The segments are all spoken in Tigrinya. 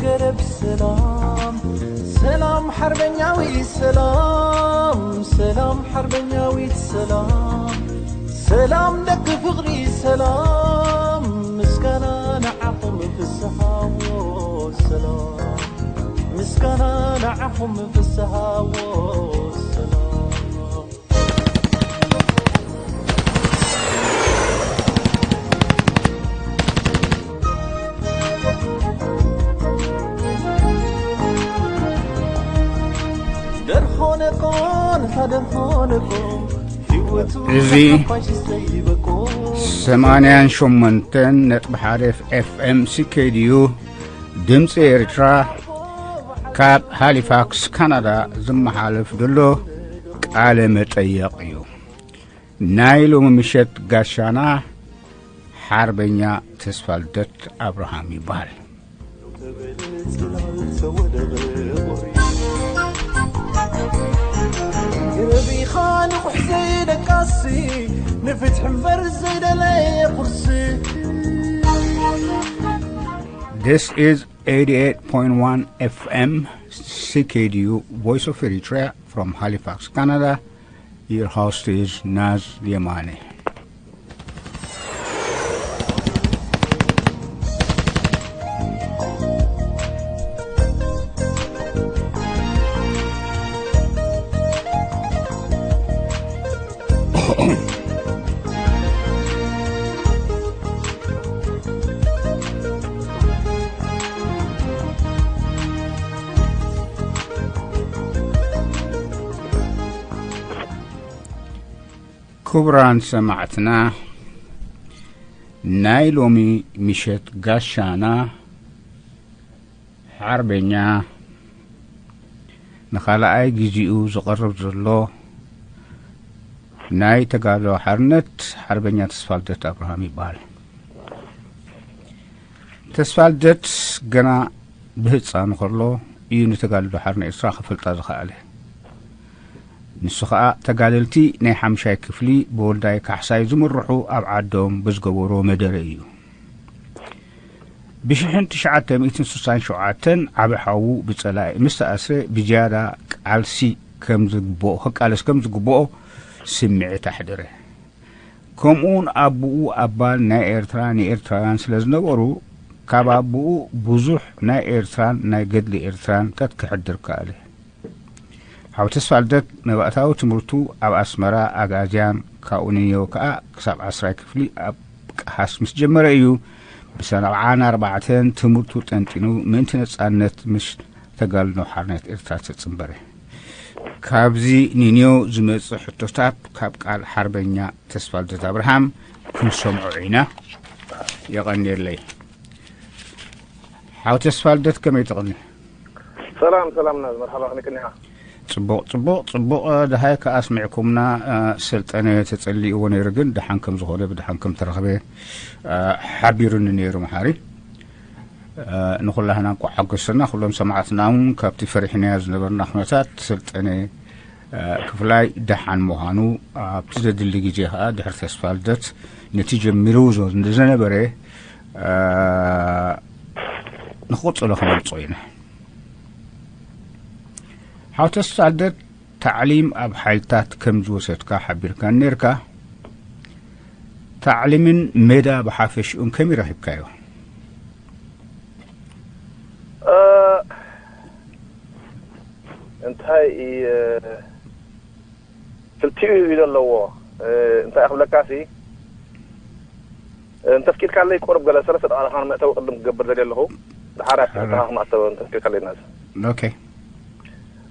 ገረብ ሰላም፣ ሰላም ሓርበኛዊ ሰላም፣ ሰላም ሓርበኛዊት ሰላም፣ ሰላም ደቂ ፍቕሪ ሰላም፣ ምስጋና ንዓኹም ፍስሃዎ ሰላም፣ ምስጋና ንዓኹም ፍስሃዎ ሰላም። ደርሆ ነቆ፣ ነታ ደርሆ ነቆ፣ ህይወቱ እዚ ሓፋሽ ዘይበቆ። ሰማንያን ሸሞንተን ነጥቢ ሓደ ኤፍ ኤም ሲ ኬ ዲ ዩ ድምፂ ኤርትራ ካብ ሃሊፋክስ ካናዳ ዝመሓለፍ ዘሎ ቃለ መጠየቕ እዩ። ናይ ሎሚ ምሸት ጋሻና ሓርበኛ ተስፋልደት ኣብርሃም ይበሃል። ረቢኻ ንቑሕ ዘይደቃሲ፣ ንፍትሒ እምበር ዘይደለየ ቁርሲ። This is eighty-eight point one F M C K D U, Voice of Eritrea, from Halifax, Canada. Your host is Naz Yamani. ክቡራን ሰማዕትና፣ ናይ ሎሚ ምሸት ጋሻና ሓርበኛ ንኻልኣይ ግዜኡ ዝቐርብ ዘሎ ናይ ተጋድሎ ሓርነት ሓርበኛ ተስፋልደት ኣብርሃም ይበሃል። ተስፋልደት ገና ብህፃኑ ከሎ እዩ ንተጋድሎ ሓርነት ኤርትራ ክፈልጣ ዝኸኣለ። ንሱ ኸኣ ተጋደልቲ ናይ ሓምሻይ ክፍሊ ብወልዳይ ካሕሳይ ዝምርሑ ኣብ ዓዶም ብዝገበሮ መደረ እዩ። ብሽሕን ትሽዓተ ሚእትን ስሳን ሸውዓተን ዓቢ ሓዉ ብጸላኢ ምስ ተኣስረ ብዝያዳ ቃልሲ ከም ዝግብኦ፣ ክቃለስ ከም ዝግብኦ ስምዒት ኣሕደረ። ከምኡውን ኣቦኡ ኣባል ናይ ኤርትራ ንኤርትራውያን ስለ ዝነበሩ፣ ካብ ኣቦኡ ብዙሕ ናይ ኤርትራን ናይ ገድሊ ኤርትራን ከትክሕድር ከኣለ። ሓው ተስፋልደት መባእታዊ ትምህርቱ ኣብ ኣስመራ ኣግኣዝያን፣ ካብኡ ንኔው ከኣ ክሳብ ዓስራይ ክፍሊ ኣብ ቀሃስ ምስ ጀመረ እዩ ብሰብዓን ኣርባዕተን ትምህርቱ ጠንጢኑ ምእንቲ ነጻነት ምስ ተጋድሎ ሓርነት ኤርትራ ተጽንበረ። ካብዚ ንኔው ዝመጽእ ሕቶታት ካብ ቃል ሓርበኛ ተስፋልደት ኣብርሃም ክንሰምዖ ኢና። የቐንየለይ። ሓው ተስፋልደት ከመይ ትቕኒ? ሰላም፣ ሰላም ናዝ፣ መርሓባ፣ ከመይ ቀኒኻ? ጽቡቕ፣ ጽቡቕ፣ ጽቡቕ። እ፣ ደሃይ ከኣ ኣስሚዕኩምና፣ እ፣ ሰልጠነ ተጸሊእዎ ነይሩ፣ ግን ደሓን ከም ዝኾነ፣ ብደሓን ከም ተረኽበ፣ እ፣ ሓቢሩኒ ነይሩ መሓሪ። እ፣ ንኹላህና እንቋዕ ሓጎሰና፣ ኩሎም ሰማዕትና እውን ካብቲ ፈሪሕናዮ ዝነበርና ኩነታት ሰልጠነ፣ እ፣ ክፍላይ ደሓን ምዃኑ፣ ኣብቲ ዘድሊ ግዜ ከኣ ድሕሪ ተስፋልደት ነቲ ጀሚርዎ ዞ-፣ ዝነበረ፣ እ፣ ንኽቕጽሎ ከነምጽኦ ኢና። ሓው ተስፋልደት፣ ታዕሊም ኣብ ሓይልታት ከም ዝወሰድካ ሓቢርካኒ ነርካ። ታዕሊምን ሜዳ ብሓፈሽኡን ከመይ ረኺብካዮ? እ፣ እንታይ እዩ፣ ክልቲኡ እዩ ዘለዎ። እ፣ እንታይ ክብለካሲ፣ እንተፍቂድካለይ ቁሩብ ገለ ሰለስተ ደቓ መእተዊ ቅድም ክገብር ደልየ ኣለኹ። ድሓር ሕራይ። ተሓኽማ እተወ እንተፍቂድካለይ ናዝ። ኦኬ።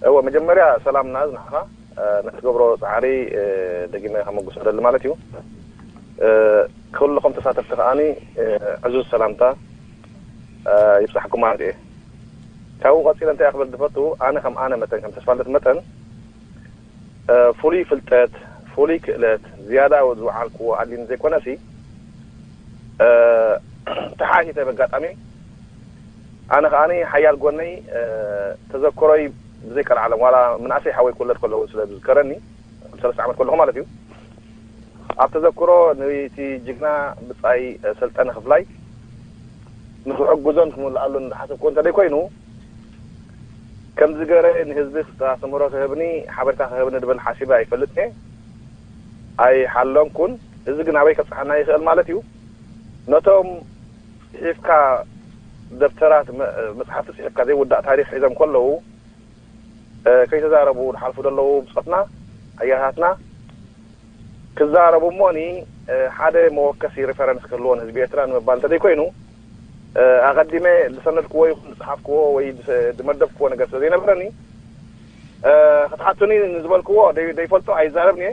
እወ፣ መጀመርያ ሰላም ናዝ ንዓኻ፣ እ፣ ንእትገብሮ ጻዕሪ፣ እ፣ ደጊመ ከመጉሶ ደሊ ማለት እዩ። እ፣ ኩልኹም ተሳተፍቲ ከኣኒ፣ እ፣ ዕዙዝ ሰላምታ፣ እ፣ ይብጻሕኩም ማለት እየ። ካብኡ ቀጺለ እንታይ ክብል ዝፈቱ፣ ኣነ ከም ኣነ መጠን፣ ከም ተስፋልደት መጠን፣ እ፣ ፍሉይ ፍልጠት፣ ፍሉይ ክእለት ዝያዳ ዝወዓልክዎ ኣድልዩኒ ዘይኮነሲ፣ እ፣ ተሓኢተ በጋጣሚ ኣነ ከኣኒ ሓያል ጎነይ፣ እ፣ ተዘክሮይ ብዘይቀልዓለም፣ ዋላ ምንኣሰይ ሓወይ ክውለድ ከለዉ ስለ ዝዝከረኒ፣ ሰለስተ ዓመት ከለኹ ማለት እዩ። ኣብ ተዘክሮ ነቲ ጅግና ብጻይ፣ እ፣ ሰልጠነ ክፍላይ ንክሕግዞን ክምልኣሉን ዝሓሰብኩ እንተደይ ኮይኑ፣ ከምዚ ገረ ንህዝቢ ክስተኣስተምህሮ ክህብኒ፣ ሓበሬታ ክህብኒ ድብል ሓሲበ ኣይፈልጥን እየ። ኣይሓለንኩን። እዚ ግን ኣበይ ከብጽሓና ይኽእል ማለት እዩ? ነቶም ጽሒፍካ፣ ደብተራት፣ መ-፣ መጽሓፍቲ ጽሒፍካ ዘይውዳእ ታሪኽ ሒዞም ከለዉ፣ እ፣ ከይተዛረቡ ዝሓልፉ ዘለዉ ብጾትና፣ ኣያታትና፣ ክዛረቡ እሞኒ፣ እ፣ ሓደ መወከሲ ሪፈረንስ ክህልዎ ንህዝቢ ኤርትራ ንምባል እንተደይ ኮይኑ፣ እ፣ ኣቐዲመ ዝሰነድክዎ ይኹን ዝጸሓፍክዎ ወይ ዝሰ-፣ ዝመደብክዎ ነገር ስለ ዘይነበረኒ፣ እ፣ ክትሓቱኒ ንዝበልክዎ ደይ-፣ ደይፈልጦ ኣይዛረብን እየ።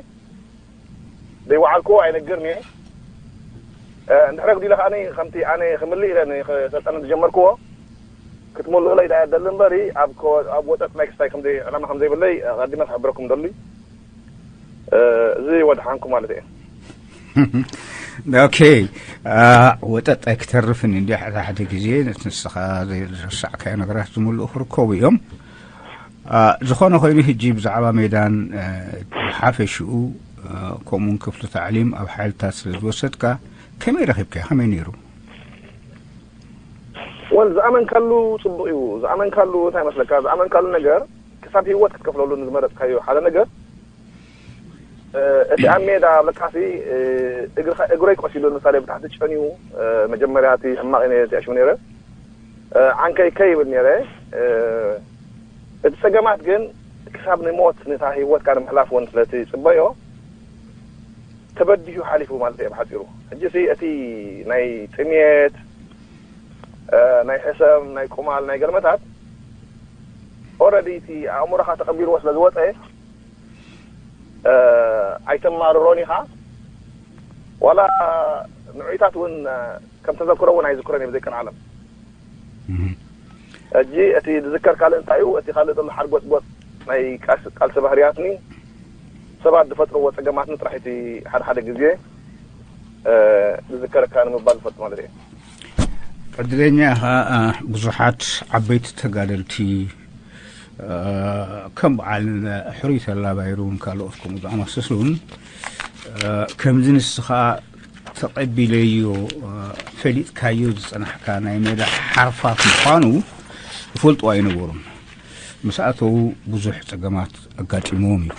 ደይወዓልክዎ ኣይነግርን እየ። እ፣ እንድሕረ ግዲለ ከኣኒ ከምቲ ኣነ ክምልእ ኢለ ንክሰልጠነ ዝጀመርክዎ ክትምልኡለይ ደኣ የደሊ እምበሪ፣ ኣብ ኮ-፣ ኣብ ወጠጥ ናይ ክስታይ ከም ዘይ-፣ ዕላማ ከም ዘይብለይ ኣቐዲመ ክሕብረኩም ደሊ። እ፣ እዚ ወድሓንኩ ማለት እየ። ኦኬ። አ፣ ወጠጥ ኣይክተርፍን እንዲ ሓደ ሓደ ግዜ ንስኻ ዘይረሳዕካዮ ነገራት ዝምልኡ ክርከቡ እዮም። አ፣ ዝኾነ ኮይኑ ሕጂ ብዛዕባ ሜዳን፣ እ፣ ሓፈሽኡ፣ እ፣ ከምኡውን ክፍሊ ታዕሊም ኣብ ሓይልታት ስለ ዝወሰድካ ከመይ ረኺብካዮ? ከመይ ነይሩ? ወል ዝኣመንካሉ ጽቡቕ እዩ። ዝኣመንካሉ እንታይ መስለካ? ዝኣመንካሉ ነገር ክሳብ ህይወት ክትከፍለሉ ንዝመረጽካዮ ሓደ ነገር፣ እ፣ እቲ ኣብ ሜዳ ኣብ ለካሲ፣ እ፣ እግርኻ፣ እግረይ ቆሲሉ ንምሳሌ ብታሕቲ ጨንዩ፣ እ፣ መጀመርያ እቲ ሕማቕ እየ ነቲ ኣሽሙ ነይረ። እ፣ ዓንከይ ከይብል ነይረ። እ፣ እቲ ጸገማት ግን ክሳብ ንሞት ነታ ህይወትካ ንምሕላፍ እውን ስለቲ ጽበዮ ተበዲሁ ሓሊፉ ማለት እየ ብሓጺሩ። ሕጂ ሲ እቲ ናይ ጥሜት፣ እ፣ ናይ ሕሰም፣ ናይ ቁማል፣ ናይ ገልመታት ኦረዲ እቲ ኣእምሮኻ ተቐቢልዎ ስለ ዝወጸ፣ እ፣ ኣይተማርሮን ኢኻ። ዋላ ንዑይታት እውን፣ እ፣ ከም ተዘክሮ እውን ኣይዝክሮን እየ ብዘይ ቀልዓለም። ሕጂ እቲ ዝዝከር ካልእ እንታይ እዩ? እቲ ካልእ ዘሎ ሓርጎጽጎጽ ናይ ቃልሲ፣ ቃልሲ ባህርያትኒ፣ ሰባት ዝፈጥርዎ ጸገማትኒ ጥራሕ እቲ ሓደ ሓደ ግዜ፣ እ፣ ዝዝከረካ ንምባል ዝፈጥ ማለት እየ። ዕድለኛ ኢኻ። አ፣ ብዙሓት ዓበይቲ ተጋደልቲ፣ አ፣ ከም በዓል ሕሩይ ተላባይሩን ካልኦት ከምኡ ዝኣመሰሱን፣ አ፣ ከምዚ ንስኻ ተቐቢለዮ፣ አ፣ ፈሊጥካዮ ዝጸናሕካ ናይ ሜዳ ሓርፋፍ ምዃኑ ዝፈልጡ ኣይነበሩን። ምስ ኣተዉ ብዙሕ ጸገማት ኣጋጢምዎም እዩ።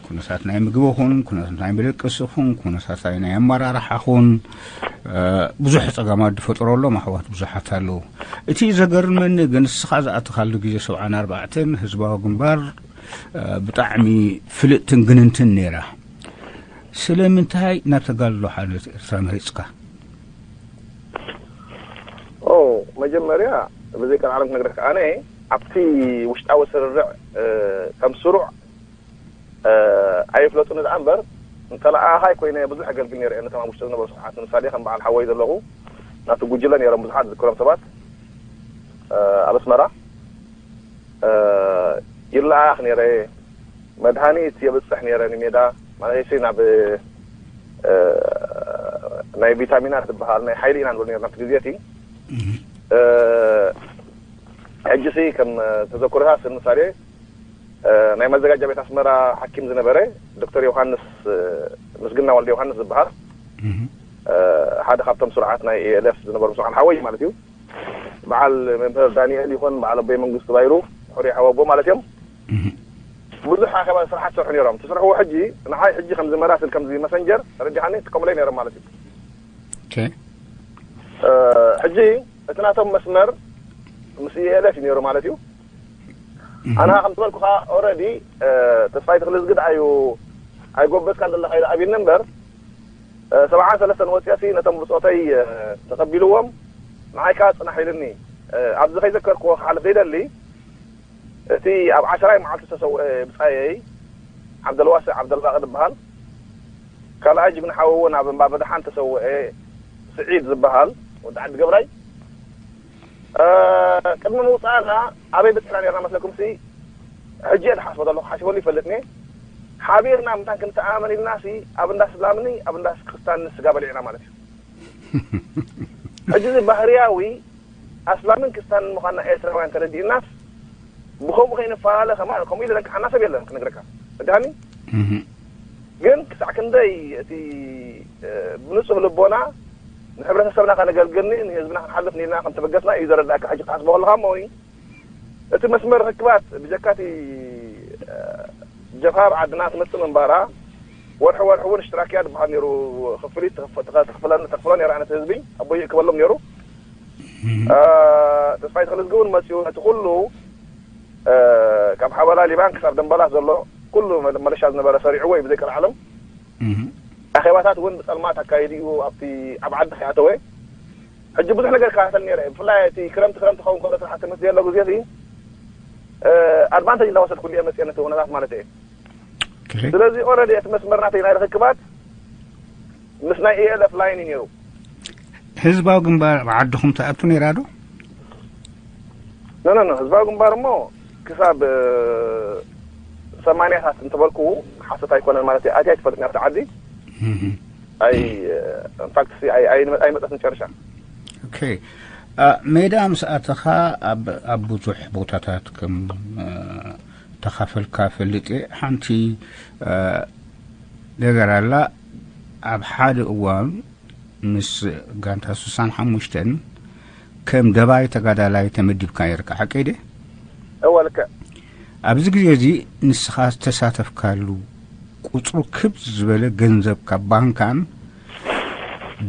ኩነታት ናይ ምግቢ ኹን፣ ኩነታት ናይ መደቀሲ ኹን፣ ኩነታት ናይ ኣመራርሓ ኹን፣ እ፣ ብዙሕ ጸገማት ዝፈጠረሎም ኣሕዋት ብዙሓት ኣለዉ። እቲ ዘገርመኒ ግን ንስኻ ዝኣተኻሉ ግዜ ሰብዓን ኣርባዕተን ህዝባዊ ግንባር፣ እ፣ ብጣዕሚ ፍልጥትን ግንንትን ነይራ። ስለምንታይ ናብ ተጋድሎ ሓርነት ኤርትራ መሪጽካ? ኦ፣ መጀመርያ ብዘይ ቀልዓለም ክነግረካ፣ ኣነ ኣብቲ ውሽጣዊ ስርርዕ፣ እ፣ ከም ስሩዕ፣ እ፣ ኣይፍለጡኒ ደኣ እምበር፣ እንተለኣኻይ ኮይነ ብዙሕ ኣገልግል ነይረ እየ ነቶም ኣብ ውሽጢ ዝነበሩ ስርዓት። ንምሳሌ ከም በዓል ሓወይ ዘለኹ ናቱ ጉጅለ ነይሮም ብዙሓት ዝዝክሮም ሰባት፣ እ፣ ኣብ ኣስመራ፣ እ፣ ይለኣኽ ነይረ። መድሃኒት የብጽሕ ነይረ ንሜዳ፣ ማለት ሲ ናብ፣ እ፣ ናይ ቪታሚናት ዝበሃል ናይ ሓይሊ ኢና ንብል ነይርና ኣብቲ ግዜ እቲ። እ፣ ሕጂ ሲ ከም ተዘክሮታት ንምሳሌ፣ እ፣ ናይ መዘጋጃ ቤት ኣስመራ ሓኪም ዝነበረ ዶክተር ዮሃንስ፣ እ፣ ምስግና ወልደ ዮሃንስ ዝበሃል፣ እ፣ ሓደ ካብቶም ስሩዓት ናይ ኤ ኤል ኤፍ ዝነበሩ፣ ምስዑን ሓወይ ማለት እዩ። በዓል መምህር ዳንኤል ይኹን በዓል ኣቦይ መንግስቱ ባይሩ፣ ሕሩይ ሓወቦ ማለት እዮም። ብዙሕ ኣኼባ ስራሓት ዝሰርሑ ነይሮም። ትስርሕዎ ሕጂ ንዓይ ሕጂ ከምዚ መራስል፣ ከምዚ መሰንጀር ተረዲኻኒ፣ ትጥቀሙለይ ነይሮም ማለት እዩ። ኦኬ። እ፣ ሕጂ እቲ ናቶም መስመር ምስ ኢ ኤል ኤፍ እዩ ነይሩ ማለት እዩ። ኣና ከም ዝበልኩኻ ኦረዲ፣ እ፣ ተስፋይ ተክለ ዝግድ ኣዩ ኣይጎበዝካን ዘለኻ ኢለ ኣብኒ እምበር፣ እ፣ ሰብዓን ሰለስተን ወፂኦሲ ነቶም ብፆተይ፣ እ፣ ተቐቢልዎም፣ ንዓይ ከዓ ፅናሕ ኢልኒ። እ፣ ኣብዚ ከይዘከርክዎ ክሓልፍ ዘይደሊ፣ እቲ ኣብ ዓሰራይ መዓልቲ ዝተሰውአ ብፃየይ ዓብደልዋስዕ ዓብደልባቂ ዝበሃል፣ ካልኣይ ጅግና ሓወዎ ናብ እምባ በደሓን ተሰውአ ስዒድ ዝበሃል ወዲ ዓዲ ገብራይ፣ እ፣ ቅድሚ ምውፃእና ኣበይ በፂሕና ነርና መስለኩም ሲ? ሕጂ እየ ዝሓስቦ ዘለኹ፣ ሓሲበሉ ይፈልጥኒ። ሓቢርና ምንታን ክንተኣመን ኢልናሲ ኣብ እንዳ እስላምኒ ኣብ እንዳ ክርስታን ስጋ በሊዕና ማለት እዩ። ሕጂ እዚ ባህርያዊ ኣስላምን ክስታንን ምዃንና ኤርትራውያን ተረዲእናስ ብኸምኡ ከይንፈላለ ከማን ከምኡ ኢለ ዘንቅሓና ሰብ የለን ክነግረካ። ረዳኒ? ግን ክሳዕ ክንደይ እቲ፣ እ፣ ብንጹህ ልቦና ንሕብረተሰብና ከነገልግል ንህዝብና ክንሓልፍ ኒልና ከም ተበገስና እዩ ዘረዳእካ። ሕጂ ክትሓስቦ ከለኻ እሞ እቲ መስመር ርክባት ብጀካ እቲ ጀፋ ኣብ ዓድና ትመፅእ ምንባራ፣ ወርሒ ወርሒ እውን ሽትራክያ ዝበሃል ነይሩ። ክፍሊት ተኽፍሎ ነይራ ነቲ ህዝቢ። ኣቦይ ይእክበሎም ነይሩ። ተስፋይ ተኽለዝጊ እውን መፅኡ ነቲ ኩሉ ካብ ሓበላ ሊባን ክሳብ ደንበላ ዘሎ ኩሉ መለሻ ዝነበረ ሰሪዕዎ እዩ ብዘይ ቀልዓለም። ኣኼባታት እውን ብፀልማት ኣካይዱ እዩ ኣብቲ ኣብ ዓዲ ከይኣተወ። ሕጂ ብዙሕ ነገር ይከታተል ነይረ። ብፍላይ እቲ ክረምቲ ክረምቲ ክኸውን ከሎ ስራሕቲ ምስ ዘየሎ ግዜ እዚ ኣድቫንቴጅ እንዳወሰድኩሉ እየ መፅአ ነቲ ኩነታት ማለት እየ። ስለዚ ኦረዲ እቲ መስመር ናተይ ናይ ርክክባት ምስ ናይ ኤኤልኤፍ ላይን እዩ ነይሩ። ህዝባዊ ግንባር ኣብ ዓድኹም ትኣቱ ነይራ ዶ? ኖ ኖ ኖ ህዝባዊ ግንባር እሞ ክሳብ ሰማንያታት እንተበልኩ ሓሰት ኣይኮነን ማለት እዩ። ኣትያ ኣይትፈልጥን ኣብቲ ዓዲ። ኣይ ኢንፋክት ኣይመፀትን ጨርሻ። ኦኬ። ሜዳ ምስ ኣተኻ ኣብ ብዙሕ ቦታታት ከም ተኻፈልካ ፈልጥ እየ። ሓንቲ ነገር ኣላ። ኣብ ሓደ እዋን ምስ ጋንታ ስሳን ሓሙሽተን ከም ደባይ ተጋዳላይ ተመዲብካ ነርካ፣ ሓቀይ ድየ? እወ፣ ልክዕ። ኣብዚ ግዜ እዚ ንስኻ ዝተሳተፍካሉ ቁጽሩ ክብ ዝበለ ገንዘብ ካብ ባንካን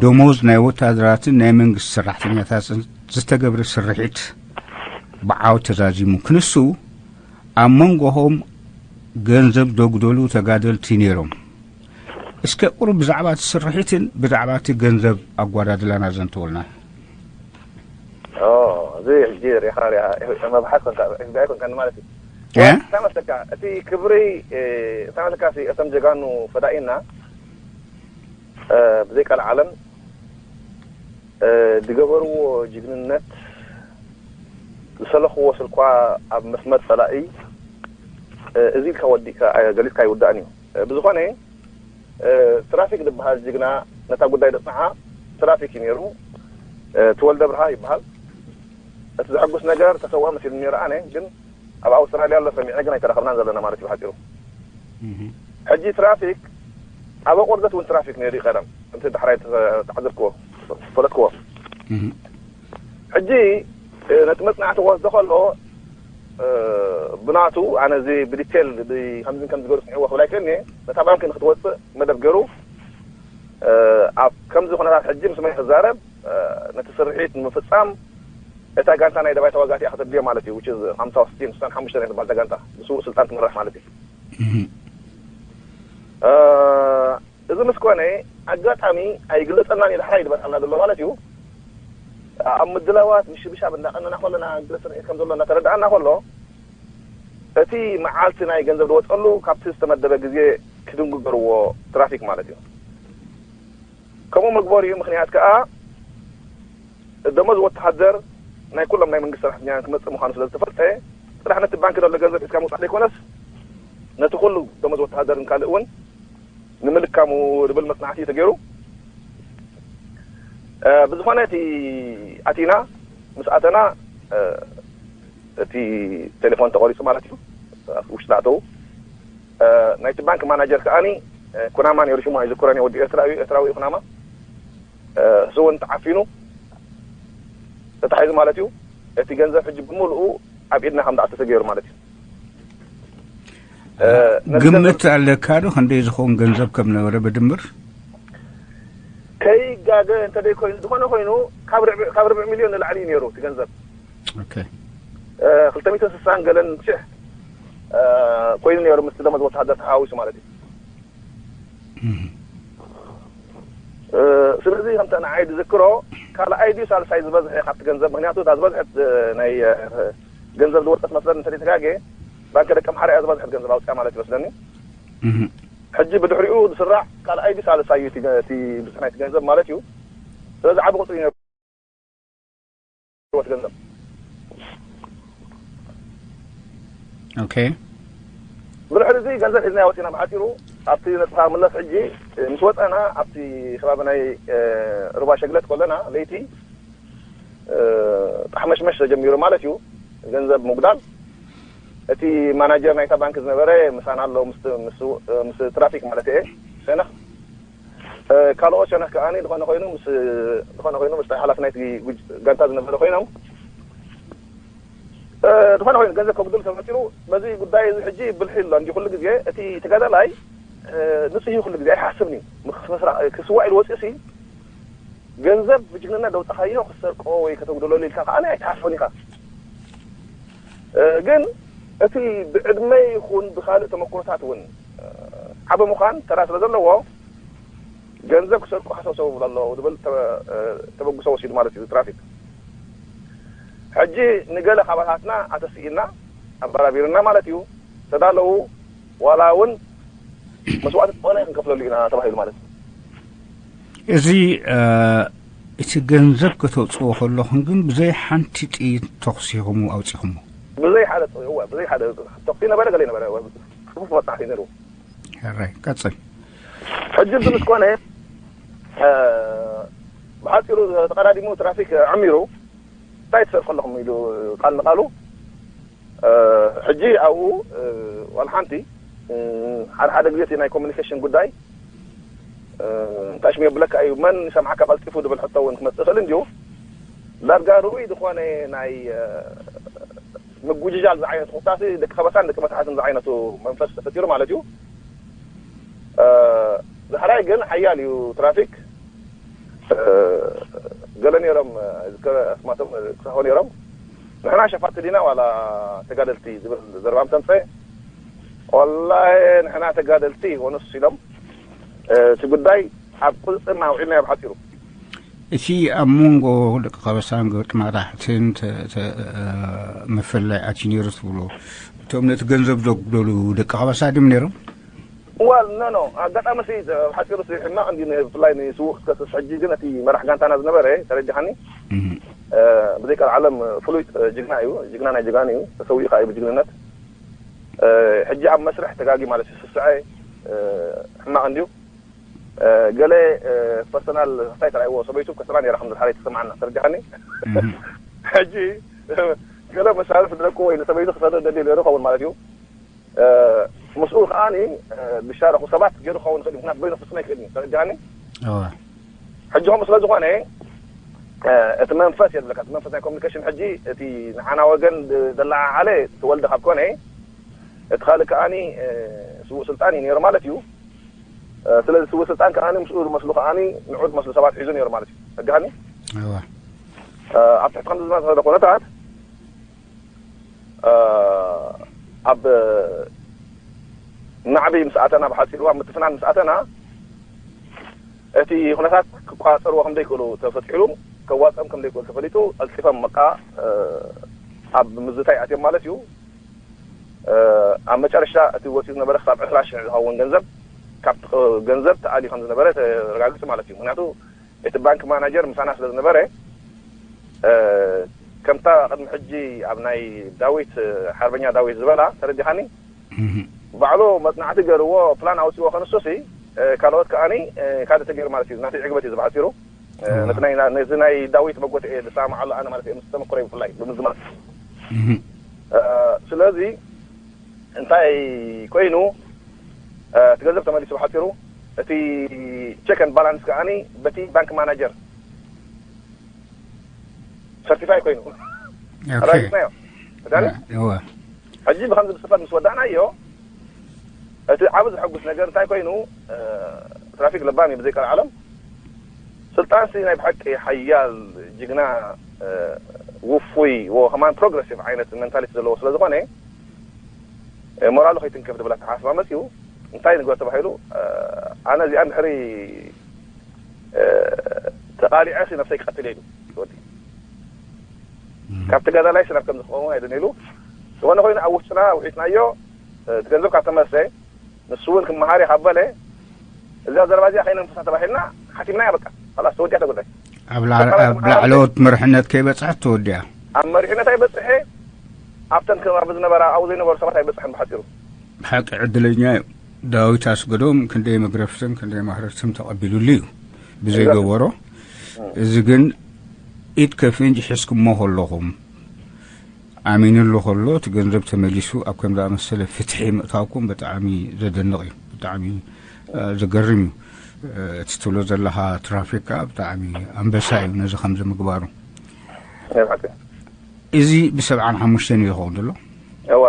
ደሞዝ ናይ ወታደራትን ናይ መንግስቲ ሰራሕተኛታትን ዝተገብረ ስርሒት ብዓወት ተዛዚሙ ክንሱ፣ ኣብ መንጎኹም ገንዘብ ዘጉደሉ ተጋደልቲ ነይሮም። እስከ ቁሩብ ብዛዕባ እቲ ስርሒትን ብዛዕባ እቲ ገንዘብ ኣጓዳድላና ዘንተወልና። እዚ ሕጂ ሪኢኻ ሪኢኻ መብሓት ኮንካ፣ ኤፍቢኣይ ኮንካ ማለት እዩ። እ? እንታይ መስለካ፣ እቲ ክብሪ፣ እ፣ እንታይ መስለካ፣ እቶም ጀጋኑ ፈዳኢና፣ እ፣ ብዘይ ቀልዓለም፣ እ፣ ዝገበርዎ ጅግንነት፣ ዝሰለኽዎ ስልኳ ኣብ መስመር ጸላኢ፣ እ፣ እዚ ኢልካ ወዲእካ፣ ኣይ-፣ ገሊጽካ ኣይውዳእን እዩ። እ፣ ብዝኾነ፣ እ፣ ትራፊክ ዝበሃል ጅግና ነታ ጉዳይ ዘጽንዓ ትራፊክ እዩ ነይሩ። እ፣ ተወልደ ብርሃ ይበሃል። እቲ ዘሐጉስ ነገር ተሰውአ መሲሉኒ ነይሩ ኣነ፣ ግን ኣብ ኣውስትራልያ ኣሎ ሰሚዐ፣ ግን ኣይተራኸብናን ዘለና ማለት እዩ ብሓጺሩ። ሕጂ ትራፊክ ኣብ ኣቆርደት እውን ትራፊክ ነይሩ እዩ ቀደም፣ ከምቲ ዳሕራይ ተዓዘብክዎ፣ ፈለጥክዎ። ሕጂ፣ እ፣ ነቲ መጽናዕቲ ክወስዶ ከሎ፣ እ፣ ብናቱ፣ ኣነ እዚ ብዲቴል ብ-፣ ከምዚ ከምዚ ገይሩ ጽንዕዎ ክብል ኣይክእልን እየ። ነታ ባንክ ንክትወጽእ መደብ ገይሩ፣ እ፣ ኣብ ከምዚ ኩነታት ሕጂ ምስ መን ክዛረብ፣ እ፣ ነቲ ስርሒት ንምፍጻም እታ ጋንታ ናይ ደባይ ተዋጋእቲ እያ ከተድልዮ ማለት እዩ። Which is ሓምሳ ወስቲን ስሳን ሓሙሽተን እያ ትበሃል እታ ጋንታ፣ ብስዉእ ስልጣን ትምራሕ ማለት እዩ። እ፣ እዚ ምስ ኮነ፣ ኣጋጣሚ ኣይግለጸልናን እዩ፣ ዳሕራይ ዝበጽሓና ዘሎ ማለት እዩ። ኣብ ምድላዋት ምሽብሻብ እንዳቐነና ከለና፣ ገለ ስርሒት ከም ዘሎ እንዳተረዳኣና ከሎ፣ እቲ መዓልቲ ናይ ገንዘብ ዝወጸሉ ካብቲ ዝተመደበ ግዜ ክድንግገርዎ ትራፊክ ማለት እዩ። ከምኡ ምግበሩ እዩ ምኽንያት ከኣ፣ ደሞዝ ወተሃደር ናይ ኩሎም ናይ መንግስቲ ሰራሕተኛን ክመጽእ ምዃኑ ስለ ዝተፈልጠ፣ ጥራሕ ነቲ ባንክ ዘሎ ገንዘብ ሒዝካ ምውጻእ ዘይኮነስ፣ ነቲ ኩሉ ደሞዝ ወተሃደርን ካልእ እውን ንምልካሙ ዝብል መጽናዕቲ እዩ ተገይሩ። እ፣ ብዝኾነ እቲ ኣቲና፣ ምስ ኣተና፣ እ፣ እቲ ቴሌፎን ተቖሪጹ ማለት እዩ። ኣብ ውሽጢ ኣተዉ። እ፣ ናይቲ ባንክ ማናጀር ከኣኒ፣ እ፣ ኩናማ ነይሩ ሽሙ፣ ኣይዝክሮን እየ፣ ወዲ ኤርትራ እዩ፣ ኤርትራዊ እዩ ኩናማ። እ፣ እሱ እውን ተዓፊኑ፣ ተታሒዙ ማለት እዩ። እቲ ገንዘብ ሕጂ ብምልኡ ኣብ ኢድና ከም ዝኣተተ ገይሩ ማለት እዩ። እ፣ ነቲ ግምት ገንዘብ ኣለካ ዶ ክንደይ ዝኸውን ገንዘብ ከም ነበረ ብድምር? ከይጋገ እንተ ደይኮይኑ፣ ዝኾነ ኮይኑ ካብ ርብዕ፣ ካብ ርብዕ ሚልዮን ንላዕሊ እዩ ነይሩ እቲ ገንዘብ። ኦኬ። እ፣ ክልተ ሚእትን ስሳን ገለን ሽሕ፣ እ፣ ኮይኑ ነይሩ ምስቲ ደሞዝ ወተሃደር ተሓዋዊሱ ማለት እዩ። እም። እ፣ ስለዚ ከምቲ ንዓይ ዝዝክሮ ካልኣይ ድዩ ሳልሳይ ዝበዝሐ ካብቲ ገንዘብ፣ ምኽንያቱ እታ ዝበዝሐት፣ እ፣ ናይ፣ እ፣ ገንዘብ ዝወፀት መስለኒ እንተ ዘይተጋጌ ባንኪ ደቂ ኣምሓራ እያ ዝበዝሐት ገንዘብ ኣውፅያ ማለት ይመስለኒ። እም። ሕጂ ብድሕሪኡ ዝስራዕ ካልኣይ ድዩ ሳልሳይ እዩ እቲ ገ-፣ እቲ ብዝሒ ናይቲ ገንዘብ ማለት እዩ። ስለዚ ዓቢ ቁፅሪ እዩ ነይሩ። ህይወት ገንዘብ። ኦኬ። ብድሕሪ እዚ ገንዘብ ሒዝና ወፂና ብሓፂሩ ኣብቲ ነጥብኻ ምለስ። ሕጂ ምስ ወፀና ኣብቲ ከባቢ ናይ፣ እ፣ ሩባ ሸግለት ከለና ለይቲ፣ እ፣ ጣሕመሽመሽ ተጀሚሩ ማለት እዩ። ገንዘብ ምጉዳል። እቲ ማናጀር ናይታ ባንክ ዝነበረ ምሳና ኣሎ፣ ምስ፣ ምስ፣ ምስ ትራፊክ ማለት እየ፣ ሸነኽ ካልኦት ሸነኽ ከኣ ዝኾነ ኮይኑ ምስ ዝኾነ ኮይኑ ምስ ሓላፊ ናይቲ ጋንታ ዝነበረ ኮይኖም፣ ዝኾነ ኮይኑ ገንዘብ ከጉድል ተፈጢሩ። በዚ ጉዳይ እዚ ሕጂ ብልሒ ኣሎ እንዲ ኩሉ ግዜ እቲ ተጋዳላይ ንጹህ እዩ። ኩሉ ግዜ ኣይሓስብን እዩ። ክስዋእ ኢሉ ወፂኡሲ ገንዘብ ብጅግንነት ደውፃኻዮ ክትሰርቆ ወይ ከተጉድለሉ ኢልካ ከኣ ኣይትሓስቦን ኢኻ። ግን እቲ ብዕድመ ይኹን ብኻልእ ተመክሮታት እውን ዓቢ ምዃን ተራ ስለ ዘለዎ ገንዘብ ክሰርቁ ሓሰብሰቡ ይብሉ ኣለዉ ዝብል ተበግሶ ወሲዱ ማለት እዩ ትራፊክ። ሕጂ ንገለ ካባታትና ኣተስኢና ኣባራቢርና ማለት እዩ። ተዳለዉ ዋላ እውን መስዋእቲ ዝኾነ ክንከፍለሉ ኢና ተባሂሉ ማለት እዩ። እዚ እቲ ገንዘብ ከተውፅዎ ከለኹም ግን ብዘይ ሓንቲ ጥይት ተኹሲ ኢኹም ኣውፂኹሞ? ብዘይ ሓደ ብዘይ ሓደ ተኹሲ ነበረ ገለ ነበረ ክፉፍ መፅናዕቲ ነይሩ። ሕራይ ቀፅል። ሕጂ እዚ ምስ ኮነ ብሓፂሩ ተቐዳዲሙ ትራፊክ ዕሚሩ እንታይ ትሰርሑ ኣለኹም ኢሉ ቃል ንቃሉ ሕጂ ኣብኡ ዋላ ሓንቲ ሓደ ሓደ ግዜ ናይ ኮሚኒኬሽን ጉዳይ እንታይ ሽም የብለካ እዩ መን ይሰምዓካ ቀልጢፉ ዝብል ሕቶ እውን ክመፅእ ይኽእል እንድዩ። ዳርጋ ርኡይ ዝኾነ ናይ ምጉጅጃል ዝዓይነቱ ኮታሲ ደቂ ከበሳን ደቂ መታሕትን ዝዓይነቱ መንፈስ ተፈጢሩ ማለት እዩ። ዳሕራይ ግን ሓያል እዩ ትራፊክ። ገለ ነይሮም ዝከረ ኣስማቶም ክሳሆ ነይሮም ንሕና ሸፋቲ ዲና ዋላ ተጋደልቲ ዝብል ዘረባም ተምፀ። ወላሂ ንሕና ተጋደልቲ ወነሱ ኢሎም እቲ ጉዳይ ኣብ ቁፅፅርና ኣውዒልናዮ ብሓፂሩ። እቲ ኣብ መንጎ ደቂ ከበሳን ደቂ መራሕትን ምፍልላይ ኣትዩ ነይሩ ትብሉ እቶም ነቲ ገንዘብ ዘጉደሉ ደቂ ከበሳ ድም ነይሮም? ዋል ኖ ኖ ኣጋጣሚ ሲ ሓፂሩ ሲ ሕማቕ እንዲ ብፍላይ ንስዉእ ክትከስስ ሕጂ ግን እቲ መራሕ ጋንታና ዝነበረ ተረዲኻኒ። ብዘይ ቃል ዓለም ፍሉይ ጅግና እዩ። ጅግና ናይ ጅግና እዩ። ተሰዊኡ ከዓ እዩ ብጅግንነት። ሕጂ ኣብ መስርሕ ተጋጊ ማለት እዩ ስስዐ ሕማቕ እንድዩ። ገለ ፐርሰናል እንታይ ተራእይዎ ሰበይቱ ከስራ ነራ ከም ዝሓረ ተሰማዓና ተረዲኻኒ። ሕጂ ገለ መሳርፍ ንደቁ ወይ ንሰበይቱ ክሰደ ደልዩ ነሩ ኸውን ማለት እዩ። ምስኡ ከዓኒ ዝሻረኹ ሰባት ገይሩ ክኸውን ይኽእል እዩ። ምክንያቱ በይኑ ክፍፅሞ ይኽእል እዩ። ተረዲኻኒ? ሕጂ ከምኡ ስለ ዝኾነ እቲ መንፈስ የድለካ። እቲ መንፈስ ናይ ኮሚኒኬሽን ሕጂ እቲ ንዓና ወገን ዘለዓዓለ ተወልደ ካብ ኮነ እቲ ካልእ ከዓኒ ስዉእ ስልጣን እዩ ነይሩ ማለት እዩ። ስለዚ ስዉእ ስልጣን ከዓኒ ምስኡ ዝመስሉ ከዓኒ ንዑ ዝመስሉ ሰባት ሒዙ ነይሩ ማለት እዩ። ተረዲኻኒ? ኣብ ትሕቲ ከምዚ ዝመሰለ ኩነታት ኣብ ናዕቢ ምስ ኣተና ብሓፂሩ ኣብ ምትፍናን ምስ ኣተና እቲ ኩነታት ክቋፀርዎ ከም ዘይክእሉ ተፈትሒሉ ከዋፅኦም ከም ዘይክእሉ ተፈሊጡ ቀልጢፎም በቃ ኣብ ምዝታይ ኣትዮም ማለት እዩ። ኣብ መጨረሻ እቲ ወፂኡ ዝነበረ ክሳብ ዕስራ ሽሕ ዝኸውን ገንዘብ ካብ ገንዘብ ተኣልዩ ከም ዝነበረ ተረጋጊፁ ማለት እዩ። ምክንያቱ እቲ ባንክ ማናጀር ምሳና ስለ ዝነበረ ከምታ ቅድሚ ሕጂ ኣብ ናይ ዳዊት ሓርበኛ ዳዊት ዝበላ ተረዲኻኒ ባዕሉ መፅናዕቲ ገርዎ ፕላን ኣውፅዎ ከንሶሲ ካልኦት ከዓኒ ካልእ ተገይሩ ማለት እዩ። ናተይ ዕግበት እዩ ዝባሕፂሩ ነዚ ናይ ዳዊት መጎተ እየ ዝሰማማዓሉ ኣነ ማለት እየ ምስ ተመክሮይ ብፍላይ ብምዝማር ስለዚ እንታይ ኮይኑ እቲ ገንዘብ ተመሊሱ ብሓፂሩ እቲ ቸክ ን ባላንስ ከዓኒ በቲ ባንክ ማናጀር ሰርቲፋይ ኮይኑ ኣረጋጊፅናዮ። ሕጂ ብከምዚ ብስፈት ምስ ወዳእናዮ እቲ ዓብ ዘሐጉስ ነገር እንታይ ኮይኑ ትራፊክ ለባም እዩ ብዘይ ቀልዓለም ስልጣንሲ ናይ ብሓቂ ሓያል ጅግና ውፉይ ወ ከማን ፕሮግረሲቭ ዓይነት መንታሊቲ ዘለዎ ስለ ዝኾነ ሞራሉ ከይትንከፍ ዝብል ኣተሓሳስባ መፅኡ እንታይ ንግበር ተባሂሉ ኣነ እዚኣ ድሕሪ ተቃሊዐ ሲ ነብሰይ ክቀትል ኢሉ ወዲ ካብ ተጋዳላይ ሲ ናብ ከምዚ ክኸውን ኣይደን ኢሉ ዝኾነ ኮይኑ ኣብ ውሽጥና ውሒጥናዮ እቲ ገንዘብ ካብ ተመልሰ ንሱ እውን ክመሃር ካብ በለ እዛ ዘረባ እዚኣ ከይነንፍሳ ተባሂልና ሓቲምናያ በቃ ላስ ተወዲኣ ተጉዳይ ኣብ ላዕለዎት መርሕነት ከይበፅሐት ተወዲኣ ኣብ መሪሕነት ኣይበፅሐ ኣብተን ከባቢ ዝነበራ ኣብኡ ዘይነበሩ ሰባት ኣይበፅሐን ብሓፂሩ ብሓቂ ዕድለኛ እዩ። ዳዊት ኣስገዶም ክንደይ መግረፍትን ክንደይ ማህረርትን ተቐቢሉሉ እዩ ብዘይገበሮ። እዚ ግን ኢድ ከፍንጅ ሒዝኩሞ ከለኹም ኣሚኑሉ ከሎ እቲ ገንዘብ ተመሊሱ ኣብ ከም ዝኣመሰለ ፍትሒ ምእታውኩም ብጣዕሚ ዘደንቕ እዩ። ብጣዕሚ ዘገርም እዩ። እቲ ትብሎ ዘለኻ ትራፊክ ከዓ ብጣዕሚ ኣንበሳ እዩ ነዚ ከምዚ ምግባሩ። እዚ ብሰብዓን ሓሙሽተን እዩ ዝኸውን ዘሎ። እወ።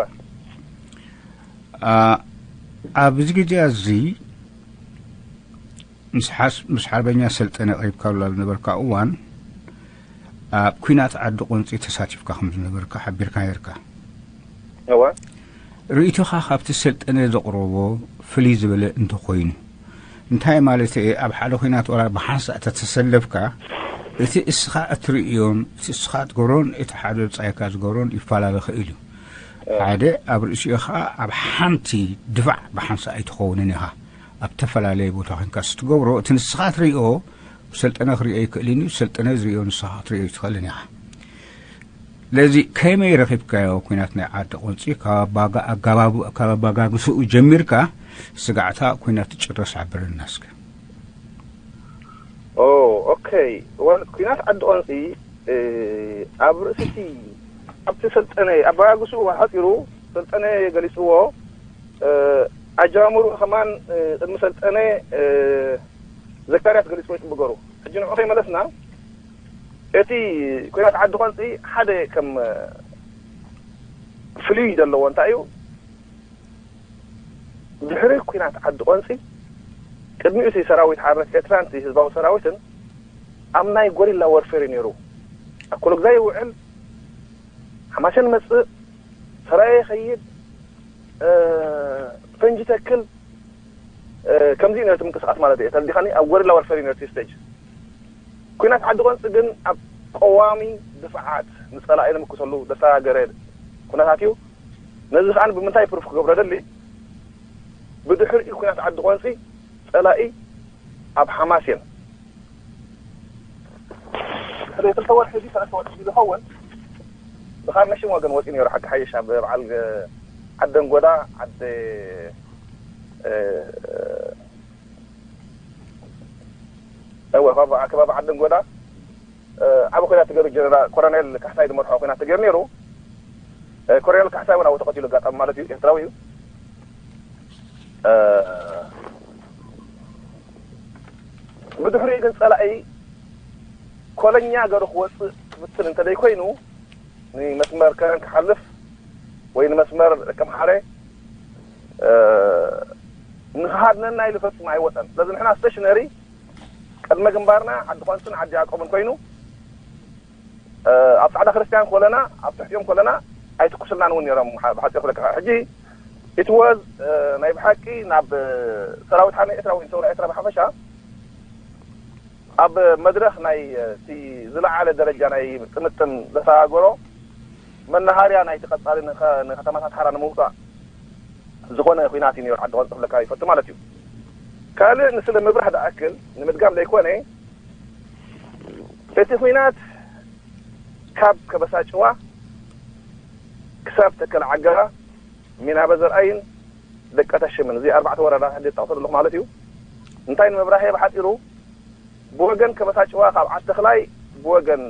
ኣብዚ ግዜ እዚ ምስ ሓርበኛ ሰልጠነ ቀሪብካሉ ኣብ ነበርካ እዋን ኣብ ኩናት ዓዲ ቆንፂ ተሳቲፍካ ከም ዝነበርካ ሓቢርካ ነርካ። እወ። ርእይቶኻ ካብቲ ሰልጠነ ዘቕረቦ ፍልይ ዝበለ እንተኾይኑ እንታይ ማለት እየ? ኣብ ሓደ ኩናት ወላ ብሓንሳእ ተተሰለፍካ እቲ እስኻ እትርእዮን እቲ እስኻ ትገብሮን እቲ ሓደ ብጻይካ ዝገብሮን ይፈላለ ክእል እዩ። ሓደ ኣብ ርእሲኡ ኸዓ ኣብ ሓንቲ ድፋዕ ብሓንሳእ ኣይትኸውንን ኢኻ። ኣብ ተፈላለየ ቦታ ኮንካ ስትገብሮ እቲ ንስኻ ትርእዮ ሰልጠነ ክርእዮ ኣይክእልን እዩ፣ ሰልጠነ ዝርእዮ ንስኻ ክትርእዮ ኣይትኽእልን ኢኻ። ስለዚ ከመይ ረኺብካዮ ኩናት ናይ ዓዲ ቆንፂ ካብ ኣባጋግስኡ ጀሚርካ ስጋዕታ ኩናት ጭረስ ሓብረና እስከ። ኦኬ። ወል ኩናት ዓዲ ቆንፂ ኣብ ርእሲቲ ኣብቲ ሰልጠነ ኣባጋግስኡ ሓፂሩ ሰልጠነ ገሊፅዎ። ኣጀማምሩ ከማን ቅድሚ ሰልጠነ ዘካርያስ ገሊፅዎ ይፅብገሩ። ሕጂ ንዑ ከይመለስና እቲ ኩናት ዓዲ ቆንፂ ሓደ ከም ፍልይ ዘለዎ እንታይ እዩ? ድሕሪ ኩናት ዓዲ ቆንፂ ቅድሚኡ እቲ ሰራዊት ሓርነት ኤርትራን እቲ ህዝባዊ ሰራዊትን ኣብ ናይ ጎሪላ ወርፌር እዩ ነይሩ። ኣብ ኮሎግዛይ ይውዕል፣ ሓማሴን መፅእ፣ ሰራየ ይኸይድ፣ ፈንጂ ተክል፣ ከምዚ እዩ ነቲ ምንቅስቃስ ማለት እየ ተረዲኻኒ። ኣብ ጎሪላ ወርፌር እዩ ነቲ ስቴጅ። ኩናት ዓዲ ቆንፂ ግን ኣብ ቀዋሚ ድፍዓት ንፀላኢ ንምክሰሉ ዘሰጋገረ ኩነታት እዩ። ነዚ ከዓ ብምንታይ ፕሩፍ ክገብሮ ደሊ? ብድሕሪኡ ኩናት ዓዲ ቆንፂ ፀላኢ ኣብ ሓማሴን ድሕሪ ክልተ ወርሒ እዚ ሰለስተ ወርሒ ዝኸውን ብካርነሽም ወገን ወፂኡ ነይሩ። ሓቂ ሓይሽ ኣብ በዓል ዓደንጎዳ ዓዲ እወ ካብ ኣከባቢ ዓደንጎዳ ዓቢ ኩናት ተገይሩ ጀነራል ኮሎኔል ካሕሳይ ዝመርሖ ኩናት ተገይሩ ነይሩ። ኮሎኔል ካሕሳይ እውን ኣብኡ ተቐቲሉ ኣጋጣሚ ማለት እዩ ኤርትራዊ እዩ። ብድሕሪኡ ግን ጸላኢ ኮለኛ ገሩ ክወፅእ ክፍትን እንተደይኮይኑ ንመስመር ከረን ክሓልፍ ወይ ንመስመር ደቀምሓረ ንክሃድነና ኢሉ ፈፂሙ ኣይወፀን። ስለዚ ንሕና ስቴሽነሪ ቅድመ ግንባርና ዓዲ ኳንሱን ዓዲ ያዕቆብን ኮይኑ ኣብ ፃዕዳ ክርስቲያን ኮለና ኣብ ትሕቲኦም ኮለና ኣይትኩስልናን እውን ነይሮም። ብሓፂር ክለካ ሕጂ ኢትወዝ ናይ ብሓቂ ናብ ሰራዊት ሓርነት ኤርትራ ወይ ሰውራ ኤርትራ ብሓፈሻ ኣብ መድረኽ ናይ እቲ ዝለዓለ ደረጃ ናይ ጥምጥም ዘሰጋገሮ መናሃርያ ናይቲ ቀጻሊ ንኸተማታት ሓራ ንምውጻእ ዝኾነ ኹናት እዩ ነይሩ። ዓዲ ቆንጽ ክብለካ ይፈቱ ማለት እዩ። ካልእ ንስለ ምብራህ ዝኣክል ንምድጋም ዘይኮነ እቲ ኹናት ካብ ከበሳ ጭዋ ክሳብ ተከል ዓገራ ሚናበ ዘርኣይን ደቀ ተሽምን እዚ ኣርባዕተ ወረዳታት ሕጂ ዝጠቕሶ ዘለኹ ማለት እዩ። እንታይ ንምብራህ እየ ብሓፂሩ ብወገን ከበሳ ጭዋ ካብ ዓዲ ተኽላይ ብወገን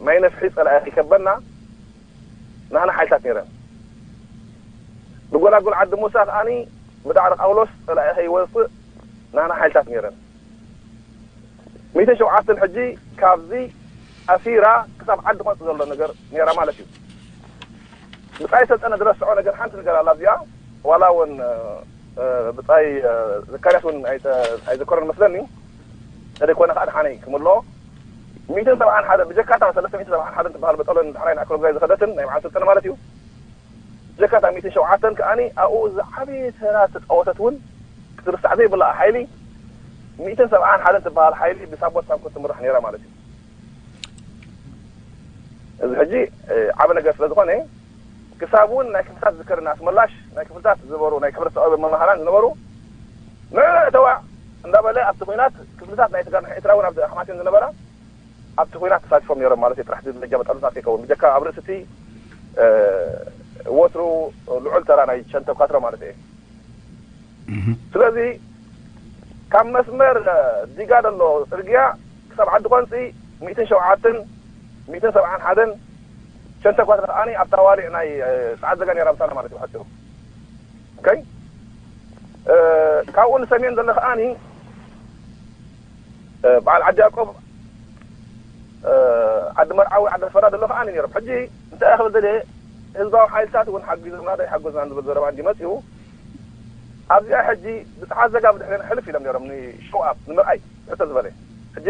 ማይ ነፍሒ ፀላኢ ከይከበና ናህና ሓይልታት ነይረን። ብጎላጉል ዓዲ ሙሳ ከዓኒ ብዳዕሮ ቃውሎስ ፀላኢ ከይወፅእ ናህና ሓይልታት ነይረን። ሚእትን ሸውዓተን ሕጂ ካብዚ ኣሲራ ክሳብ ዓዲ ቆንፂ ዘሎ ነገር ነይራ ማለት እዩ። ብፃይ ሰልጠነ ዝረስዖ ነገር ሓንቲ ነገር ኣላ እዚኣ ዋላ እውን ብፃይ ዘካርያስ እውን ኣይዘከሮን መስለኒ። ተደይኮነ ከዓ ድሓነይ ክምልኦ ሚእትን ሰብዓን ሓደ ብጀካታ ሰለስተ ሚእትን ሰብዓን ሓደን ትበሃል በጠሎን ድሕራይ ንኣክሎግዛይ ዝኸደትን ናይ መዓል ሰልጠነ ማለት እዩ። ብጀካታ ሚእትን ሸውዓተን ከዓኒ ኣብኡ ዝዓበየ ተራ ዝተፃወተት እውን ክትርሳዕ ዘይብላ ሓይሊ ሚእትን ሰብዓን ሓደን ትበሃል ሓይሊ ብሳቦት ሳምኮ ትምራሕ ነይራ ማለት እዩ። እዚ ሕጂ ዓበ ነገር ስለ ዝኾነ ክሳብ እውን ናይ ክፍልታት ዝከርና ኣስመላሽ ናይ ክፍልታት ዝበሩ ናይ ክብረት ሰብኣዊ መምሃራን ዝነበሩ ንዕና እተዋ እንዳበለ ኣብቲ ኩናት ክፍልታት ናይ ስጋር ኤርትራ እውን ኣብ ሓማሴን ዝነበራ ኣብቲ ኩናት ተሳቲፎም ነይሮም ማለት እዩ። ጥራሕ ደረጃ መጠኑታት ከይከውን ብጀካ ኣብ ርእሲ እቲ ወትሩ ልዑል ተራ ናይ ሸንተኳትሮ ማለት እየ። ስለዚ ካብ መስመር ዲጋ ዘሎ ፅርግያ ክሳብ ዓዲ ቆንፂ ሚእትን ሸውዓተን ሚእትን ሰብዓን ሓደን ሸንተኳትሮ ከዓኒ ኣብታ ዋሊዕ ናይ ፀዓት ዘጋ ነይራ ምሳና ማለት እዩ ብሓፂሩ። ኦኬ ካብኡ ንሰሜን ዘሎ ከዓኒ በዓል ዓዲ ያዕቆብ፣ ዓዲ መርዓዊ፣ ዓዲ ኣስፈራ ዘሎ ከዓ ነይሮም። ሕጂ እንታይ ክብል ደልየ፣ ህዝባዊ ሓይልታት እውን ሓጊዞምና ዶ ኣይሓገዙናን ዝብል ዘረባ እንዲ መፅኡ፣ ኣብዚኣ ሕጂ ብፀዓት ዘጋ ብድሕሪና ሕልፍ ኢሎም ነይሮም ንሸውኣብ ንምርኣይ ሕቶ ዝበለ። ሕጂ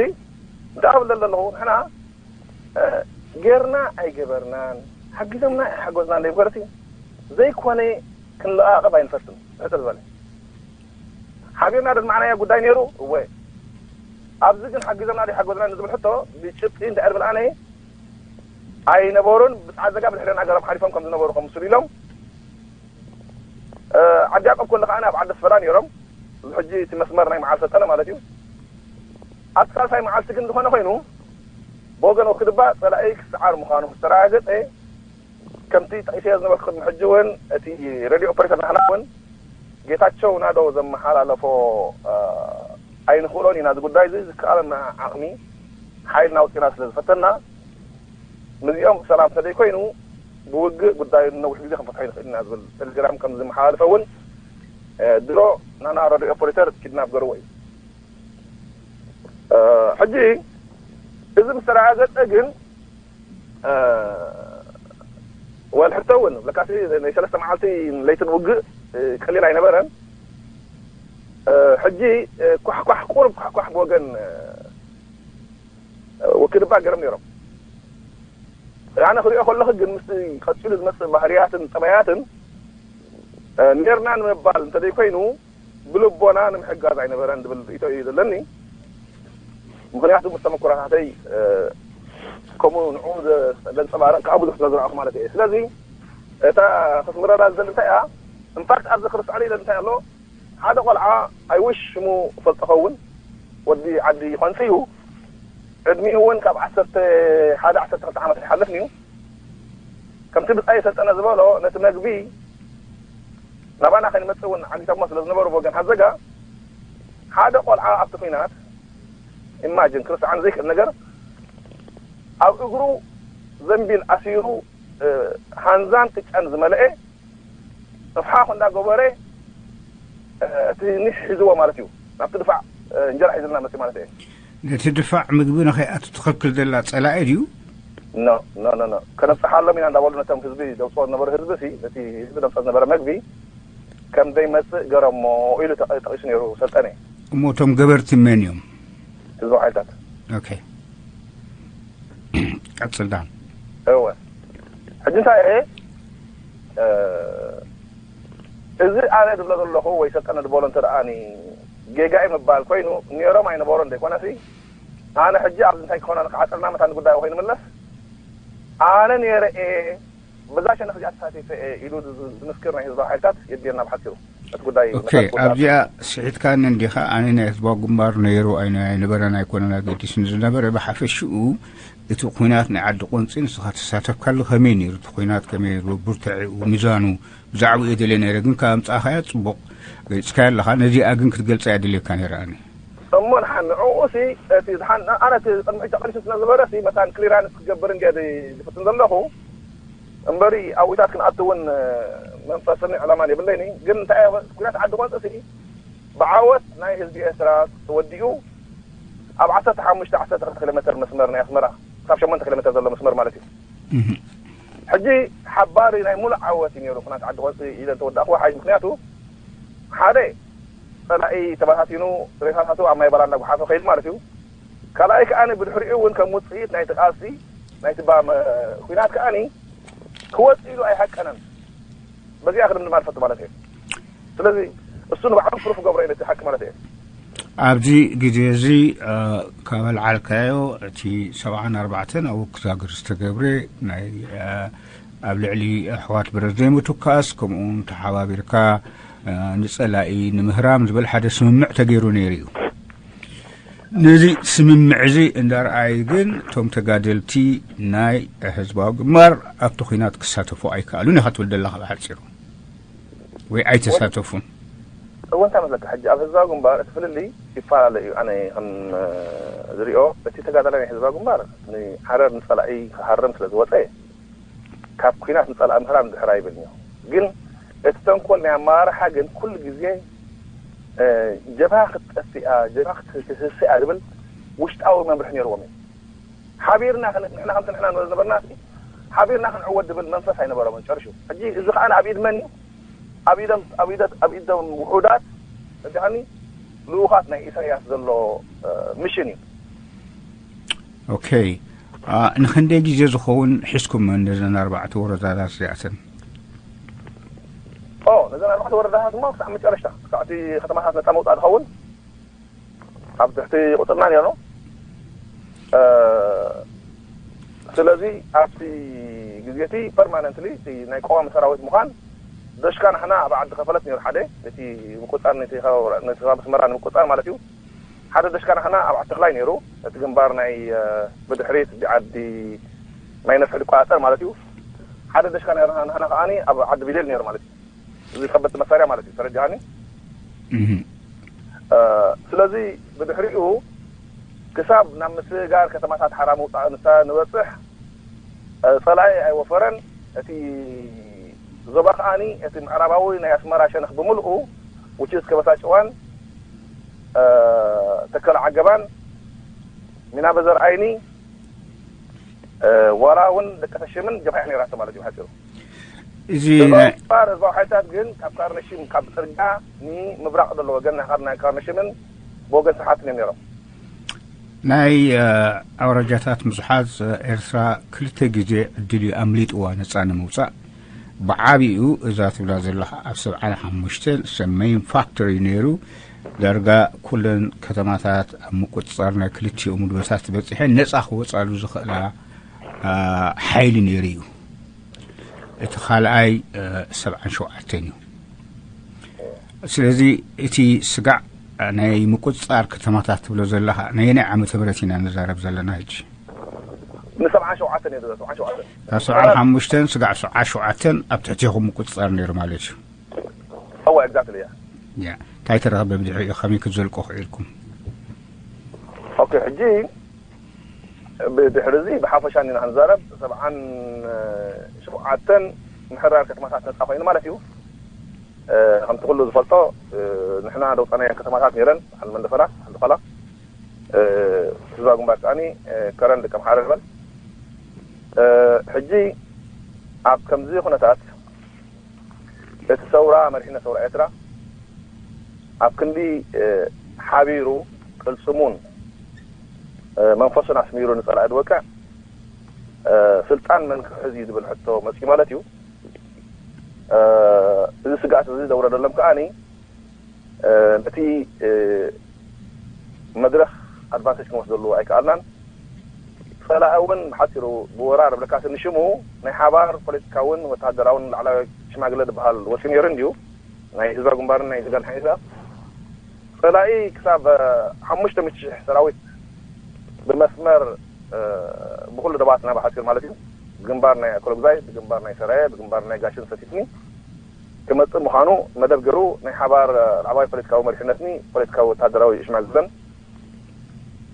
እንታይ ክብል ደል ዘለኹ፣ ንሕና ጌርና ኣይገበርናን፣ ሓጊዞምና ኣይሓገዙናን ዘይኮነሲ፣ ዘይኮነ ክንለቓቐብ ኣይንፈትን ሕቶ ዝበለ። ሓቢርና ደልማዕናዮ ጉዳይ ነይሩ። እወ፣ ኣብዚ ግን ሓጊዞምና ዶ ሓገዙና ንዝብል ሕቶ ብጭብጢ እንታይ ድብል ኣነ፣ ኣይነበሩን። ብፃዕት ዘጋ ብድሕሪና ገሮም ሓሊፎም ከም ዝነበሩ ከም ምስሉ ኢሎም። ዓዲ ያዕቆብ ከሎ ከዓ ኣብ ዓዲ ኣስፈራ ነይሮም። እዚ ሕጂ እቲ መስመር ናይ መዓል ሰልጠነ ማለት እዩ። ኣብቲ ሳልሳይ መዓልቲ ግን ዝኾነ ኮይኑ፣ ብወገን ወክድባ ፀላኢ ክሰዓር ምዃኑ ዝተረጋገፀ፣ ከምቲ ጠቂሰዮ ዝነበርኩ ቅድሚ ሕጂ እውን፣ እቲ ሬድዮ ኦፐሬተር ናሕና እውን ጌታቸው ናደው ዘመሓላለፎ ኣይንኽእሎን ኢና። እዚ ጉዳይ እዚ ዝከኣለና ዓቕሚ ሓይልና ኣውፂና ስለ ዝፈተና፣ ምስዚኦም ሰላም ተዘይኮይኑ፣ ብውግእ ጉዳዩ ንነዊሕ ግዜ ክንፈትሖ ይንኽእል ኢና ዝብል ቴሌግራም ከም ዝመሓላለፈ እውን ድሮ ናና ሬድዮ ኦፐሬተር ኪድናፕ ገርዎ እዩ። ሕጂ እዚ ምስ ተረጋገፀ ግን፣ ወል ሕቶ እውን ብለካሲ ናይ ሰለስተ መዓልቲ ለይትን ውግእ ቀሊል ኣይነበረን። ሕጂ ኳሕኳሕ፣ ቁሩብ ኳሕኳሕ ብወገን ወክድባ ገይሮም ነይሮም። ኣነ ክሪኦ ከለኹ ግን ምስ ቀፂሉ ዝመፅእ ባህርያትን ጠባያትን ኔርና ንምባል እንተዘይኮይኑ፣ ብልቦና ንምሕጋዝ ኣይነበረን ዝብል ርእይቶ እዩ ዘለኒ። ምኽንያቱ ምስ ተመኩራታተይ ከምኡ ንዕኡ ዘንፀባርቕ ከዓ ብዙሕ ስለ ዝረኣኹ ማለት እየ። ስለዚ እታ ክስምረላ ዝደሊ እንታይ እያ? ኢንፋክት ኣብዚ ክርስዕሊ ኢለ እንታይ ኣሎ፣ ሓደ ቆልዓ፣ ኣይውሽ ሽሙ ፈልጦ ኸውን፣ ወዲ ዓዲ ይኾንሲ እዩ። ዕድሚኡ እውን ካብ ዓሰርተ ሓደ ዓሰርተ ክልተ ዓመት ይሓልፍ እዩ። ከምቲ ብጻይ ሰልጠነ ዝበሎ፣ ነቲ መግቢ ናባና ከይመጽእ እውን ዓጊቶሞ ስለ ዝነበሩ ብወገን ሓዘጋ፣ ሓደ ቆልዓ ኣብቲ ኲናት፣ ኢማጅን፣ ክርስዓን ዘይክእል ነገር፣ ኣብ እግሩ ዘንቢል ኣሲሩ፣ እ፣ ሃንዛን ቅጫን ዝመልአ፣ እፍሓኽ እንዳገበረ፣ እ፣ እቲ ኒሕ ሒዝዎ ማለት እዩ። ናብቲ ድፋዕ፣ እ፣ እንጀራ ሒዝልና መጽእ ማለት እየ። ነቲ ድፋዕ ምግቢ ንኸይኣቱ ትኽልክል ዘላ ጸላኢ ድዩ? ኖ፣ ኖ፣ ኖ፣ ኖ። ከነብጽሓሎም ኢና እንዳበሉ ነቶም ህዝቢ ዘውጽኦ ዝነበሩ ህዝቢ ሲ፣ ነቲ ህዝቢ ዘምጽኦ ዝነበረ መግቢ ከም ዘይመጽእ ገረሞ ኢሉ ተቐ-፣ ጠቒሱ ነይሩ ሰልጠነ። እሞ እቶም ገበርቲ መን እዮም? ህዝባዊ ሓይልታት። ኦኬ። ቀጽል ዳን። እወ። ሕጂ እንታይ እየ፣ እ፣ እዚ ኣነ ዝብሎ ዘለኹ ወይ ሰልጠነ ዝበሎ እንተ ደኣኒ ጌጋ እዩ ምባል ኮይኑ፣ ነይሮም ኣይነበሮን ዘይኮነሲ፣ ኣነ ሕጂ ኣብዚ እንታይ ክኾነ ንክዓፀልና መታን ጉዳይ ኮይኑ ምለስ፣ ኣነ ነይረ እየ፣ በዛ ሸነኽ እዚኣ ተሳቲፈ እየ ኢሉ ዝ-፣ ዝ-፣ ዝምስክር ናይ ህዝባዊ ሓይልታት የድልየና ብሓጺሩ። እቲ ጉዳይ ኦኬ፣ መታን ጉዳይ ኣብዚኣ ስሒትካኒ እንዲኻ። ኣነ ናይ ህዝባዊ ግንባር ነይሩ ኣይነ-፣ ኣይነበረን ኣይኮነን ኣገዲስኒ ዝነበረ፣ ብሓፈሽኡ እቲ ኲናት ናይ ዓዲ ቆንጺ ንስኻ ተሳተፍካሉ ከመይ ነይሩ? እቲ ኲናት ከመይ ነይሩ? ብርትዐኡ፣ ሚዛኑ፣ ብዛዕባኡ እየ ደልየ ነይረ፣ ግን ካብ ኣምጻእኻያ ጽቡቕ ገሊጽካዮ ኣለኻ። ነዚኣ ግን ክትገልጻ እያ ደልየካ ነይረ ኣነ። እሞ ንሓ-፣ ንዕኡሲ እቲ ዝሓን-፣ ኣነ እቲ ቅድሚ ሕጂ ተቐሊሱ ስለ ዝበለሲ መታን ክሊራንስ ክገብር እንድየ ድ-፣ ዝፍትን ዘለኹ። እምበሪ ኣብኡታት ክንኣቱ እውን መንፈስን ዕላማን የብለይን። ግን እንታይ እየ፣ ኲናት ዓዲ ቆንጺ ሲ ብዓወት ናይ ህዝቢ ኤርትራ ተወዲኡ ኣብ ዓሰርተ ሓሙሽተ ዓሰርተ ክልተ ኪሎ ሜትር መስመር ናይ ኣስመራ፣ ክሳብ ሸሞንተ ኪሎ ሜትር ዘሎ መስመር ማለት እዩ። እህ። ሕጂ ሓባሪ ናይ ሙሉእ ዓወት እዩ ነይሩ ኲናት ዓዲ ቆንጺ ኢለ እንተወዳእኽዎ ሓይሽ። ምኽንያቱ ሓደ ጸላኢ ተበታቲኑ ሬሳታቱ ኣብ ማይ በራንዳ ጓሓፈ ከይዱ ማለት እዩ። ካልኣይ ከኣ ብድሕሪኡ እውን ከም ውጽኢት ናይቲ ቃልሲ ናይቲ ባ-፣ መ-፣ ኲናት ከኣ ክወጽእ ኢሉ ኣይሃቀነን። በዚኣ ክድምድማ ዝፈቱ ማለት እየ። ስለዚ እሱ ንባዕሉ ፕሩፍ ክገብሮ ኢለ እቲ ሓቂ ማለት እየ። ኣብዚ ግዜ እዚ፣ እ፣ ካብ ኣልዓልካዮ እቲ ሰብዓን ኣርባዕተን ኣብ ውክዛግር ዝተገብረ ናይ፣ እ፣ ኣብ ልዕሊ ኣሕዋት ብረት ዘይምትኳስ፣ ከምኡውን ተሓባቢርካ፣ እ፣ ንጸላኢ ንምህራም ዝብል ሓደ ስምምዕ ተገይሩ ነይሩ እዩ። ነዚ ስምምዕ እዚ እንዳረኣዩ ግን እቶም ተጋደልቲ ናይ ህዝባዊ ግንባር ኣብቲ ኲናት ክሳተፉ ኣይከኣሉን ኢኻ ትብል ዘለኻ ብሓጺሩ፣ ወይ ኣይተሳተፉን? እወ፣ እንታይ መስለካ፣ ሕጂ ኣብ ህዝባዊ ግንባር እቲ ፍልልይ ይፈላለ እዩ። ኣነ ከም፣ እ፣ ዝሪኦ፣ እቲ ተጋዳላይ ናይ ህዝባዊ ግንባር ንሓረር ንጸላኢ ክሃርም ስለ ዝወጸ፣ ካብ ኲናት ንጸላኢ ምህራም ድሕር ኣይብልን እዩ። ግን እቲ ተንኮል ናይ ኣመራርሓ ግን ኩሉ ግዜ፣ እ፣ ጀብሃ ክትጠፍእ እያ፣ ጀብሃ ክት-፣ ክትህሰ እያ ዝብል ውሽጣዊ መምርሒ ነይርዎም እዩ። ሓቢርና ንሕና ከምቲ ንሕና ንበል ነበርና፣ ሓቢርና ክንዕወት ዝብል መንፈስ ኣይነበሮምን ጨርሹ። ሕጂ እዚ ከዓ ኣብ ኢድ መን እዩ? ኣብ ኢዶም ኣብ ኢዶም ውሑዳት፣ እንተኒ ልኡኻት ናይ ኢሳያስ ዘሎ ምሽን እዩ። ኦኬ። ንክንደይ ግዜ ዝኸውን ሒዝኩም ነዘን ኣርባዕተ ወረዳታት እዚኣተን? ነዘን ኣርባዕተ ወረዳታት ድማ ክሳዕ መጨረሽታ፣ ክሳዕ እቲ ከተማታት ነፃ መውፃእ ዝኸውን ኣብ ትሕቲ ቁፅርና ነይሩ። ስለዚ ኣብቲ ግዜ እቲ ፐርማነንትሊ ናይ ቀዋሚ ሰራዊት ምዃን ደሽካ ንሕና ኣብ ዓዲ ከፈለት ነይሩ። ሓደ ነቲ ምቁፃር ነቲ ኣስመራ ንምቁፃር ማለት እዩ። ሓደ ደሽካ ንሕና ኣብ ዓዲ ተኽላይ ነይሩ። እቲ ግንባር ናይ ብድሕሪት ዓዲ ማይ ነፍሒ ዝቆፃፀር ማለት እዩ። ሓደ ደሽካ ንሕና ከዓኒ ኣብ ዓዲ ቢሌል ነይሩ ማለት እዩ። እዚ ከበድቲ መሳርያ ማለት እዩ። ተረዲኣኒ። ስለዚ ብድሕሪኡ ክሳብ ናብ ምስግጋር ከተማታት ሓራ ምውፃእ ንሳ ንበፅሕ ፀላኢ ኣይወፈረን። እቲ ዞባ ከዓኒ እቲ ምዕራባዊ ናይ ኣስመራ ሸነኽ ብምልኡ ውችዝ ከበሳጭዋን ተከለ ዓገባን ሚና በዘር ዓይኒ ዋላ እውን ደቂ ተሽምን ጀብሃ ነይራቶ ማለት እዩ ሓፂሩ። እዚ ናይ ር ህዝባዊ ሓይልታት ግን ካብ ካርነሽም ካብ ፅርጋ ንምብራቕ ዘሎ ወገን ናይ ካርነሽምን ብወገን ስሓትን እዮም ነይሮም። ናይ ኣውራጃታት ምዝሓዝ ኤርትራ ክልተ ግዜ ዕድል እዩ ኣምሊጥዋ ነፃ ንምውፃእ። ብዓብኡ እዛ ትብላ ዘለኻ ኣብ ሰብዓን ሓሙሽተን ሰብ መይን ፋክተር እዩ ነይሩ። ዳርጋ ኩለን ከተማታት ኣብ ምቁፅፃር ናይ ክልቲኡ ምድበታት በፂሐን ነፃ ክወፃሉ ዝኽእላ ሓይሊ ነይሩ እዩ። እቲ ካልኣይ ሰብዓን ሸውዓተን እዩ። ስለዚ እቲ ስጋዕ ናይ ምቁፅፃር ከተማታት ትብሎ ዘለኻ ነየናይ ዓመተ ምህረት ኢና ንዛረብ ዘለና ሕጂ? ንሰብዓን ሸውዓተን እዩ ሰብዓን ሸውዓተን ካብ ሰብዓን ሓሙሽተን ስጋዕ ሰብዓን ሸውዓተን ኣብ ትሕቲኹም ምቁፅፃር ነይሩ ማለት እዩ። እወ ኤግዛክትሊ እያ። ያ እንታይ ተረኸበ ብድሕሪኡ ከመይ ክትዘልቆ ክኢልኩም? ኦኬ ሕጂ ብድሕሪ እዚ ብሓፈሻ ኢና ክንዛረብ። ሰብዓን ሸውዓተን ምሕራር ከተማታት ነፃ ኮይኑ ማለት እዩ። ከምቲ ኩሉ ዝፈልጦ ንሕና ደውፃናየን ከተማታት ነይረን፣ ዓዲ መንደፈራ፣ ዓዲ ኳላ፣ ህዝባዊ ግንባር ከዓኒ ከረን ደቂ ኣምሓረ ንበል። ሕጂ ኣብ ከምዚ ኩነታት እቲ ሰውራ መሪሕነት ሰውራ ኤርትራ ኣብ ክንዲ ሓቢሩ ቅልፅሙን መንፈሱን ኣስሚሩ ንፀላኢ ዝወቅዕ ስልጣን መን ክሕዝ እዩ ዝብል ሕቶ መፅኡ ማለት እዩ። እዚ ስግኣት እዚ ዘውረደሎም ከዓኒ ነቲ መድረኽ ኣድቫንቴጅ ክንወስደሉ ኣይከኣልናን። ፀላኢ እውን ብሓፂሩ ብወራር ብለካሲ ንሽሙ ናይ ሓባር ፖለቲካውን ወታደራውን ላዕላዊ ሽማግለ ዝበሃል ወፂኡ ነይሩ እንድዩ ናይ ህዝባዊ ግንባርን ናይ ጀጋኑ ሓይልታት ፀላኢ ክሳብ ሓሙሽተ ሚእቲ ሽሕ ሰራዊት ብመስመር ብኩሉ ደባትና ብሓፂር ማለት እዩ ብግንባር ናይ ኣኮለጉዛይ ብግንባር ናይ ሰራየ ብግንባር ናይ ጋሽን ሰቲትኒ ክመፅእ ምዃኑ መደብ ገይሩ ናይ ሓባር ላዕባይ ፖለቲካዊ መሪሕነትኒ ፖለቲካዊ ወታደራዊ ሽማግለን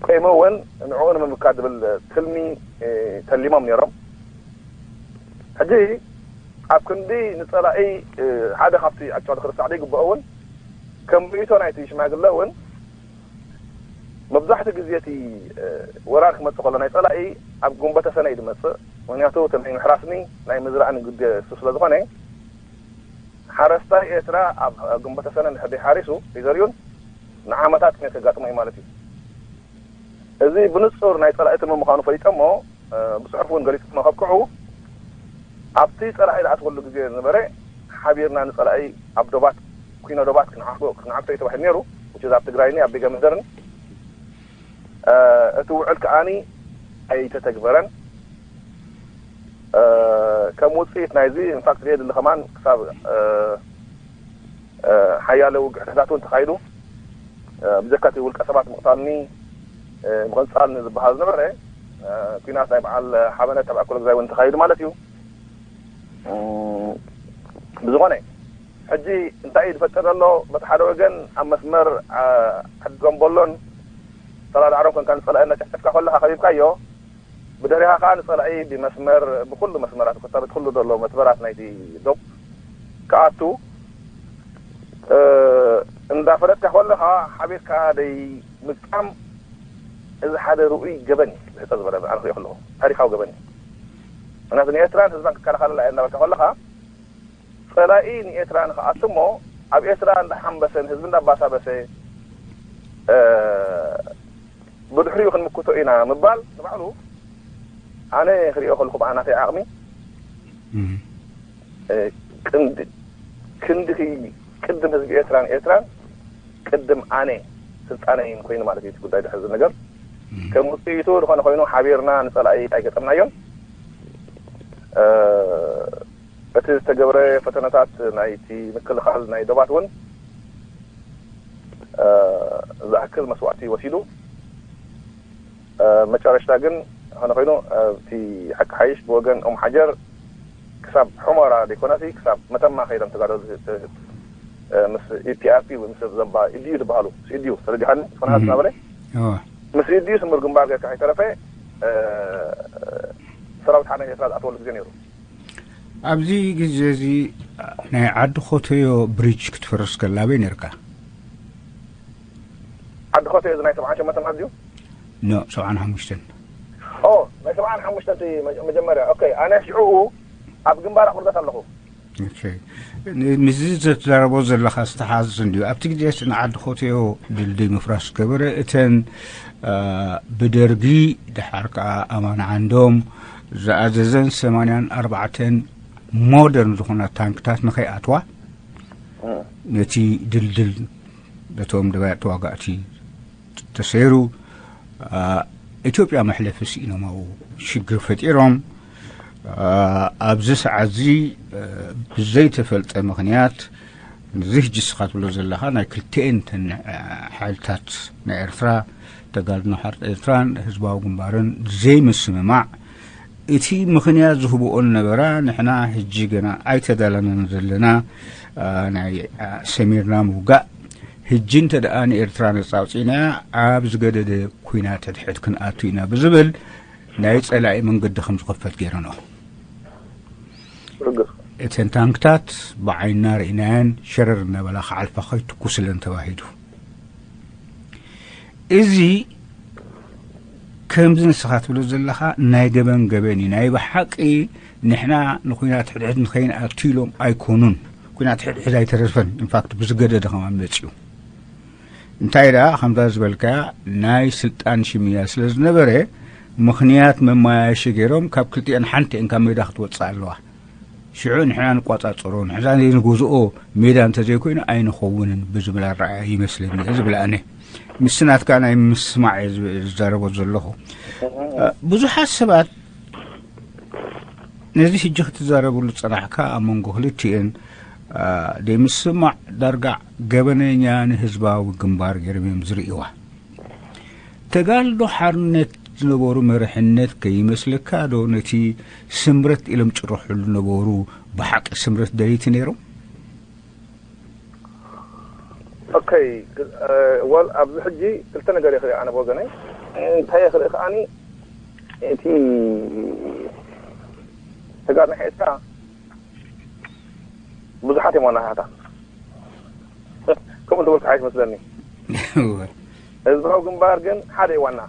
ቆይሙ እውን ንዕኡ ንምምካት ዝብል ትልሚ ተሊሞም ነይሮም። ሕጂ ኣብ ክንዲ ንፀላኢ ሓደ ካብቲ ኣጫዋት ክርስታዕ ዘይግብኦ እውን ከም ርእይቶ ናይቲ ሽማግለ እውን መብዛሕትኡ ግዜ እቲ ወራር ክመፅእ ከሎ ናይ ፀላኢ ኣብ ጉንበተ ሰነ እዩ ዝመፅእ። ምክንያቱ እቲ ናይ ምሕራስኒ ናይ ምዝራእን ግዜ እሱ ስለ ዝኾነ ሓረስታይ ኤርትራ ኣብ ጉንበተ ሰነ እንድሕር ዘይሓሪሱ ዘይዘሪኡን ንዓመታት ጥሜት ከጋጥሞ እዩ ማለት እዩ። እዚ ብንፁር ናይ ፀላኢ ትልሚ ምዃኑ ፈሊጦሞ ብፅሑፍ እውን ገሊፆሞ ከብቅዑ ኣብቲ ፀላኢ ዝኣትወሉ ግዜ ዝነበረ ሓቢርና ንፀላኢ ኣብ ዶባት ኩኖ ዶባት ክንዓግቶ እዩ ተባሂሉ ነይሩ። ውጭ ኣብ ትግራይኒ ኣብ ቤገ ምድርን እቲ ውዕል ከዓኒ ኣይተተግበረን። ከም ውፅኢት ናይዚ ኢንፋክት ሪኤ ድሊ ከማን ክሳብ ሓያለ ውግዕታት እውን ተኻይዱ ብጀካ እቲ ውልቀ ሰባት ምቕታልኒ ምቕንፃልኒ ዝበሃል ዝነበረ ኲናት ናይ በዓል ሓበነት ኣብ ኣኮለግዛይ እውን ተኻይዱ ማለት እዩ። ብዝኾነ ሕጂ እንታይ እዩ ዝፈጥር ዘሎ? በቲ ሓደ ወገን ኣብ መስመር ዓዲ ገንቦሎን ሰላዳዕሮን ኮንካ ንፀላኢ እናጨፍጨፍካ ከለካ ከቢብካዮ ብድሕሪኻ ከዓ ንፀላኢ ብመስመር ብኩሉ መስመራት ኮታ በቲ ኩሉ ዘሎ መስመራት ናይቲ ዶብ ክኣቱ እንዳፈለጥካ ከለካ ሓቢርካ ደይ ምግጣም እዚ ሓደ ርኡይ ገበን እዩ። ብሕፀ ዝበለ ኣነ ክሪኦ ከለኹ ታሪካዊ ገበን እዩ። ምክንያቱ ንኤርትራን ህዝባን ክከላኸለላ እየ እናበልካ ከለኻ ጸላኢ ንኤርትራ ንክኣቱ እሞ ኣብ ኤርትራ እንዳሓንበሰ ንህዝቢ እንዳባሳበሰ ብድሕሪኡ ክንምክቶ ኢና ምባል ንባዕሉ ኣነ ክሪኦ ከለኹ ብዓናተይ ዓቕሚ ክንዲ ቅድም ህዝቢ ኤርትራን ኤርትራን ቅድም ኣነ ስልጣነይን ኮይኑ ማለት እዩ እቲ ጉዳይ ድሕዚ ነገር ከም ውፅኢቱ ዝኾነ ኮይኑ ሓቢርና ንፀላኢ ኣይገጠምናዮን። እቲ ዝተገብረ ፈተነታት ናይቲ ምክልኻል ናይ ዶባት እውን ዝኣክል መስዋእቲ ወሲዱ። መጨረሽታ ግን ዝኾነ ኮይኑ እቲ ሓቂ ሓይሽ ብወገን ኦም ሓጀር ክሳብ ሑመራ ዘይኮነሲ ክሳብ መተማ ከይዶም ተጋደሉ ምስ ኢፒኣርፒ ወይ ምስ ዘባ ኢድዩ ዝበሃሉ ምስ ኢድዩ ተረዲሓኒ ዝኾነ ሃስ ናበለ ምስ ኢድዩ ስምር ግንባር ጌርካ ከይተረፈ ሰራዊት ሓነ ኤርትራ ዝኣተወሉ ግዜ ነይሩ። ኣብዚ ግዜ እዚ ናይ ዓዲ ኾተዮ ብሪጅ ክትፈርስ ከላ ኣበይ ነርካ? ዓዲ ኾተዮ እዚ ናይ ሰብዓን ሸሞንተን ማለት ድዩ? ኖ ሰብዓን ሓሙሽተን። ኦ ናይ ሰብዓን ሓሙሽተን እቲ መጀመርያ ኦኬ ኣነ ሽዑኡ ኣብ ግንባር ኣቑርደት ኣለኹ። ምስዚ ዘትዛረቦ ዘለኻ ዝተሓዝ እንድዩ ኣብቲ ግዜ ንዓዲ ኾተዮ ድልድይ ምፍራስ ዝገበረ እተን ብደርጊ ድሓር ከዓ ኣማን ዓንዶም ዝኣዘዘን ሰማንያን ኣርባዕተን ሞደርን ዝኾና ታንክታት ንኸይኣትዋ ነቲ ድልድል ነቶም ደባያት ተዋጋእቲ ተሰይሩ ኢትዮጵያ መሕለፊ ስኢኖም ኣብኡ ሽግር ፈጢሮም። ኣብዚ ሰዓት እዚ ብዘይተፈልጠ ምኽንያት ንዚ ሕጂ ንስኻ ትብሎ ዘለኻ ናይ ክልቲኤን እተን ሓይልታት ናይ ኤርትራ ተጋድሎ ሓርነት ኤርትራን ህዝባዊ ግንባርን ዘይምስምማዕ እቲ ምኽንያት ዝህብኦ ዝነበራ ንሕና ሕጂ ገና ኣይተዳለናን ዘለና ናይ ሰሚርና ምውጋእ ሕጂ እንተ ደኣ ንኤርትራ ነጻ ኣውጺእናያ ኣብ ዝገደደ ኲናት ሕድሕድ ክንኣቱ ኢና ብዝብል ናይ ጸላኢ መንገዲ ከም ዝኸፈት ገይረንኦ። እተን ታንክታት ብዓይንና ርኢናየን ሸረር እናበላ ክዓልፋ ከይትኩስለን ተባሂሉ። እዚ ከምዚ ንስኻ ትብሎ ዘለኻ ናይ ገበን ገበን እዩ። ናይ ብሓቂ ንሕና ንኩናት ሕድሕድ ንኸይንኣቱ ኢሎም ኣይኮኑን። ኩናት ሕድሕድ ኣይተረፈን። ኢንፋክት ብዝገደደ ከማን መፅዩ። እንታይ ደኣ ከምዛ ዝበልካያ ናይ ስልጣን ሽምያ ስለ ዝነበረ ምኽንያት መመያየሺ ገይሮም ካብ ክልቲኤን ሓንቲ እየን ካብ ሜዳ ክትወፅእ ኣለዋ። ሽዑ ንሕና ንቋጻጸሮ ንሕና ዘይንገዝኦ ሜዳ እንተዘይኮይኑ ኣይንኸውንን ብዝብል ኣረኣእያ ይመስለኒ እየ ዝብል ኣነ። ምስቲ ናትካ ናይ ምስማዕ እየ ዝብ- ዝዛረቦ ዘለኹ። ብዙሓት ሰባት ነዚ ሕጂ ክትዛረብሉ ዝጸናሕካ ኣብ መንጎ ክልቲኤን ደይ ምስማዕ ዳርጋ ገበነኛ ንህዝባዊ ግንባር ገይሮም እዮም ዝርእይዋ። ተጋድሎ ሓርነት ዝነበሩ መርሕነት ከይመስለካ ዶ ነቲ ስምረት ኢሎም ጭርሕሉ ነበሩ ብሓቂ ስምረት ደለይቲ ነይሮም? ኦከይ ወል ኣብዚ ሕጂ ክልተ ነገር ይኽእል ኣነ ብወገነይ እንታይ ይኽእል ከዓኒ እቲ ተጋድሎ ሒዝካ ብዙሓት እዮም ዋናታታ ከምኡ ዝበልካ ሓይሽ መስለኒ። ህዝባዊ ግንባር ግን ሓደ እዩ ዋና።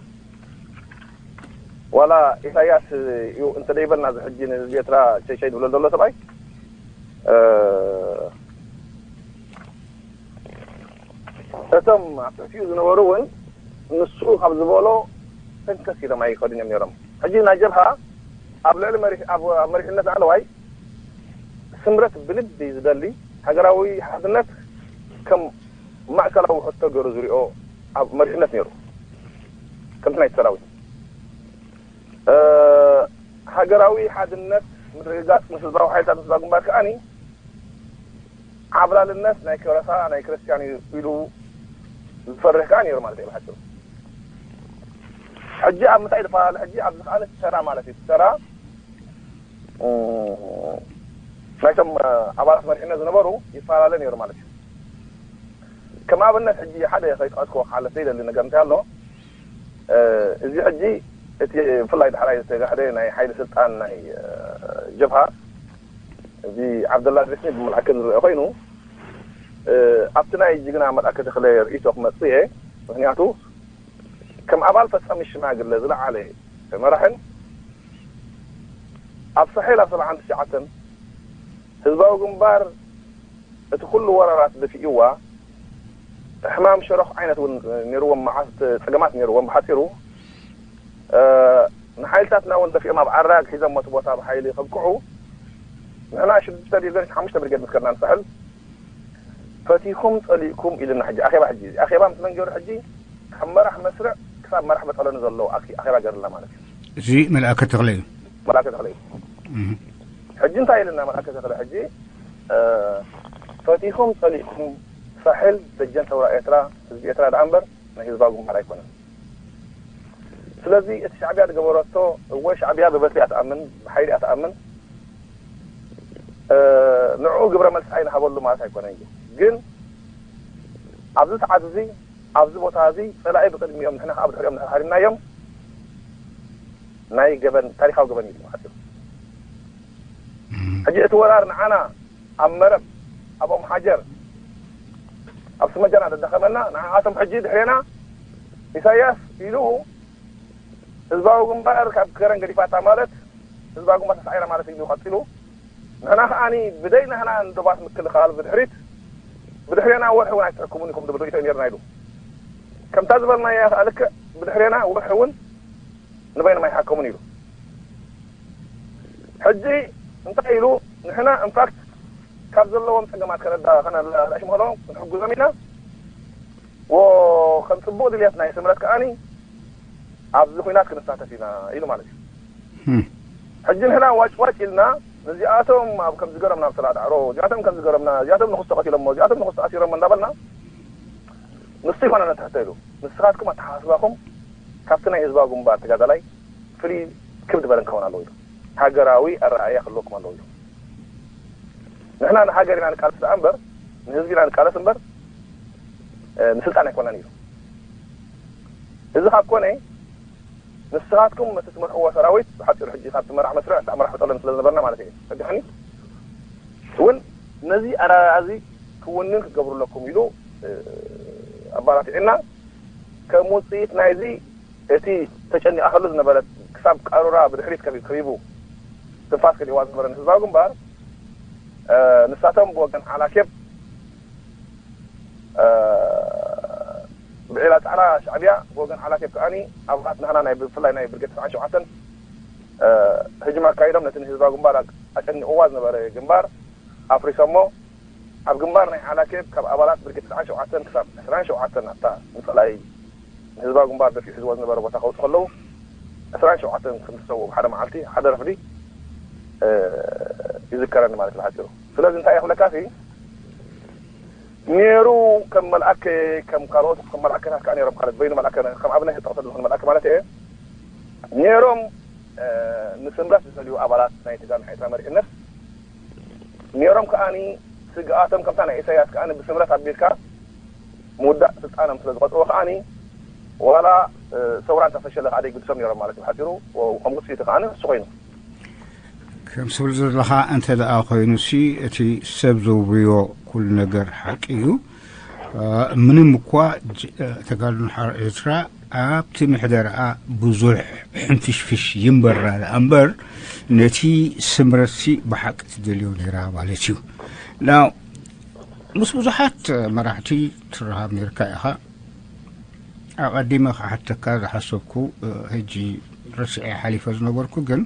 ዋላ ኢሳያስ እዩ እንተ ደይበልና እዚ ሕጂ ንህዝቢ ኤርትራ ሸይሸይ ዝብሎ ዘሎ ሰብኣይ እቶም ኣብ ትሕቲኡ ዝነበሩ እውን ንሱ ካብ ዝበሎ ተንከስ ኢሎም ኣይኸዱን እዮም ነይሮም። ሕጂ ናይ ጀብሃ ኣብ ልዕሊ መሪሕ- ኣብ ኣብ መሪሕነት ላዕለዋይ ስምረት ብልቢ ዝደሊ ሃገራዊ ሓድነት ከም ማእከላዊ ሕቶ ገይሩ ዝሪኦ ኣብ መሪሕነት ነይሩ። ከምቲ ናይቲ ሰራዊት ሃገራዊ ሓድነት ምርግጋፅ ምስ ህዝባዊ ሓይልታት ህዝባዊ ግንባር ከዓኒ ዓብላልነት ናይ ከረሳ ናይ ክርስትያን እዩ ኢሉ ዝፈርህ ከዓ ነይሩ ማለት እዩ ብሓፂሩ። ሕጂ ኣብ ምንታይ ይፈላለ? ሕጂ ኣብዚ ከዓ ተራ ማለት እዩ ተራ ናይቶም ኣባላት መሪሕነት ዝነበሩ ይፈላለ ነይሩ ማለት እዩ። ከም ኣብነት ሕጂ ሓደ ከይጠቐስክዎ ክሓለፍ ዘይደሊ ነገር እንታይ ኣሎ? እዚ ሕጂ እቲ ብፍላይ ዳሕራይ ዝተጋህደ ናይ ሓይሊ ስልጣን ናይ ጀብሃ እዚ ዓብደላ ድሪስኒ ብምልኣከ ዝረአ ኮይኑ ኣብቲ ናይ ጅግና መልኣከ ተኽለ ርእይቶ ክመፅእ እየ። ምክንያቱ ከም ኣባል ፈጻሚ ሽማግለ ዝለዓለ መራሕን ኣብ ሳሕል ኣብ ሰብዓን ትሽዓተን ህዝባዊ ግንባር እቲ ኩሉ ወራራት ደፊእዋ፣ ሕማም ሸሮኽ ዓይነት እውን ነይርዎም፣ መዓት ጸገማት ነይርዎም። ብሓጺሩ ንሓይልታትና እውን ደፊኦም ኣብ ዓራግ ሒዞም እቲ ቦታ ብሓይሊ ከብቅዑ፣ ንሕና ሽዱሽተ ብርጌድ ሓሙሽተ ብርጌድ ምስ ከድና ንሳሕል ፈቲኹም ጸሊእኩም ኢልና። ሕጂ ኣኼባ፣ ሕጂ ኣኼባ ምስ መን ገይሩ? ሕጂ ካብ መራሕ መስርዕ ክሳብ መራሕ በጠለኒ ዘሎ ኣኪ- ኣኼባ ገርልና ማለት እዩ። እዚ መልኣከ ተኽለ እዩ። መልኣከ ተኽለ እዩ። ሕጂ እንታይ ኢልና? መልኣከ ተኽለ ሕጂ ፈቲኹም ጸሊእኩም፣ ሳሕል ደጀን ሰውራ ኤርትራ፣ ህዝቢ ኤርትራ ደኣ እምበር ናይ ህዝባዊ ግንባር ኣይኮነን። ስለዚ እቲ ሻዕብያ ዝገበረቶ፣ እወ፣ ሻዕብያ ብበትሪ እያ ትኣምን፣ ብሓይሊ እያ ትኣምን። ንዕኡ ግብረ መልሲ ኣይንሃበሉ ማለት ኣይኮነን እዩ። ግን ኣብዚ ሰዓት እዚ፣ ኣብዚ ቦታ እዚ ጸላኢ ብቅድሚኦም፣ ንሕና ከዓ ብድሕሪኦም እንድሕር ሃሪምናዮም፣ ናይ ገበን፣ ታሪኻዊ ገበን እዩ ማለት እዩ። ሕጂ እቲ ወራር ንዓና ኣብ መረብ፣ ኣብ ኦም ሓጀር፣ ኣብ ስመጃና ዘዳኸመና፣ ንዓኣቶም ሕጂ ድሕሬና ኢሳያስ ኢሉ ህዝባዊ ግንባር ካብ ከረን ገዲፋታ ማለት ህዝባዊ ግንባር ተሳዒራ ማለት እዩ ቀጺሉ። ንሕና ከዓኒ ብደይ ንሕና ንዶባት ምክልኻል ብድሕሪት፣ ብድሕሬና ወርሒ እውን ኣይትሕክሙን ኢኹም ዝብል ርእይቶ እዩ ነርና ኢሉ። ከምታ ዝበልናያ ከኣ ልክዕ ብድሕሬና ወርሒ እውን ንበይኖም ኣይሓከሙን ኢሉ። ሕጂ እንታይ ኢሉ? ንሕና ኢንፋክት ካብ ዘለዎም ጸገማት ከነዳ- ከነላሽምኸሎም ክንሕግዞም ኢና። ወ- ከም ጽቡቕ ድልየት ናይ ስምረት ከኣኒ ኣብዚ ኲናት ክንሳተፍ ኢና ኢሉ ማለት እዩ። ሕጂ ንሕና ዋጭ ዋጭ ኢልና ነዚኣቶም ኣብ ከም ዝገረምና ኣብ ሰላዕ ዳዕሮ፣ እዚኣቶም ከም ዝገረምና፣ እዚኣቶም ንኹስ ተቐቲሎሞ፣ እዚኣቶም ንኹስ ተኣሲሮሞ እንዳበልና ንሱ ይኮና ነትሕቶ ኢሉ። ንስኻትኩም ኣተሓሳስባኹም ካብቲ ናይ ህዝባዊ ግንባር ተጋዳላይ ፍልይ ክብ ዝበለን ክኸውን ኣለዎ ኢሉ። ሃገራዊ ኣረኣእያ ክህልወኩም ኣለዎ ኢሉ። ንሕና ንሃገር ኢና ንቃለስ ደኣ እምበር ንህዝቢ ኢና ንቃለስ እምበር እ፣ ንስልጣን ኣይኮነን ኢሉ። እዚ ካብ ኮነ ንስኻትኩም እቲ ትመርሕዎ ሰራዊት ብሓፂሩ ሕጂ ካብቲ መራሕ መስርዕ ክሳብ መራሕ ጠለን ስለ ዝነበርና ማለት እዩ። ፈዲሕኒ እውን ነዚ ኣረኣእያ እዚ ክውንን ክትገብሩ ኣለኩም ኢሉ እ፣ ኣባላቲዕና ከም ውፅኢት ናይዚ እቲ ተጨኒቓ ከሎ ዝነበረት ክሳብ ቃሩራ ብድሕሪት ከቢ- ከቢቡ ትንፋስ ከሊእዋ ዝነበረ ንህዝባዊ ግንባር እ፣ ንሳቶም ብወገን ዓላኬብ እ፣ ብዒላ ጻዕዳ ሻዕብያ ብወገን ዓላኬብ ከኣኒ ኣብራት ናህና ናይ ብፍላይ ናይ ብርጌድ ተስዓን ሸውዓተን እ፣ ህጅም ኣካይዶም ነቲ ንህዝባዊ ግንባር ኣጨኒቕዋ ዝነበረ ግንባር ኣፍሪሶሞ። ኣብ ግንባር ናይ ዓላኬብ ካብ ኣባላት ብርጌድ ተስዓን ሸውዓተን ክሳብ ዕስራን ሸውዓተን ኣብታ ንጸላኢ ንህዝባዊ ግንባር ደፊኡ ሒዝዎ ዝነበረ ቦታ ከውጽኡ ከለዉ ዕስራን ሸውዓተን ከም ዝተሰውኡ ብሓደ መዓልቲ ሓደ ረፍዲ እ፣ ይዝከረኒ ማለት እዩ ብሓጺሩ። ስለዚ እንታይ እየ ክብለካ ሲ ነይሩ ከም መልኣከ ከም ካልኦት ከም መልኣከታት ከዓ ነይሮም ካልኦት በይኑ መልኣከ ከም ኣብነት ዝጠቕሰሉ ዝኾነ መልኣከ ማለት እየ ነይሮም እ፣ ንስምረት ዝደልዩ ኣባላት ናይ ተጋሩ ናይ ኤርትራ መሪሕነት ነይሮም ከዓኒ ስግኣቶም ከምታ ናይ ኢሳያስ ከዓኒ ብስምረት ኣቢልካ ምውዳእ ስልጣኖም ስለ ዝቆፅርዎ ከዓኒ ዋላ እ፣ ሰውራ እንተፈሸለ ከዓ ደይግድሶም ነይሮም ማለት እዩ ሓፂሩ ከም ውፅኢቱ ከዓኒ ንሱ ኮይኑ ከም ስብል ዘለኻ እንተ ደኣ ኮይኑሲ እቲ ሰብ ዘውርዮ ኩሉ ነገር ሓቂ እዩ። ምንም እኳ ተጋድሎ ሓራ ኤርትራ ኣብቲ ምሕደርኣ ብዙሕ ሕንፍሽፍሽ ይንበራ ደኣ እምበር ነቲ ስምረትሲ ብሓቂ ትደልዮ ነይራ ማለት እዩ። ናው ምስ ብዙሓት መራሕቲ ትረኻብ ነይርካ ኢኻ። ኣቐዲመ ክሓተካ ዝሓሰብኩ ሕጂ ረሲዐ ሓሊፈ ዝነበርኩ ግን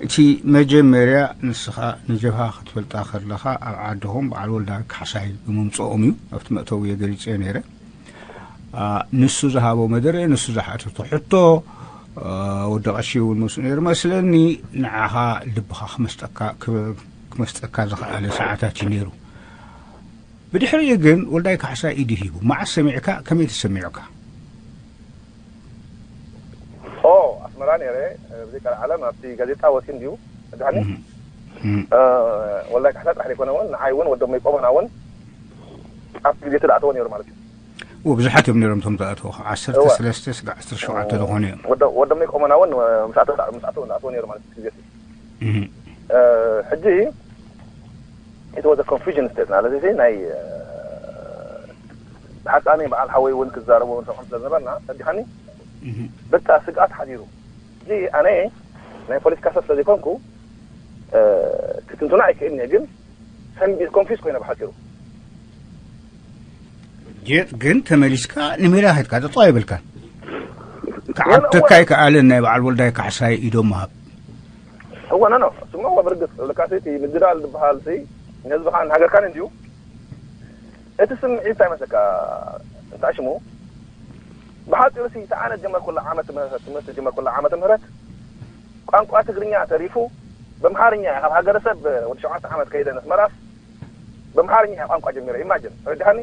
እቲ መጀመርያ ንስኻ ንጀብሃ ክትፈልጣ ከለኻ ኣብ ዓድኹም በዓል ወልዳ ካሕሳይ ብምምፅኦም እዩ ኣብቲ መእተዊ ገሊፀ ነይረ። ንሱ ዝሃቦ መደረ ንሱ ዝሓተቶ ሕቶ ወዲ ቀሺ እውን ምስኡ ነይሩ መስለኒ። ንዓኻ ልብኻ ክመስጠካ ክመስጠካ ዝኸኣለ ሰዓታት እዩ ነይሩ። ብድሕሪኡ ግን ወልዳይ ካሕሳይ ኢዱ ሂቡ። መዓስ ሰሚዕካ? ከመይ ተሰሚዑካ? ኦ ኣስመራ ነይረ ብዘይ ካልእ ዓለም ኣብቲ ጋዜጣ ወፂ እንድዩ ድሓኒ ወልዳይ ካሕሳይ ጥራሕ ዘይኮነ እውን ንዓይ እውን ወዶም መይቆመና እውን ኣብቲ ግዜ ተዳእተዎ ነይሩ ማለት እዩ። ብዙሓት እዮም ነይሮም እቶም ዝኣተዉ ዓሰርተ ሰለስተ ስጋ ዓሰርተ ሸውዓተ ዝኾኑ እዮም። ወዶም መይቆመና እውን ምስኣተዎ ዝኣተዎ ነይሩ ማለት እዩ ግዜ ሕጂ it was a confusion state ማለት እዚ ናይ ብሓቃኒ በዓል ሓወይ እውን ክዛረቦ ንሰምዖም ስለ ዝነበርና ፈዲኻኒ በቃ ስግኣት ሓዲሩ። እዚ ኣነ ናይ ፖለቲካ ሰብ ስለዘይኮንኩ ክትንትኖ ኣይክእልን እየ፣ ግን ሰንቢ ኮንፊዝ ኮይነ ብሓፂሩ። ጌጥ ግን ተመሊስካ ንሜዳ ከድካ ጠጠው ኣይብልካን። ክዓብተካ ኣይከኣልን። ናይ በዓል ወልዳይ ካሕሳይ ኢዶም ምሃብ። እወ ኖ ኖ፣ እሱማ እወ ብርግፅ። ለካሲ እቲ ምግዳል ዝበሃል ሲ ንህዝብኻን ሃገርካን እንድዩ። እቲ ስምዒት እንታይ መስለካ? እንታይ ሽሙ? ብሓፂሩ ሲ ሰዓነ ጀመርኩላ ዓመት ትምህርቲ ጀመርኩላ ዓመተ ምህረት ቋንቋ ትግርኛ ተሪፉ በምሓርኛ ካብ ሃገረሰብ ወዲ ሸውዓተ ዓመት ከይደ ነስመራስ በምሓርኛ ቋንቋ ጀሚረ። ኢማጅን ረድሃኒ።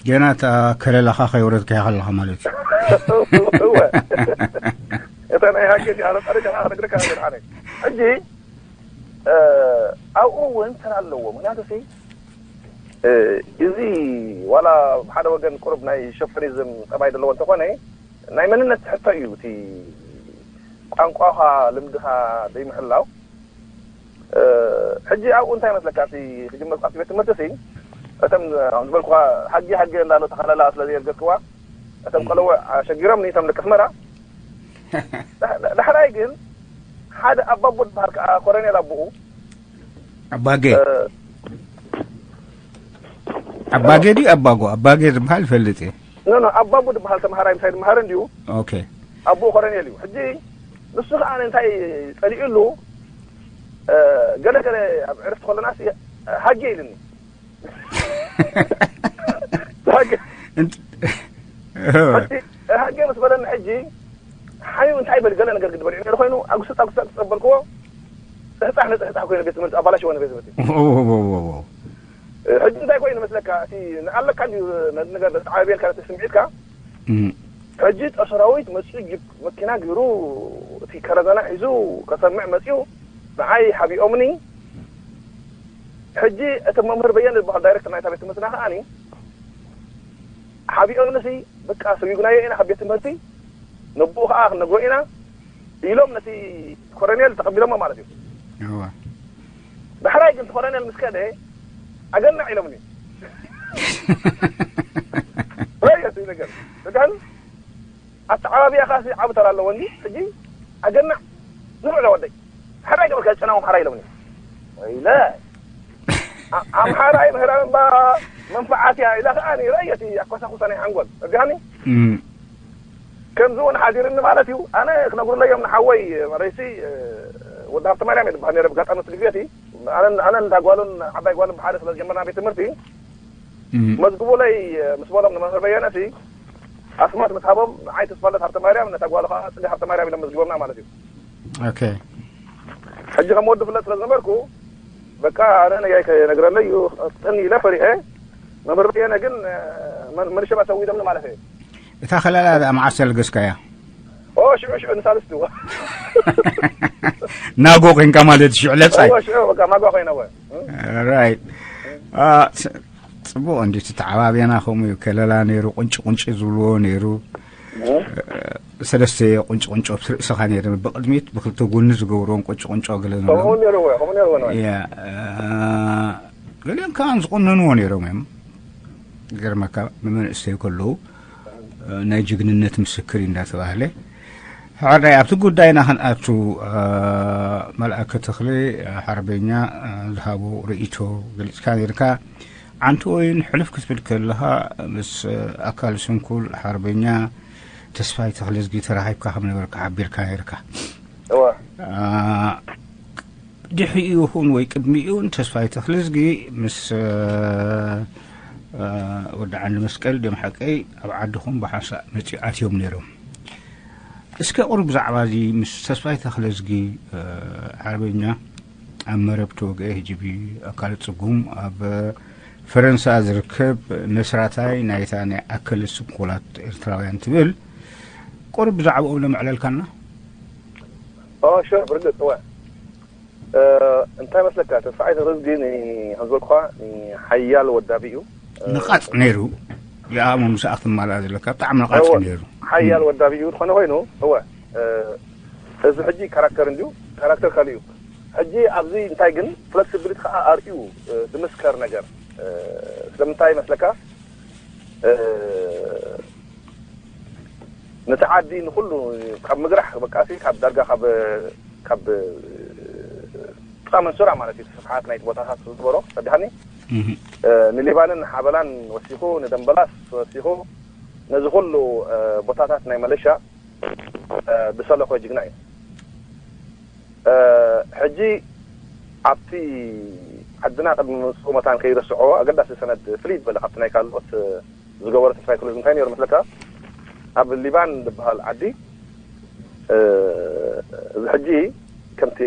ገና እታ ከለላኻ ከይወረድካ ከለኻ ማለት እዩ። እወ። እታ ናይ ሃገር ኣረጣሪ ከኣ ክነግረካ እየ። ሕጂ ኣብኡ እውን ተራ ኣለዎ። ምክንያቱ ሲ እዚ ዋላ ሓደ ወገን ቁሩብ ናይ ሸፈኒዝም ጠባይ ዘለዎ እንተኾነ ናይ መንነት ሕቶ እዩ። እቲ ቋንቋኻ ልምድኻ ዘይምሕላው። ሕጂ ኣብኡ እንታይ መስለካ? እቲ ክጅመር ቋፍ ቤት ትምህርቲ ሲ እቶም ዝበልኩኻ ሃጌ ሃጌ እንዳሎ ተኸለላ ስለ ዘየርገጽክዋ እቶም ቀለዎ ኣሸጊሮም ንቶም ደቂ ኣስመራ። ዳሕራይ ግን ሓደ ኣባቡ ዝበሃል ከዓ ኮረኔል ኣቡኡ ኣባጌ ኣባጌ ድዩ ኣባጎ ኣባጌ ዝበሃል ይፈልጥ እየ። ኖ ኖ ኣባቡ ዝበሃል ተምሃራይ ምሳይ ዝመሃረ እንዲዩ። ኦኬ ኣቦ ኮረኔል እዩ። ሕጂ ንሱ ከዓ እንታይ ጸሊኡሉ ገለ ገለ ኣብ ዕርፍቲ ከለናስ ሃጌ ኢልኒ። ሃጌ ምስ በለኒ ሕጂ ሓዩ እንታይ በል ገለ ነገር ግዲ በሊዑ ነይሩ ኮይኑ ኣጉስጥ ኣጉስጥ ኣጉስጥ በልክዎ። ጽሕጻሕ ንጽሕጻሕ ኮይኑ ቤት ትምህርቲ ኣባላሽ ሆነ ቤት ትምህርቲ ሕጂ እንታይ ኮይኑ መስለካ? እቲ ንኣለካ እንዲዩ ነቲ ነገር ተዓባቢልካ ነቲ ስምዒትካ። ሕጂ ጦር ሰራዊት መፂኡ ጅፕ መኪና ገይሩ እቲ ከረዛና ሒዙ ከሰምዕ መፂኡ ንዓይ ሓቢኦምኒ። ሕጂ እቲ መምህር በየነ ዝበሃል ዳይሬክተር ናይታ ቤት ትምህርትና ከዓኒ ሓቢኦምኒ ሲ በቃ ሰጊጉናዮ ኢና ካብ ቤት ትምህርቲ ነብኡ ከዓ ክንነግሮ ኢና ኢሎም ነቲ ኮረኔል ተቐቢሎሞ ማለት እዩ። እወ ዳሕራይ ግን ኮረኔል ምስ ከደ ኣገናዕ ኢሎምኒ። ረየት ነገር እዳን ኣተዓባቢያኻ ሲ ዓቢ ተራ ኣለዎ እንዲ ሕጂ ኣገናዕ ንብዕሎ ወደይ ሓራይ ገበርካ ጨናዎም ሓራይ ኢሎምኒ። ወይለ ኣምሓራይ ምህራን እባ መንፈዓት እያ ኢላ ከዓ ረየት ኣኮሳኩሳ ናይ ሓንጎል እዳኒ ከምዚ እውን ሓዲርኒ ማለት እዩ። ኣነ ክነግሩለዮም ንሓወይ መለይሲ ወዲ ሃብተ ማርያም እየ ዝበሃል ነረ ብጋጣሚ ስድሪ ቤቲ ኣነን ኣነን እታ ጓሉን ዓባይ ጓሉን ብሓደ ስለ ዝጀመርና ቤት ትምህርቲ መዝግቡለይ ምስ በሎም ንመምህር በየነ ሲ ኣስማት ምስ ሃቦም ንዓይ ተስፋለት ሃብተ ማርያም ነታ ጓሉ ከዓ ፅገ ሃብተ ማርያም ኢሎም መዝግቦምና ማለት እዩ። ኦኬ ሕጂ ከም ወዲ ፍለጥ ስለ ዝነበርኩ በቃ ኣነ ነጋይ ከነግረለይ እዩ ጥን ኢለ ፈሪሐ መምህር በየነ ግን መንሸባ ሰዊዶምኒ ማለት እዩ። እታ ከለላ እዚኣ መዓስ ተልገስካያ? ኦ ሽዑ ሽዑ ንሳልስቲ እዋ ናጎ ኮንካ ማለት ሽዑ ለጻይ እዋ ሽዑ በቃ ማጓ ኮይነ እወ ራይት ጽቡቅ እንዲ ተዓባቢና ከምኡ እዩ። ከለላ ነይሩ ቁንጭ ቁንጭ ዝብልዎ ነይሩ። ሰለስተ ቁንጭ ቁንጮ ርእስኻ ነይሩ ብቅድሚት ብክልተ ጎኒ ዝገብርዎም ቁንጭ ቁንጮ ገለ ከምኡ ነይሩ እወ ከምኡ ነይሩ እወ ንዋይ ያ ገሊኦም ከዓ ዝቆነንዎ ነይሮም እዮም። ገርመካ ንመንእሰይ ከለዉ ናይ ጅግንነት ምስክር እዩ እንዳተባህለ ሕራይ ኣብቲ ጉዳይና ክንኣቱ። መልኣከ ተኽለ ሓርበኛ ዝሃቦ ርእይቶ ገሊፅካ ነርካ። ዓንቱ ወይን ሕልፍ ክትብል ከለኻ ምስ ኣካል ስንኩል ሓርበኛ ተስፋይ ተኽለዝጊ ተራኺብካ ከም ነበርካ ሓቢርካ ነርካ። እወ ድሕሪኡ ይኹን ወይ ቅድሚኡን ተስፋይ ተኽለዝጊ ምስ ወዲ ዓንዲ መስቀል ድዮም ሓቀይ ኣብ ዓድኹም ብሓንሳእ መፂኡ ኣትዮም ነይሮም። እስከ ቁሩብ ብዛዕባ እዚ ምስ ተስፋይ ተኽለዝጊ ሓርበኛ ኣብ መረብ ተወግአ ህጅቢ ኣካለ ፅጉም ኣብ ፈረንሳ ዝርከብ መስራታይ ናይታ ናይ ኣከለ ስንኩላት ኤርትራውያን ትብል ቁሩብ ብዛዕባኦም ነምዕለልካና። ኦ ሹር ብርግፅ እወ እንታይ መስለካ ተስፋይ ተኽለዝጊ ከምዝበልኩኻ ሓያል ወዳቢ እዩ። ነቓጽ ነይሩ። የኣሙ ምሳኣ ክትማልኣ ዘለካ ብጣዕሚ ነቓጽ እዩ ነይሩ። ሓያል ወዳቢ እዩ ዝኾነ ኮይኑ እወ እዚ ሕጂ ካራክተር እንድዩ ካራክተር ካልእ እዩ። ሕጂ ኣብዚ እንታይ ግን ፍለክሲቢሊቲ ከዓ ኣርእዩ ዝምስከር ነገር ስለምንታይ ይመስለካ ነቲ ዓዲ ንኹሉ ካብ ምግራሕ በቃሲ ካብ ዳርጋ ካብ ካብ ጥቓ መንሱራ ማለት እዩ ስፍሓት ናይቲ ቦታታት ዝነበሮ ረዲሃኒ ንሊባንን ሓበላን ወሲኹ ንደንበላስ ወሲኹ ነዚ ኩሉ ቦታታት ናይ መለሻ ብሰለኾ ጅግና እዩ። ሕጂ ኣብቲ ዓድና ቅድሚ ምምፅኡ መታን ከይረስዖ ኣገዳሲ ሰነድ ፍልይ ዝበለ ካብቲ ናይ ካልኦት ዝገበሮ ተስፋይ ክሉዝ እንታይ ነይሩ መስለካ? ኣብ ሊባን ዝበሃል ዓዲ እዚ ሕጂ ከምቲ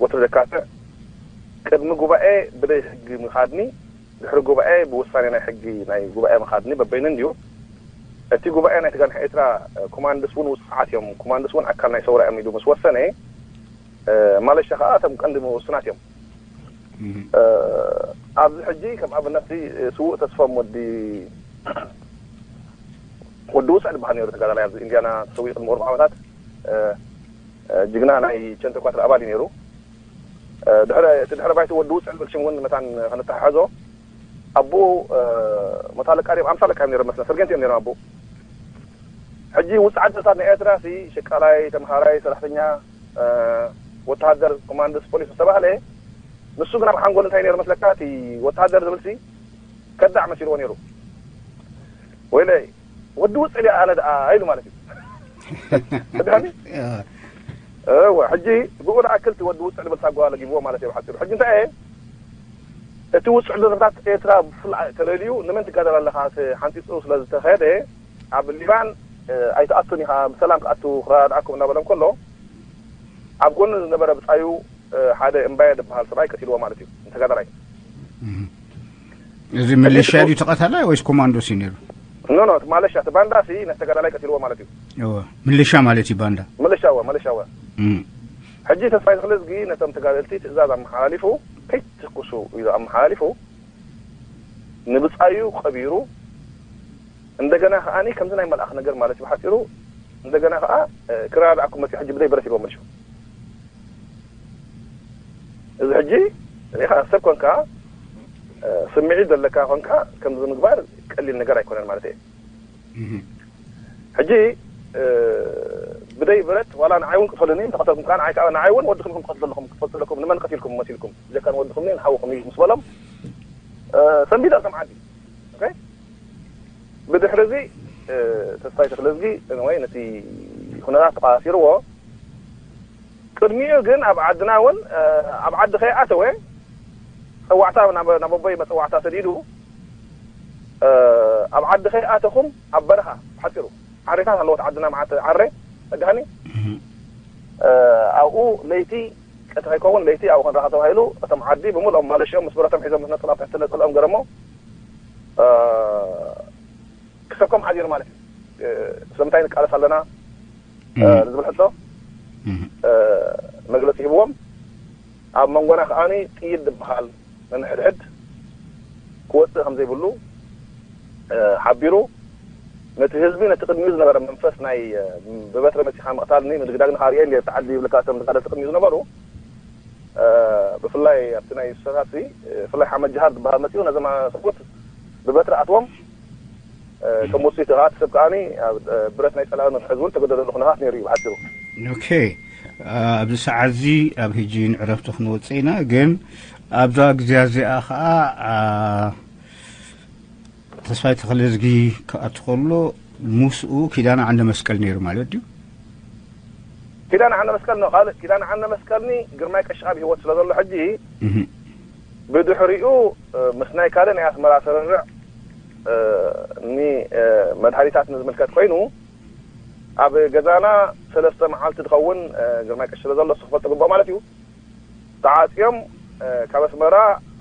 ወትሩ ዘካትዕ ቅድሚ ጉባኤ ብደይ ሕጊ ምኻድኒ ድሕሪ ጉባኤ ብውሳኔ ናይ ሕጊ ናይ ጉባኤ ምኻድኒ በበይኑ እንድዩ። እቲ ጉባኤ ናይ ተጋንሒ ኤርትራ ኮማንድስ እውን ውፅዓት እዮም፣ ኮማንድስ እውን ኣካል ናይ ሰውራ እዮም ኢሉ ምስ ወሰነ ማለሻ ከዓ እቶም ቀንዲ ውሱናት እዮም። ኣብዚ ሕጂ ከም ኣብነት ስዉእ ተስፎም ወዲ ወዲ ውፅዕ ዝበሃል ነይሩ ተጋዳላይ ኣብዚ ኢንዲያና ተሰዊኡ ቅድሚ ቁሩብ ዓመታት ጅግና ናይ ቸንተ ኳትር ኣባል እዩ ነይሩ። ድሕረ እቲ ድሕረ ባይቱ ወዲ ውፅዕ ዝብል ሽም እውን መታን ከነተሓሕዞ ኣቦኡ መቶ ኣለቃ ድዮም ኣምሳ ኣለቃ እዮም ነይሮም መስለ ሰርጌንት እዮም ነይሮም ኣቦኡ። ሕጂ ውፅዓት ጀብሃት ናይ ኤርትራ ሲ ሸቃላይ ተምሃራይ ሰራሕተኛ ወተሃደር ኮማንዶስ ፖሊስ ዝተባህለ ንሱ ግን ኣብ ሓንጎል እንታይ ነይሩ መስለካ እቲ ወተሃደር ዝብል ሲ ከዳዕ መሲልዎ ነይሩ። ወይለይ ወዲ ውፅዕ ድኣ ኣነ ደኣ ኢሉ ማለት እዩ። ድሓኒ እወ ሕጂ ብኡ ንኣክል እቲ ወዲ ውፅዕ ዝብል ሳጓ ለጊብዎ ማለት እዩ ብሓፂሩ። ሕጂ እንታይ እየ እቲ ውፅዕ ደርፍታት ኤርትራ ብፍላ ተለልዩ ንመን ትጋደል ኣለኻ ሓንፂፁ ስለ ዝተኸደ ኣብ ሊባን ኣይትኣቱን ኢኻ ብሰላም ክኣቱ ክረዳድኣኩም እናበሎም ከሎ ኣብ ጎኒ ዝነበረ ብፃዩ ሓደ እምባየ ዝበሃል ሰብኣይ ቀቲልዎ ማለት እዩ። ተጋዳላይ እዚ ሚሊሻ ድዩ ተቐታላይ ወይስ ኮማንዶስ እዩ ነይሩ? ኖ ኖ እቲ ማለሻ እቲ ባንዳ ሲ ነቲ ተጋዳላይ ቀቲልዎ ማለት እዩ። እወ ሚሊሻ ማለት እዩ ባንዳ። መለሻ እወ መለሻ እወ። እም። ሕጂ ተስፋይ ተኽለዝጊ ነቶም ተጋደልቲ ትእዛዝ ኣመሓላሊፉ ከይትኩሱ ኢሉ ኣመሓላሊፉ ንብፃዩ ቀቢሩ እንደገና ከዓኒ ከምዚ ናይ መልኣኽ ነገር ማለት እዩ ብሓፂሩ እንደገና ከዓ ክረዳድኣኩም መፅኡ ሕጂ ብዘይ ብረት ኢልዎም መሊሱ። እዚ ሕጂ ሪኢኻ ሰብ ኮንካ ስምዒት ዘለካ ኮንካ ከምዚ ምግባር ቀሊል ነገር ኣይኮነን ማለት እየ። ሕጂ ብደይ ብረት ዋላ ንዓይ እውን ቅተሉኒ እንተቐተልኩም ከዓ ንዓይ ከዓ ንዓይ እውን ወድኹም ኢኹም ትቐትሉ ዘለኹም ክትፈልጡ ኣለኩም ንመን ቀቲልኩም መሲልኩም ብጀካ ንወድኹም ንሓውኹም እዩ ምስ በሎም ሰንቢዳ እቶም ዓዲ ብድሕሪ እዚ ተስፋይ ተኽለዝጊ ወይ ነቲ ኩነታት ተቐሳሲርዎ ቅድሚኡ ግን ኣብ ዓድና እውን ኣብ ዓዲ ከይኣተወ ፀዋዕታ ናብ ኣቦይ መፀዋዕታ ሰዲዱ ኣብ ዓዲ ከይኣተኹም ኣብ በረኻ ሓፂሩ ዓሬታት ኣለዎ ዓድና መዓት ዓረ ኣድሃኒ ኣብኡ ለይቲ ቀትሪ ከይከውን ለይቲ ኣብኡ ክንረኻ ተባሂሉ እቶም ዓዲ ብምልኦም ማለሽኦም ምስ ብረቶም ሒዞም ምስ ነፀላ ትሕቲ ነፀልኦም ገረሞ ክሰብኮም ሓዚሩ ማለት እዩ። ስለምንታይ ንቃለስ ኣለና ንዝብል ሕቶ መግለፂ ሂብዎም። ኣብ መንጎና ከዓኒ ጥይት ዝበሃል ነንሕድሕድ ክወፅእ ከም ዘይብሉ ሓቢሩ ነቲ ህዝቢ ነቲ ቅድሚኡ ዝነበረ መንፈስ ናይ ብበትሪ መፂኻ ምቕታልኒ ምድግዳግኒ ካርየ እንዲ ተዓዲ ይብልካ እቶም ተጋደልቲ ቅድሚኡ ዝነበሩ ብፍላይ ኣብቲ ናይ ሱሳታት ብፍላይ ሓመድ ጅሃር ዝበሃል መፂኡ ነዞም ሰብኡት ብበትሪ ኣትዎም ከም ውፅኢት ከዓ እቲ ሰብ ከዓ ብረት ናይ ፀላኢ ንክሕዝ እውን ተገደደሉ ኩነታት ነይሩ እዩ ብሓፂሩ። ኦኬ ኣብዚ ሰዓት እዚ ኣብ ሕጂ ንዕረፍቲ ክንወፅእ ኢና ግን ኣብዛ ግዜ እዚኣ ከዓ ተስፋይ ተኽለዝጊ ክኣቱ ከሎ ምስኡ ኪዳነ ዓንደ መስቀል ነይሩ ማለት ድዩ? ኪዳነ ዓንደ መስቀል ነው ካልእ ኪዳነ ዓንደ መስቀልኒ ግርማይ ቀሻ ኣብ ህይወት ስለ ዘሎ ሕጂ ብድሕሪኡ ምስ ናይ ካልእ ናይ ኣስመራ ስርርዕ ኒ መድሃኒታት ንዝምልከት ኮይኑ ኣብ ገዛና ሰለስተ መዓልቲ ዝኸውን ግርማይ ቀሺ ስለ ዘሎ ንሱ ክፈልጦ ግብኦ ማለት እዩ። ተዓፅዮም ካብ ኣስመራ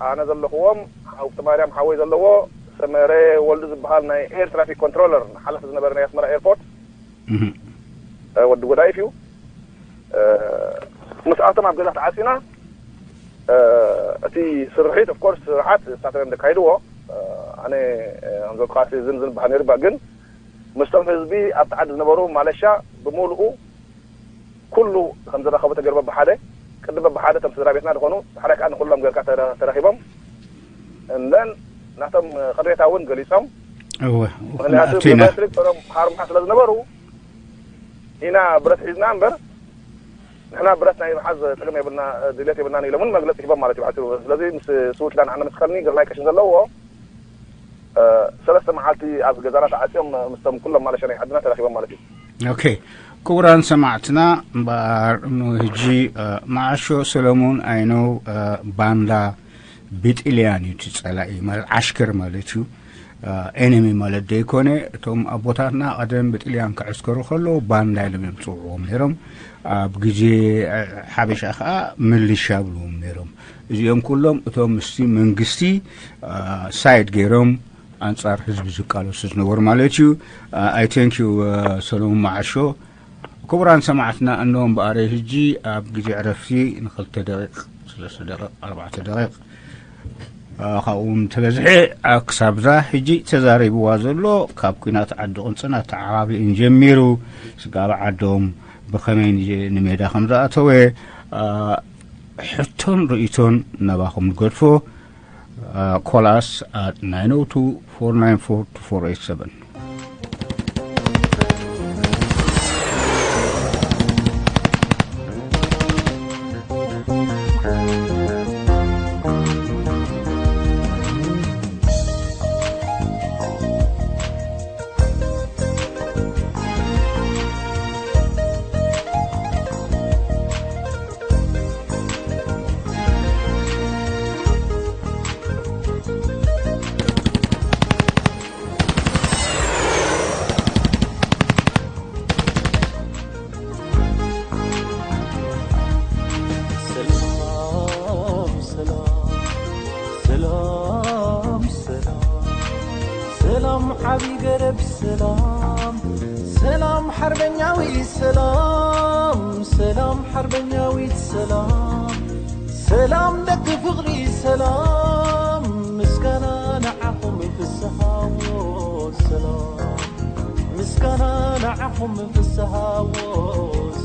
ኣነ ዘለኽዎም ሃብተማርያም ሓወይ ዘለዎ ሰመረ ወልዱ ዝበሃል ናይ ኤር ትራፊክ ኮንትሮለር ሓላፊ ዝነበረ ናይ ኣስመራ ኤርፖርት ወዲ ጎዳይፍ እዩ። ምስኣቶም ኣብ ገዛ ተዓፂና እቲ ስርሒት ኦፍኮርስ ስርሓት ንሳቶም እዮም ዘካይድዎ። ኣነ ከምዞም ካሲ ዝን ዝበሃል ነይሩ ግን ምስቶም ህዝቢ ኣብቲ ዓዲ ዝነበሩ ማለሻ ብምሉኡ ኩሉ ከም ዝረኸቡ ተገይሩ በብሓደ ቅዲ በብሓደ እቶም ስድራ ቤትና ዝኾኑ ዳሕራይ ከዓ ንኩሎም ጌርካ ተረ- ተረኺቦም እለን ናቶም ቅሬታ እውን ገሊፆም እወ ምክንያቱ ንኣቱ ኢና ብመትሪክ ጦሮም ሃርማ ስለ ዝነበሩ ኢና ብረት ሒዝና እምበር፣ ንሕና ብረት ናይ ምሓዝ ጥቅም የብልና፣ ድሌት የብልናን ኢሎም እውን መግለፂ ሂቦም ማለት እዩ ብሓፂሩ። ስለዚ ምስ ስውእ ኪዳነ ኣነ ምስ ከልኒ ግርማይ ቀሽን ዘለዎ፣ ሰለስተ መዓልቲ ኣብ ገዛና ተዓፅዮም ምስቶም ኩሎም ማለሸናይ ዓድና ተራኺቦም ማለት እዩ። ኦኬ። ክቡራን ሰማዕትና፣ እምበኣር ንሕጂ መዓሾ ሰለሙን ኣይነው ባንዳ ብጥልያን እዩ እቲ ጸላኢ ማለት ዓሽከር ማለት እዩ። ኤነሚ ማለት ዘይኮነ፣ እቶም ኣቦታትና ቀደም ብጥልያን ክዕስከሩ ከለዉ ባንዳ ኢሎም እዮም ዝጽውዕዎም ነይሮም። ኣብ ግዜ ሓበሻ ከኣ ምልሻ ብልዎም ነይሮም። እዚኦም ኩሎም እቶም ምስቲ መንግስቲ ሳይድ ገይሮም ኣንጻር ህዝቢ ዝቃለሱ ዝነበሩ ማለት እዩ። I thank you ሰለሙን መዓሾ። ክቡራን ሰማዕትና፣ እነሆ እምበኣር ሕጂ ኣብ ግዜ ዕረፍቲ ንክልተ ደቂቕ፣ ሰለስተ ደቂቕ፣ ኣርባዕተ ደቂቕ፣ ካብኡ እውን ተበዝሐ። ክሳብዛ ሕጂ ተዛሪብዋ ዘሎ ካብ ኲናት ዓዲ ቅንፅን ኣተዓባቢኡን ጀሚሩ ስጋብ ዓዶም ብኸመይ ንመይዳ ከም ዝኣተወ ሕቶን ርእይቶን ናባኹም ንገድፎ። Call us at nine oh two, four nine four, two four eight seven. ሰላም ሰላም ሰላም ሰላም ዓቢ ገረብ ሰላም ሰላም ሓርበኛዊ ሰላም ሰላም ሓርበኛዊት ሰላም ሰላም ደቂ ፍቕሪ ሰላም ምስጋና ንዓኹም ይፍስሃዎ ሰላም ምስጋና ንዓኹም ይፍስሃዎ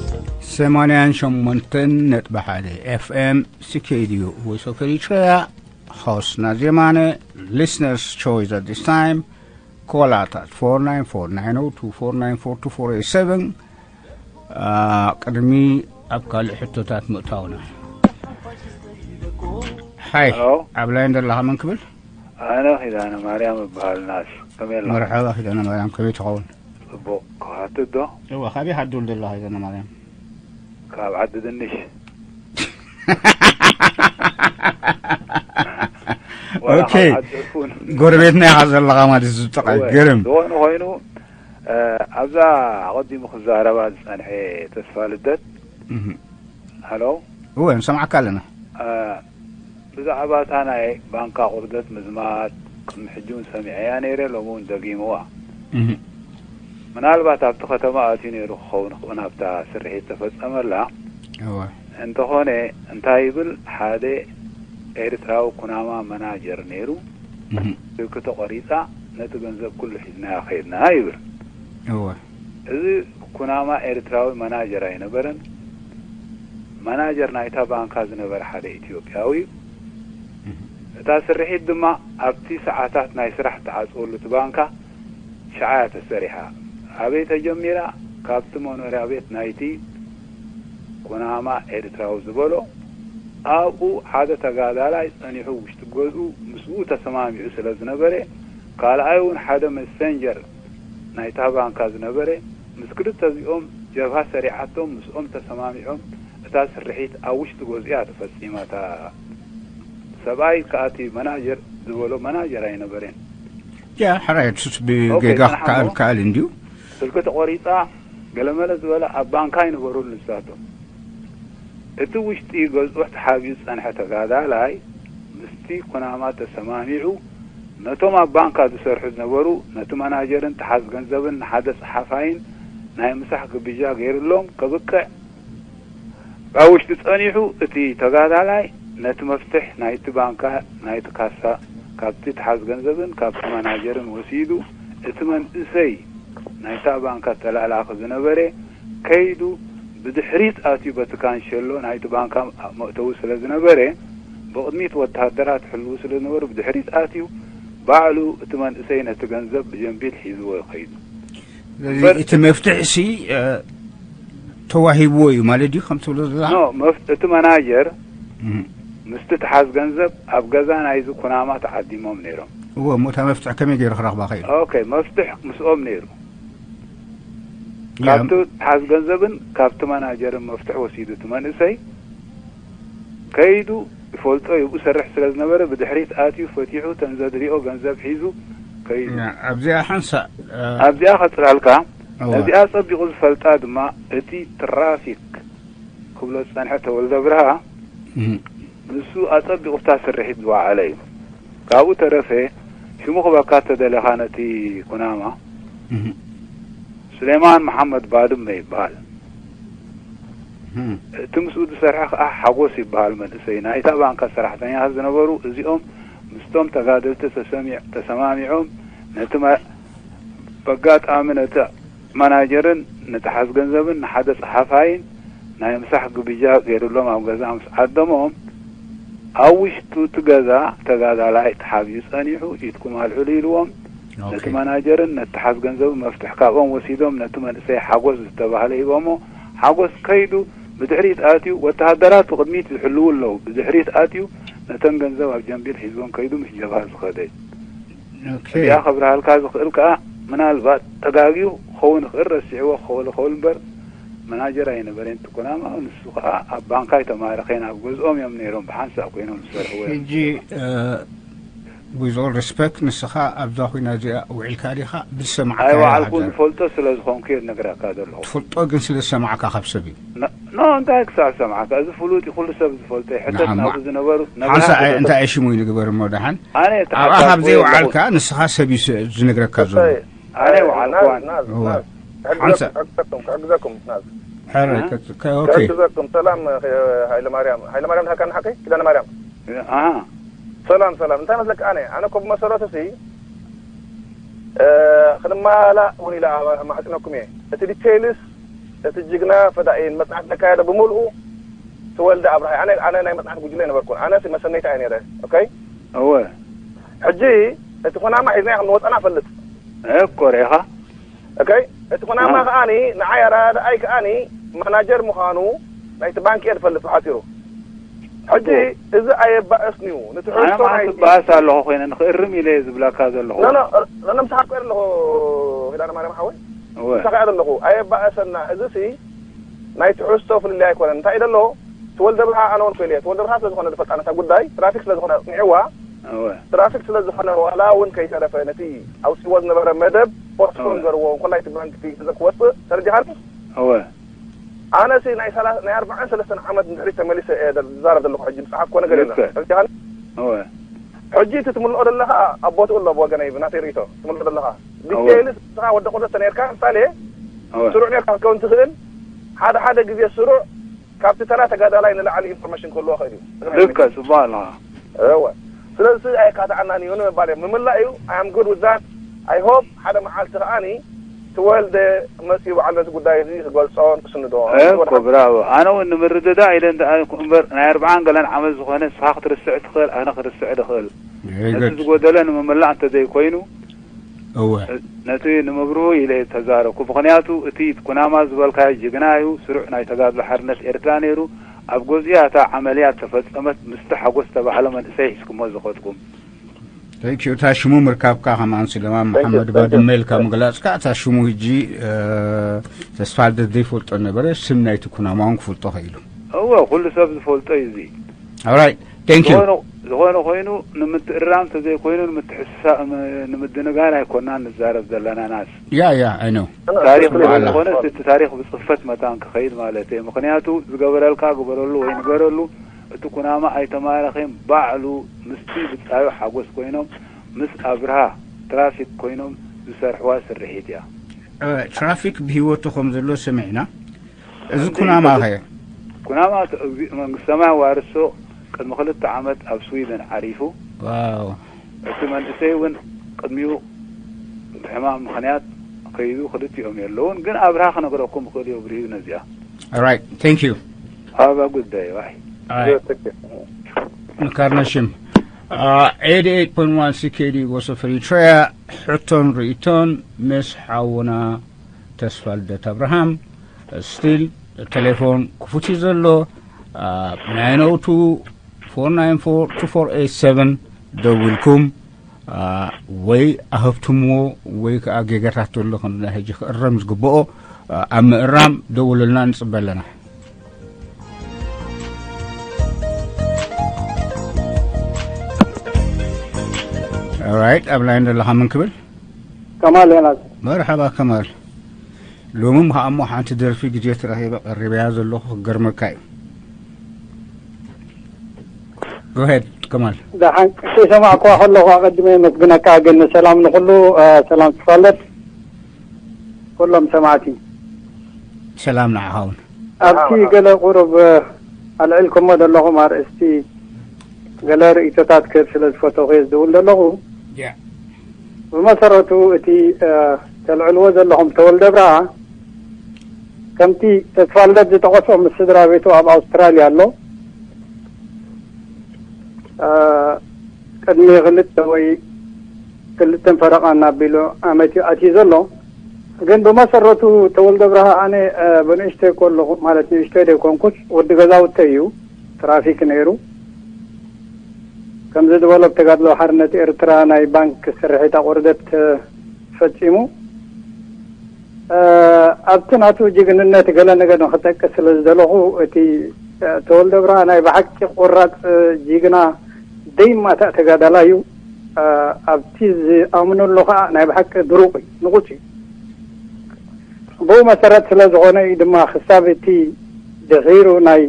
ሰላም ሰማንያን ሸሞንተን ነጥቢ ሓደ ኤፍኤም ሲኬድዩ ቮይስ ኦፍ ኤሪትሪያ። ሆስት ናዚ የማነ። Listeners choice at this time. Call at four nine four, nine oh two, four nine four, two four eight seven. ቅድሚ ኣብ ካልእ ሕቶታት ምእታውና፣ ሓይ፣ ኣብ ላይን ዘለኻ መን ክብል? ኣነ ኪዳነ ማርያም እበሃል። ናስ ከመይ ኣለኻ? መርሓባ ኪዳነ ማርያም፣ ከመይ ትኸውን? ጽቡቕ። ክሓትት ዶ? እወ፣ ካበይ ሓድል ዘለኻ ኪዳነ ማርያም? ካብ ዓዲ ድንሽ። ኦኬ። ጎረቤትና ኢኻ ዘለኻ ማለት እዩ። ዝጠቃ ግርም ዝኾነ ኮይኑ፣ ኣብዛ ኣቐዲሙ ክዛረባ ዝጸንሐ ተስፋ ልደት። ሃሎ። እወ፣ ንሰምዓካ ኣለና። ብዛዕባ እታ ናይ ባንካ ቁርደት ምዝማት ቅድሚ ሕጂ እውን ሰሚዐያ ነይረ፣ ሎሚ እውን ደጊምዋ። ምናልባት ኣብቲ ከተማ ኣትዩ ነይሩ ክኸውን ክእውን ኣብታ ስርሒት ተፈጸመላ። እወ። እንተኾነ እንታይ ይብል፣ ሓደ ኤርትራዊ ኩናማ መናጀር ነይሩ። ስልኪ ተቖሪጻ፣ ነቲ ገንዘብ ኩሉ ሒዝናዮ ከይድና ይብል። እወ። እዚ ኩናማ ኤርትራዊ መናጀር ኣይነበረን። መናጀር ናይታ ባንካ ዝነበረ ሓደ ኢትዮጵያዊ እዩ። እታ ስርሒት ድማ ኣብቲ ሰዓታት ናይ ስራሕ እትዓጽወሉ እቲ ባንካ ሽዓ እያ ተሰሪሓ። ኣበይ ተጀሚራ? ካብቲ መኖርያ ቤት ናይቲ ኩናማ ኤርትራዊ ዝበሎ፣ ኣብኡ ሓደ ተጋዳላይ ጸኒሑ ውሽጢ ገዝኡ ምስኡ ተሰማሚዑ ስለ ዝነበረ፣ ካልኣይ እውን ሓደ መሰንጀር ናይታ ባንካ ዝነበረ፣ ምስ ክልተ እዚኦም ጀብሃ ሰሪዓቶም፣ ምስኦም ተሰማሚዖም እታ ስርሒት ኣብ ውሽጢ ገዝኡ እያ ተፈጺማ። እታ ሰብኣይ ከኣ እቲ መናጀር ዝበሎ መናጀር ኣይነበረን። ያ፣ ሕራይ፣ እሱስ ኦኬ፣ ብጌጋ ጽናሕ ክከኣል እሞ። ክከኣል እንድዩ። ስልኪ ተቖሪጻ፣ ገለመለ ዝበለ ኣብ ባንካ ኣይነበሩን ንሳቶም። እቲ ውሽጢ ገዝኡ ተሓቢኡ ዝጸንሐ ተጋዳላይ ምስቲ ኩናማ ተሰማሚዑ፣ ነቶም ኣብ ባንካ ዝሰርሑ ዝነበሩ፣ ነቲ መናጀርን ተሓዝ ገንዘብን ንሓደ ጸሓፋይን ናይ ምሳሕ ግብዣ ገይሩሎም ከብቅዕ፣ ኣብ ውሽጢ ጸኒሑ፣ እቲ ተጋዳላይ ነቲ መፍትሕ ናይቲ ባንካ፣ ናይቲ ካሳ፣ ካብቲ ተሓዝ ገንዘብን ካብቲ መናጀርን ወሲዱ፣ እቲ መንእሰይ ናይታ ባንካ ተላላኺ ዝነበረ ከይዱ ብድሕሪት ኣትዩ፣ በቲ ካንሸሎ ናይቲ ባንካ መእተዊ ስለ ዝነበረ፣ ብቕድሚት ወተሃደራት ሕልዉ ስለ ዝነበሩ፣ ብድሕሪት ኣትዩ ባዕሉ እቲ መንእሰይ ነቲ ገንዘብ ብጀንቢል ሒዝዎ ከይዱ። ስለዚ እምበር እቲ መፍትሕሲ፣ እ፣ ተዋሂብዎ እዩ ማለት ድዩ ከም ትብሎ ዘለኻ? ኖ መፍ- እቲ መናጀር እም። ምስቲ ተሓዝ ገንዘብ ኣብ ገዛ ናይዚ ኩናማ ተዓዲሞም ነይሮም። እዎ፣ እሞ እታ መፍትሒ ከመይ ገይሩ ክረኽባ ኸኢሉ? ኦኬ፣ መፍትሕ ምስኦም ነይሩ። ያ፣ ካብቲ ተሓዝ ገንዘብን ካብቲ መናጀርን መፍትሕ ወሲዱ እቲ መንእሰይ ከይዱ። ይፈልጦ እዩ፣ ብኡ ሰርሕ ስለ ዝነበረ ብድሕሪት ኣትዩ ፈቲሑ ተን ዘድልዮ ገንዘብ ሒዙ ከይዱ። ያ፣ ኣብዚኣ ሓንሳእ እ፣ ኣብዚኣ ከጽላልካ እዋ። ነዚኣ ጸቢቑ ዝፈልጣ ድማ እቲ ትራፊክ ክብሎ ዝጸንሐ ተወልደ ብርሃ እም። ንሱ ኣጸቢቑ ኣብታ ስርሒት ዝወዓለ እዩ። ካብኡ ተረፈ ሽሙ ክበካ ተደለኻ ነቲ ኩናማ እም። ሱሌማን መሓመድ ባድመ ይበሃል። እም። እቲ ምስኡ ዝሰርሐ ከዓ ሓጎስ ይበሃል መንእሰይ ናይታ ባንካ ሰራሕተኛታት ዝነበሩ እዚኦም ምስቶም ተጋደልቲ ተሰሚዕ- ተሰማሚዖም ነቲ መ- በጋጣሚ ነቲ ማናጀርን ንተሓዝ ገንዘብን ንሓደ ጸሓፋይን ናይ ምሳሕ ግብጃ ገይሩሎም ኣብ ገዛ ምስ ዓደሞም ኣብ ውሽጡ እቲ ገዛ ተጋዳላይ ተሓቢኡ ጸኒሑ ኢድኩም ኣልዕሉ ኢልዎም ነቲ ኦኬ። ማናጀርን ነቲ ሓዝ ገንዘብ መፍትሕ ካብኦም ወሲዶም ነቲ መንእሰይ ሓጎስ ዝተባህለ ሂቦሞ። ሓጎስ ከይዱ ብድሕሪት ኣትዩ ወተሃደራት ብቕድሚት ይሕልዉ ኣለዉ። ብድሕሪት ኣትዩ ነተን ገንዘብ ኣብ ጀንቢል ሒዝቦም ከይዱ ምስ ጀብሃ ዝኸደ እዩ። ኦኬ። እዚኣ ከብርሃልካ ዝኽእል ከኣ ምናልባት ተጋግዩ ክኸውን ይኽእል፣ ረሲዕዎ ክኸውን ይኽእል እምበር መናጀር ኣይነበረን። ትኩናማ ንሱ ከኣ ኣብ ባንካ ኣይተማረኸን፣ ኣብ ገዝኦም እዮም ነይሮም ብሓንሳእ ኮይኖም ዝሰርሕዎ እዮም። ሕጂ እ፣ with all respect ንስኻ ኣብዛ ኩና እዚኣ ውዒልካ ዲኻ? ብዝሰማዕካ ኣይወዓልኩ ሓዳር። ዝፈልጦ ስለ ዝኾንኩ እየ ዝነግረካ ዘለኹ። ትፈልጦ ግን ስለ ዝሰማዕካ ካብ ሰብ እዩ። ኖ እንታይ ክሳብ ሰማዕካ፣ እዚ ፍሉጥ እዩ፣ ኩሉ ሰብ ዝፈልጦ እዩ። ሕተት ንዓማ- ናብኡ ዝነበሩ ሓንሳ እንታይ ሽሙ ይንግበር እሞ ደሓን ኣነ ኣብኣ ካብ ዘይወዓልካ ንስኻ ሰብ እዩ ስ- ዝነግረካ ዘሎ። ኣነ ይወዓልኩዋን እዋ። ሓንሳ- ክሕግዘኩም ክሕግዘኩም ናዝ ሕራይ እ? ከት- ከ- ኦኬ። ክሕግዘኩም ሰላም እ፣ ሃይለ ማርያም ሃይለ ማርያም ድሃካ ንሓቂ ኪዳነ ማርያም ኣሃ ሰላም ሰላም እንታይ መስለካ ኣነ ኣነ ኮ ብመሰረቱ ሲ እ፣ ክንማላእ እውን ኢለ ኣማዕፅነኩም እየ እቲ ዲቴይልስ እቲ ጅግና ፈዳኢን መፅናዕቲ ዘካየደ ብምልኡ ተወልደ ኣብርሃ ኣነ ኣነ ናይ መፅናዕቲ ጉጅለ ነበርኩን ኣነ ሲ መሰነይታ እየ ነይረ ኦኬ እወ ሕጂ እቲ ኩናማ ሒዝናዮ ከም ንወፀና ፈልጥ እኮ ሬኻ ኦኬ እቲ ኩናማ ኣሃ። ከኣኒ ንዓይ ኣረዳድኣይ ከኣኒ ማናጀር ምዃኑ ናይቲ ባንክ እየ ዝፈልጥ ብሓፂሩ ሕጂ እዚ ኣየባእስን እዩ ኣነ ንትሕዝቶ ማዓት ናይ ትበኣስ ኣለኹ ኮይነ ንክእርም ኢለ እየ ዝብለካ ዘለኹ ኖ ኖ ኖ ምሳኻ እኮ ኣለኹ ኪዳነ ማርያም ሓወይ እወ ምሳኻ እየ ዘለኹ ኣየባእሰና እዚ ሲ ናይ ትሕዝቶ ፍልልይ ኣይኮነን እንታይ ደሎ ተወልደ ብርሃ ኣነ እውን ኮይለ እየ ተወልደ ብርሃ ስለ ዝኾነ ዝፈልጣ ነታ ጉዳይ ትራፊክ ስለ ዝኾነ ኣፅኒዕዋ እወ ትራፊክ ስለ ዝኾነ ዋላ እውን ከይተረፈ ነቲ ኣውፅዎ ዝነበረ መደብ ፖስትፖን እወ። ገርዎ እንኮላይ እቲ ባንክ ፊ ክወፅእ ተረዲኻኒ እወ ኣነ ሲ ናይ ሰላ- ናይ ኣርባዓን ሰለስተን ዓመት ንድሕሪት ተመሊሰ እየ ደ- ዝዛረብ ዘለኹ ሕጂ ዝፀሓፍኮ ነገር የለን ልክዕ። ተረዲኻኒ እወ ሕጂ እቲ ትምልኦ ዘለኻ ኣብ ቦትኡ ኣሎ ብወገነይ ብናተይ ርእቶ ትምልኦ ዘለኻ እወ ዲቴይልስ ንስኻ ወዲ ቁርደት ተነርካ ምሳሌ እወ ስሩዕ ነርካ ክትከውን ትኽእል ሓደ ሓደ ግዜ ስሩዕ ካብቲ ተራ ተጋዳላይ ንላዕሊ ኢንፎርሜሽን ክህልዎ ኽእል እዩ ልክዕ ጽቡቕ ኣለኻ እወ ስለዚ ኣይካትዓናን እዩ ንምባል እዮም ምምላእ እዩ I am good with that I hope ሓደ መዓልቲ ከዓኒ ተወልደ መፅኡ በዓል ነዚ ጉዳይ እዚ ክገልፆን ክስንዶ እኮ ብራቮ ኣነ እውን ንምርድዳእ ኢለ እንዳ እምበር ናይ ኣርብዓን ገለን ዓመት ዝኾነ ንስኻ ክትርስዕ ትኽእል ኣነ ክርስዕ ድኽእል ነቲ ዝጎደለ ንምምላእ እንተዘይኮይኑ እወ ነቲ ንምብርሁ ኢለ ተዛረብኩ ምኽንያቱ እቲ ኩናማ ዝበልካዮ ጅግና እዩ ስሩዕ ናይ ተጋድሎ ሓርነት ኤርትራ ነይሩ ኣብ ገዚኣ እታ ዓመልያ ተፈጸመት ምስቲ ሓጎስ ተባህለ መንእሰይ ሒዝኩሞ ዝኸድኩም Thank you እታ ሽሙ ምርካብካ ከማን ስለማ መሓመድ ባድመ ኢልካ ምግላፅካ እታ ሽሙ ህጂ ተስፋ ልደት ዘይፈልጦ ነበረ ስም ናይቲ ኩናማ እውን ክፈልጦ ኸኢሉ እወ ኩሉ ሰብ ዝፈልጦ እዩ እዚ Alright thank you ዝኾነ ኮይኑ ንምትእራም ተዘይኮይኑ ንምትሕስሳ ንምድንጋር ኣይኮናን ንዛረብ ዘለና ናስ yeah yeah I know ታሪክ ዝኾነ እቲ ታሪክ ብፅፈት መታን ክኸይድ ማለት እዩ ምክንያቱ ዝገበረልካ ግበረሉ ወይ ንገረሉ እቲ ኩናማ ኣይተማረኸን ባዕሉ ምስቲ ብፃዩ ሓጎስ ኮይኖም ምስ ኣብርሃ ትራፊክ ኮይኖም ዝሰርሕዋ ስርሒት እያ ትራፊክ ብሂወቱ ከም ዘሎ ሰሚዕና እዚ ኩናማ ኸ ኩናማ መንግስተ ሰማይ ዋርሶ ቅድሚ ክልተ ዓመት ኣብ ስዊደን ዓሪፉ ዋው እቲ መንእሰይ እውን ቅድሚኡ ብሕማም ምኽንያት ከይዱ ክልቲኦም የለውን ግን ኣብርሃ ክነግረኩም ይኽእል እዩ ብርሂቡ ነዚኣ Alright thank you ሃባ ጉዳይ ዋይ ንካርነሽም eighty-eight point one C K D Voice of Eritrea ሕቶን ርእቶን ምስ ሓውና ተስፋ ልደት ኣብርሃም still ቴሌፎን ክፉት እዩ ዘሎ። ናይን ኦ ቱ ፎር ናይን ፎር ቱ ፎር ኤይት ሰቨን ደዊልኩም ወይ ኣህብትምዎ ወይ ከዓ ጌጋታት ዘሎ ክንዲ ሕጂ ክእረም ዝግብኦ ኣብ ምእራም ደውሉልና፣ ንፅበ ኣለና። ኦራይት፣ ኣብ ላይን ዘለኻ መን ክብል? ከማል ዮናስ። መርሓባ ከማል። ሎሚ ከኣ እሞ ሓንቲ ደርፊ ግዜ ተረኺበ ቀሪበያ ዘለኹ ክገርመካ እዩ። ጎሄድ ከማል። ደሓን ክሰማዕኳ ከለኹ ኣቐድመ የመስግነካ። ግን ሰላም ንኹሉ፣ ሰላም ትፋለጥ ኩሎም ሰማዕቲ። ሰላም ንዓኻ እውን። ኣብቲ ገለ ቁሩብ ኣልዒልኩሞ ዘለኹም ኣርእስቲ ገለ ርእይቶታት ክህብ ስለ ዝፈተኹ እየ ዝድውል ዘለኹ። ብመሰረቱ እቲ ተልዕልዎ ዘለኹም ተወልደ ብርሃ ከምቲ ተስፋልደት ዝጠቐሶ ምስ ስድራ ቤቱ ኣብ ኣውስትራልያ ኣሎ። ቅድሚ ክልተ ወይ ክልተን ፈረቓ እናቢሉ ዓመት እዩ ኣትዩ ዘሎ። ግን ብመሰረቱ ተወልደ ብርሃ ኣነ ብንእሽተይ ከለኹ ማለት ንእሽተይ ደይኮንኩስ ወዲ ገዛውተይ እዩ። ትራፊክ ነይሩ። ከምዚ ዝበሎ ብተጋድሎ ሓርነት ኤርትራ ናይ ባንክ ስርሒት ኣቑርደት ፈጺሙ። ኣብቲ ናቱ ጅግንነት ገለ ነገር ንክጠቅስ ስለ ዝደለኹ፣ እቲ ተወልደ ብርሃ ናይ ብሓቂ ቆራፅ ጅግና ደይማታእ ተጋዳላይ እዩ። ኣብቲ ዝኣምነሉ ከዓ ናይ ብሓቂ ድሩቕ እዩ፣ ንቑፅ እዩ። ብኡ መሰረት ስለ ዝኾነ እዩ ድማ ክሳብ እቲ ድሒሩ ናይ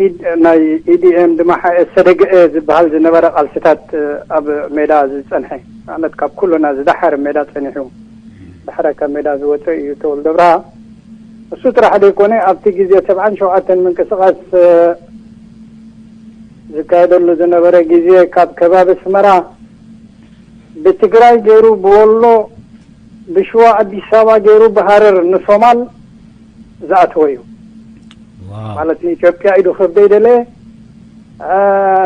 ኢድ- ናይ ኢዲኤም ድማ ሓ- ሰደግኤ ዝበሃል ዝነበረ ቃልስታት ኣብ ሜዳ ዝፀንሐ ማለት ካብ ኩሉና ዝደሓር ሜዳ ፀኒሑ ድሕረ ካብ ሜዳ ዝወፀ እዩ ተወልደ ብርሃ። እሱ ጥራሕ ዘይኮነ ኣብቲ ግዜ ሰብዓን ሸውዓተን ምንቅስቃስ ዝካየደሉ ዝነበረ ግዜ ካብ ከባቢ ኣስመራ ብትግራይ ገይሩ ብወሎ ብሽዋ ኣዲስ ኣበባ ገይሩ ብሃረር ንሶማል ዝኣተወ እዩ። ማለት ንኢትዮጵያ ኢዱ ክህብ ዘይደለየ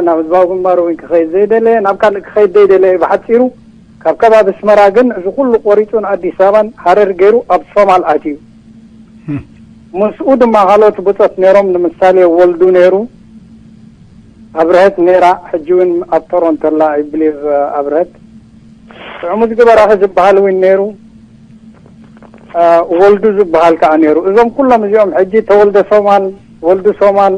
ናብ ህዝባዊ ግንባር እውን ክኸይድ ዘይደለየ ናብ ካልእ ክኸይድ ዘይደለየ ብሓፂሩ ካብ ከባቢ ኣስመራ ግን እዚ ኩሉ ቆሪፁ ንኣዲስ ኣበባን ሃረር ገይሩ ኣብ ሶማል ኣትዩ። ምስኡ ድማ ካልኦት ብፆት ነይሮም ንምሳሌ ወልዱ ነይሩ ኣብርሀት ነይራ ሕጂ እውን ኣብ ቶሮንቶ ኣላ ይብሊቭ ኣብርሀት ጥዕሙዝ ግበራኺ ዝበሃል እውን ነይሩ። ወልዱ ዝበሃል ከዓ ነይሩ። እዞም ኩሎም እዚኦም ሕጂ ተወልደ ሶማል፣ ወልዱ ሶማል፣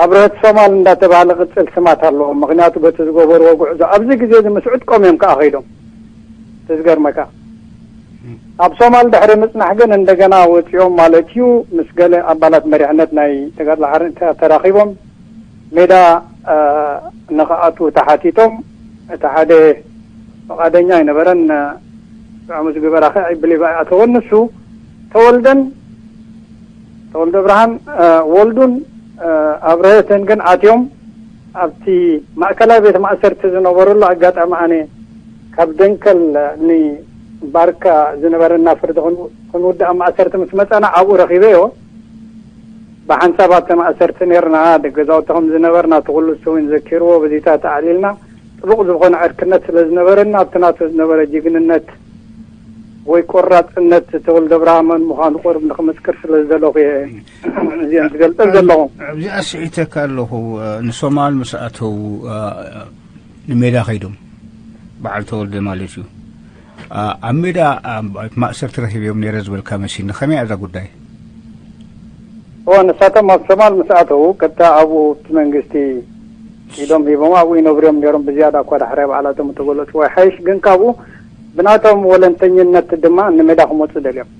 ኣብርሀት ሶማል እንዳተባሃለ ቅፅል ስማት ኣለዎም። ምክንያቱ በቲ ዝገበርዎ ጉዕዞ ኣብዚ ግዜ እዚ ምስ ዕጥቆም እዮም ከዓ ከይዶም። ተዝገርመካ ኣብ ሶማል ድሕሪ ምፅናሕ ግን እንደገና ወፂኦም ማለት እዩ። ምስ ገለ ኣባላት መሪሕነት ናይ ተጋድሎ ሓርነት ተራኺቦም ሜዳ ንክኣትዉ ተሓቲቶም እቲ ሓደ ፍቓደኛ ኣይነበረን። ብዕሙዝ ግበራኸ ኣይብሊቭ ኣይኣተወን። ንሱ ተወልደን ተወልደ ብርሃን ወልዱን ኣብርሀትን ግን ኣትዮም ኣብቲ ማእከላይ ቤት ማእሰርቲ ዝነበረሉ ኣጋጣሚ ኣነ ካብ ደንከል ንባርካ ዝነበረና ፍርዲ ክንውድእ ኣብ ማእሰርቲ ምስ መፀና ኣብኡ ረኺበዮ። ብሓንሳብ ኣብቲ ማእሰርቲ ነርና፣ ደገዛውቲ ከም ዝነበርና እቲ ኩሉ እሱ እውን ዘኪርዎ፣ በዚታት ኣዕሊልና ጥቡቕ ዝኾነ ዕርክነት ስለ ዝነበረና ኣብቲ ናቱ ዝነበረ ጅግንነት ወይ ቆራፅነት ተወልደ ብርሃ መን ምዃኑ ቁሩብ ንክምስክር ስለ ዝደለኹ እየ እዚአን ዝገልፀን ዘለኹ። ኣብዚኣ ስሒተካ ኣለኹ። ንሶማል ምስ ኣተዉ ንሜዳ ከይዶም በዓል ተወልደ ማለት እዩ። ኣብ ሜዳ ማእሰርቲ ረኺበዮም ነይረ ዝበልካ መሲኒ ከመይ እያ እዛ ጉዳይ? እወ ንሳቶም ኣብ ሶማል ምስ ኣተዉ ቀጥታ ኣብኡ እቲ መንግስቲ ኢዶም ሂቦም ኣብኡ ይነብሩ እዮም ነይሮም። ብዝያዳ እኳ ዳሕራይ በዓላቶም እተገለፅዎ ይሓይሽ ግን ካብኡ ብናቶም ወለንተኝነት ድማ ንሜዳ ክመፁ ደልዮም።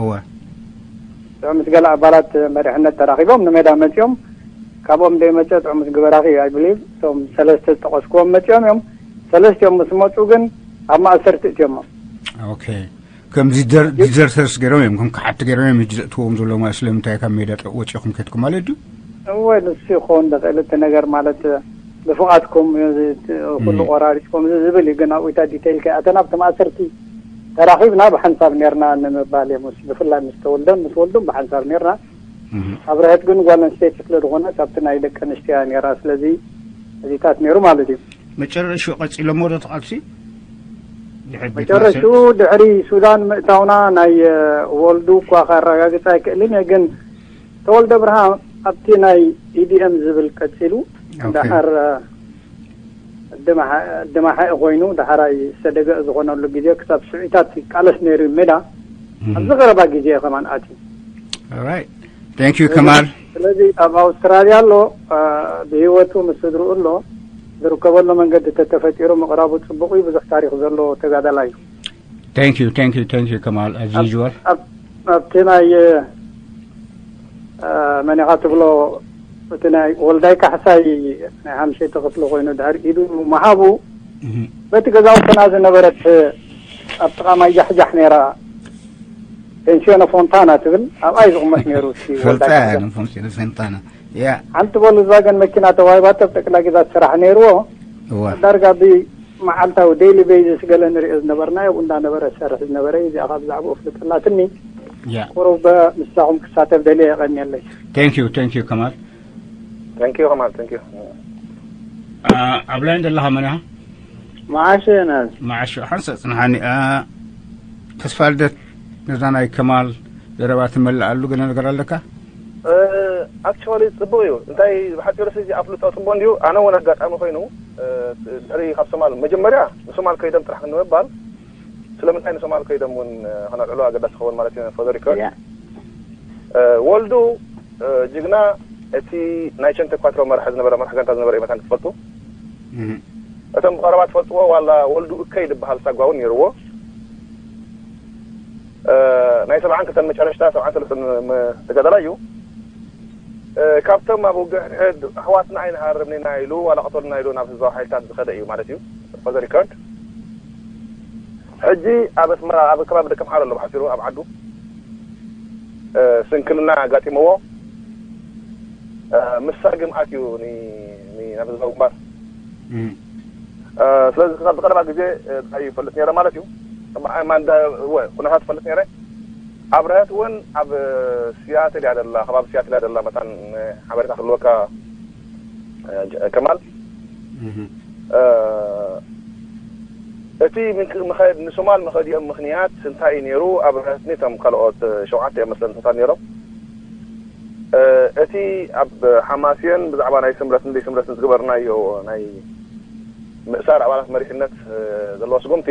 እወ። ምስ ገለ ኣባላት መሪሕነት ተራኺቦም ንሜዳ መፂኦም። ካብኦም ደይመፀ ጥዑምስ ግበራኺ I believe እቶም ሰለስተ ዝጠቐስክዎም መፂኦም እዮም። ሰለስቲኦም ምስ መፁ ግን ኣብ ማእሰርቲ እትዮሞም። ኦኬ። ከም ዲዘርተርስ ገይሮም እዮም ከም ከሓድቲ ገይሮም እዮም ሕጂ ዘእትዎም ዘለዉ ማለት ስለምንታይ ካብ ሜዳ ወፂኹም ከድኩም ማለት ድዩ? እወ ንሱ ይኸውን ዝኽእል እቲ ነገር ማለት ብፍቓድኩም ኩሉ ቆራሪፅኩም እዚ ዝብል እዩ። ግን ኣብኡ እታ ዲቴይል ከይኣተና ኣብቲ ማእሰርቲ ተራኺብና ብሓንሳብ ኔርና ንምባል እዮም። ምስ ብፍላይ ምስ ተወልደን ምስ ወልዱን ብሓንሳብ ኔርና። ኣብርሀት ግን ጓል ኣንስተይቲ ስለ ዝኾነት ኣብቲ ናይ ደቂ ኣንስትዮ እያ ኔራ። ስለዚ እዚታት ኔሩ ማለት እዩ። መጨረሽኡ ቀፂሎሞ ዶ እቲ ቃልሲ? መጨረሽኡ ድሕሪ ሱዳን ምእታውና ናይ ወልዱ እኳ ከረጋግፅ ኣይክእልን እየ ግን ተወልደ ብርሃ ኣብቲ ናይ ኢዲኤም ዝብል ቀጺሉ፣ ዳሓር ድማሓ ኮይኑ ዳሓራይ ሰደገ ዝኾነሉ ግዜ ክሳብ ሽዑታት ይቃለስ ነይሩ ሜዳ። ኣብዚ ቀረባ ግዜ ከማን ኣትዩ። Thank you ከማል። ስለዚ ኣብ ኣውስትራልያ ኣሎ፣ ብህይወቱ ምስ ስድርኡ ኣሎ። ዝርከበሉ መንገዲ ተተፈጢሩ ምቕራቡ ጽቡቕ እዩ። ብዙሕ ታሪኽ ዘለዎ ተጋዳላይ እዩ። Thank you, thank you, thank you ከማል። As usual. ኣብቲ ናይ መን ኢኻ ትብሎ፣ እቲ ናይ ወልዳይ ካሕሳይ ናይ ሓምሸይቲ ክፍሊ ኮይኑ ድሕሪ ኢዱ ምሃቡ፣ በቲ ገዛውትና ዝነበረት ኣብ ጥቓ ማይ ጃሕጃሕ ነይራ፣ ፔንሲዮነ ፎንታና ትብል፣ ኣብኣ እዩ ዝቕመጥ ነይሩ። ፈልጣ ፎንሲዮነ ፎንታና። ሓንቲ ቮልስቫገን መኪና ተዋሂባቶ፣ ጠቅላ ግዛት ስራሕ ነይርዎ። ዳርጋ ብመዓልታዊ ዴይሊ ቤዝስ ገለ ንሪኦ ዝነበርና፣ ኣብኡ እንዳነበረ ዝሰርሕ ዝነበረ እዩ። እዚኣ ካብ ብዛዕባኡ ፍልጥ ኣላትኒ። ቁሩብ ምሳኹም ክሳተፍ ደልየ፣ የቐንየለይ። Thank you, thank you ከማል። Thank you ከማል፣ thank you። ኣብ ላይን ዘለኻ መን ኢኻ? መዓሾ ዮናስ። መዓሾ፣ ሓንሳእ ጽንሓኒ። ተስፋ ልደት፣ ነዛ ናይ ከማል ዘረባ ትመልኣሉ ገለ ነገር ኣለካ? ኣክቹዋሊ ጽቡቕ እዩ። እንታይ ብሓጺሩ እዚ ኣፍልጦ ጽቡቕ እንድዩ። ኣነ እውን ኣጋጣሚ ኮይኑ ድሕሪ ካብ ሶማል መጀመርያ ንሶማል ከይዶም ጥራሕ ንምባል ስለምንታይ ንሶማል ከይዶም እውን ከነልዕሎ ኣገዳሲ ክኸውን ማለት እዩ። For the record ወልዱ ጅግና እቲ ናይ ቸንተ ኳትሮ መራሒ ዝነበረ መራሒ ጋንታ ዝነበረ እዩ መታን ትፈልጡ። እቶም ብቐረባ ትፈልጥዎ ዋላ ወልዱ እከይ ዝበሃል ሳጓ እውን ነይርዎ። ናይ ሰብዓን ክልተን መጨረሽታ ሰብዓን ሰለስተን ተጋዳላይ እዩ። ካብቶም ኣብ ውግእ ሕድሕድ ኣሕዋትና ኣይንሃርምኒና ኢሉ ዋላ ቅተሉና ኢሉ ናብ ህዝባዊ ሓይልታት ዝኸደ እዩ ማለት እዩ። For the record ሕጂ ኣብ ኣስመራ ኣብ ከባቢ ደቀምሓረ ኣሎ ብሓፂሩ ኣብ ዓዱ ስንክልና ኣጋጢምዎ ምስ ሳግም ኣትዩ ናብ ህዝባዊ ግንባር። ስለዚ ክሳብ ዝቀረባ ግዜ እንታይ ይፈልጥ ነይረ ማለት እዩ። ኩነታት ይፈልጥ ነይረ። ኣብረሀት እውን ኣብ ሲያትል እያ ደላ፣ ከባቢ ሲያትል እያ ደላ። መታን ሓበሬታ ክህልወካ ከማል። እቲ ምኸድ ንሶማል መኸዲኦም ምኽንያት እንታይ እዩ ነይሩ? ኣብረሀትኒ እቶም ካልኦት ሸውዓተ እዮም መስለን ሰታት ነይሮም። እቲ ኣብ ሓማስየን ብዛዕባ ናይ ስምረትን ዘይስምረትን ዝገበርናዮ ናይ ምእሳር ኣባላት መሪሕነት ዘለዎ ስጉምቲ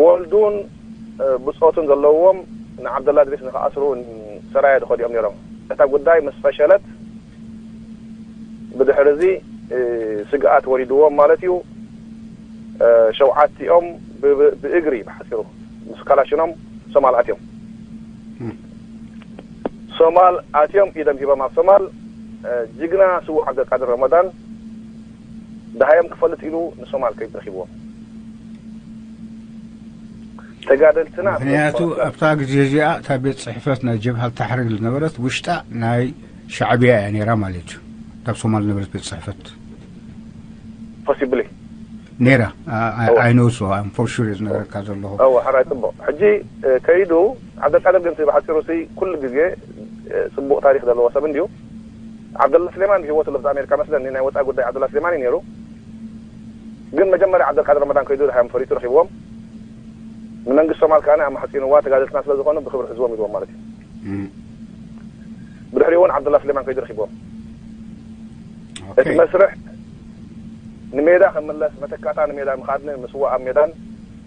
ወልዱን ብፆቱን ዘለዎም ንዓብደላ ድሪስ ንክኣስሩ ሰራየ ዝኸዲኦም ነይሮም። እታ ጉዳይ ምስ ፈሸለት ብድሕሪ እዚ ስግኣት ወሪድዎም ማለት እዩ። ሸውዓቲኦም ብእግሪ ብሓፂሩ ምስ ካላሽኖም ሶማል ኣትዮም። ሶማል ኣትዮም ኢዶም ሂቦም ኣብ ሶማል ጅግና ስዉእ ዓብደልቃድር ረመዳን ደሃዮም ክፈልጥ ኢሉ ንሶማል ከይዱ ረኺብዎም። ተጋደልትና ምክንያቱ ኣብታ ግዜ እዚኣ እታ ቤት ፅሕፈት ናይ ጀብሃ ታሕሪር ዝነበረት ውሽጣ ናይ ሻዕብያ እያ ነይራ ማለት እዩ። ካብ ሶማል ዝነበረት ቤት ፅሕፈት possibly ነይራ። I know so, I'm for sure ዝነገረካ ዘለኹ። እወ፣ ሓራይ ጽቡቕ። ሕጂ ከይዱ ዓብደልቃድር ግን ብሓጺሩ ሲ ኩሉ ግዜ ጽቡቕ ታሪኽ ዘለዎ ሰብ እንድዩ። ዓብደላ ስሌማን ብህይወት ኣሎ፣ ኣብ ኣሜሪካ መስለኒ ናይ ወጻኢ ጉዳይ ዓብደላ ስሌማን እዩ ነይሩ። ግን መጀመርያ ዓብደልቃድር ረመዳን ከይዱ ድሓዮም ፈሪቱ ረኺብዎም። ንመንግስቲ ሶማል ከኣ ኣማሕጺንዋ፣ ተጋደልትና ስለ ዝኾኑ ብኽብሪ ሕዝዎም ኢልዎም ማለት እዩ። ብድሕሪኡ እውን ዓብደላ ስሌማን ከይዱ ረኺብዎም። እቲ መስርሕ ንሜዳ ክምለስ፣ መተካእታ ንሜዳ ምኻድን ምስዋእ ኣብ ሜዳን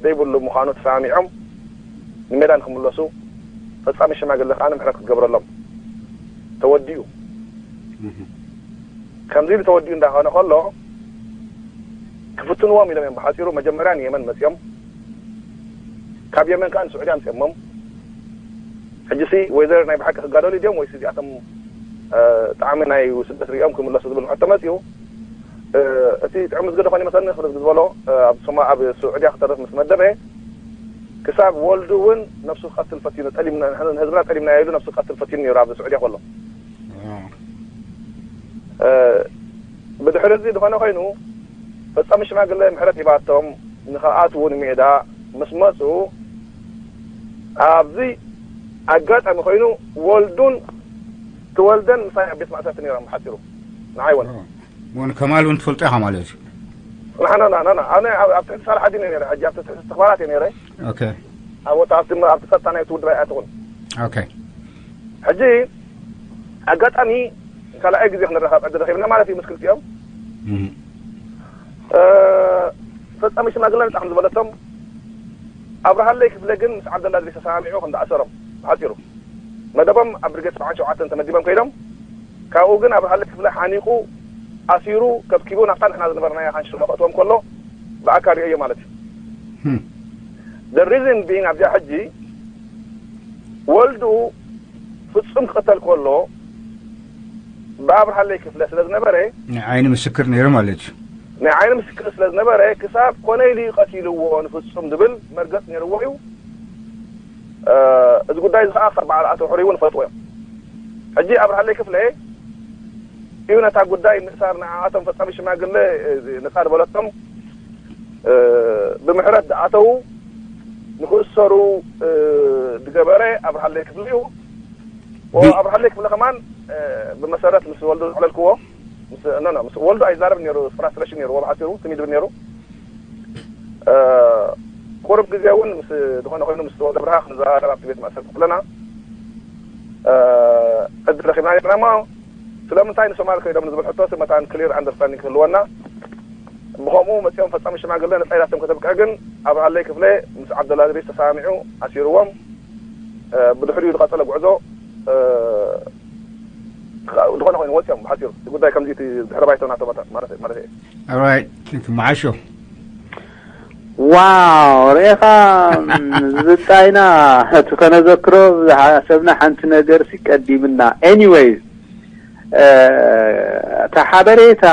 ዘይብሉ ምዃኑ ተሰማሚዖም ንሜዳ ንክምለሱ ፈጻሚ ሽማግለ ከኣ ምሕረት ክትገብረሎም ተወዲኡ። ከምዚ ኢሉ ተወዲኡ እንዳኾነ ከሎ ክፍትንዎም ኢሎም እዮም። ብሓጺሩ መጀመርያ ንየመን መጺኦም፣ ካብ የመን ከኣ ንስዑድያ ኣምጺኦሞም። ሕጂ ሲ ወይዘር ናይ ብሓቂ ክጋደሉ ድዮም ወይስ እዚኣቶም ጣዕሚ ናይ ስደት ሪኦም ክምለሱ ዝብል ሕቶ መጺኡ። እቲ ጥዑም ዝገደ ኾን ይመስለኒ ክርዝ ዝበሎ ኣብ ሶማ ኣብ ስዑድያ ክተርፍ ምስ መደበ ክሳብ ወልዱ እውን ነብሱ ክቀትል ፈቲኑ፣ ጠሊምና ንህዝብና ጠሊምና ኢሉ ነብሱ ክቀትል ፈቲኑ ነይሩ ኣብ ስዑድያ ከሎ። ብድሕሪ እዚ ዝኾነ ኮይኑ ፈጻሚ ሽማግለ ምሕረት ሂባቶም ንኽኣትዉ ንሜዳ ምስ መጹ ኣብዚ ኣጋጣሚ ኮይኑ ወልዱን ትወልደን ምሳይ ኣብ ቤት ማእሰርቲ ነይሮም። ብሓጺሩ ንዓይ እውን እውን ከማል እውን ትፈልጦ ኢኻ ማለት እዩ። ንሕና ኣነ ኣብ ትሕቲ ሳልሓዲን እየ ነይረ። ሕጂ ኣብ ትሕቲ ተኽባራት እየ ነይረ። ኦኬ ኣብ ወጣ ኣብቲ ኣብቲ ጸጥታ ናይቲ ውድብ ኣይኣተኹን። ኦኬ ሕጂ ኣጋጣሚ ካልኣይ ግዜ ክንራኸብ ዕድል ረኺብና ማለት እዩ ምስ ክልቲኦም። ፈጻሚ ሽማግለ ነጻ ከም ዝበለቶም፣ ኣብርሃለይ ክፍለ ግን ምስ ዓብደላ ድሪስ ተሰማሚዑ ከም ዝኣሰሮም ብሓጺሩ። መደቦም ኣብ ብርጌድ ሰብዓን ሸውዓተን ተመዲቦም ከይዶም፣ ካብኡ ግን ኣብርሃለይ ክፍለ ሓኒቑ ኣሲሩ ከብኪቡ ናብታ ንሕና ዝነበርናያ ሓንሽሎ ከእትዎም ከሎ ብኣካል ርእዮ ማለት እዩ። The reason being ኣብዚኣ ሕጂ ወልዱ ፍጹም ክቕተል ከሎ ብኣብርሃለይ ክፍለ ስለ ዝነበረ ናይ ዓይኒ ምስክር ነይሩ ማለት እዩ። ናይ ዓይኒ ምስክር ስለ ዝነበረ ክሳብ ኮነ ኢሉ እዩ ቀቲልዎ ንፍጹም ዝብል መርገጽ ነይርዎ እዩ። እዚ ጉዳይ እዚ ከዓ ካብ በዓል ኣቶ ሕሩይ እውን ይፈልጥዎ እዮም። ሕጂ ኣብርሃለይ ክፍለ እዩ ነታ ጉዳይ ምእሳር ንዓኣቶም ፈጻሚ ሽማግለ ነጻ ዝበለቶም ብምሕረት ዝኣተዉ ንክእሰሩ ዝገበረ ኣብርሃለይ ክፍለ እዩ። ኣብርሃለይ ክፍለ ከማን ብመሰረት ምስ ወልዱ ዘዕለልክዎ ምስ ወልዱ ኣይዛረብ ነይሩ። ፍራስትሬሽን ነይሩ ብሓፂሩ ትም ይብል ነይሩ። ቁሩብ ግዜ እውን ምስ ዝኾነ ኮይኑ ምስ ወልደ ብርሃ ክንዘራረብ ኣብቲ ቤት ማእሰርቲ ከለና ዕድል ረኪብና ነርና እሞ ስለምንታይ ንሶማል ከይዶም ንዝብል ሕቶ መታን ክሊር ኣንደርስታንዲንግ ክህልወና ብኸምኡ መፂኦም ፈፃሚ ሽማግለ ነፃ ኢላቶም ከተብቅዕ ግን ኣብርሃለይ ክፍለ ምስ ዓብደላ ድሪስ ተሰማሚዑ ኣሲርዎም። ብድሕሪኡ ዝቐፀለ ጉዕዞ ዝኾነ ኮይኑ ወፂኦም ብሓፂሩ እቲ ጉዳይ ከምዚ እቲ ድሕረ ባይቶ ናቶ ማለት ማለት እየ። ኦራይት ቲንክ መዓሾ ዋው ሬኻ ዝብጣይና እቲ ከነዘክሮ ዝሓሰብና ሓንቲ ነገር ሲ ቀዲምና ኤኒዌይስ እታ ሓበሬታ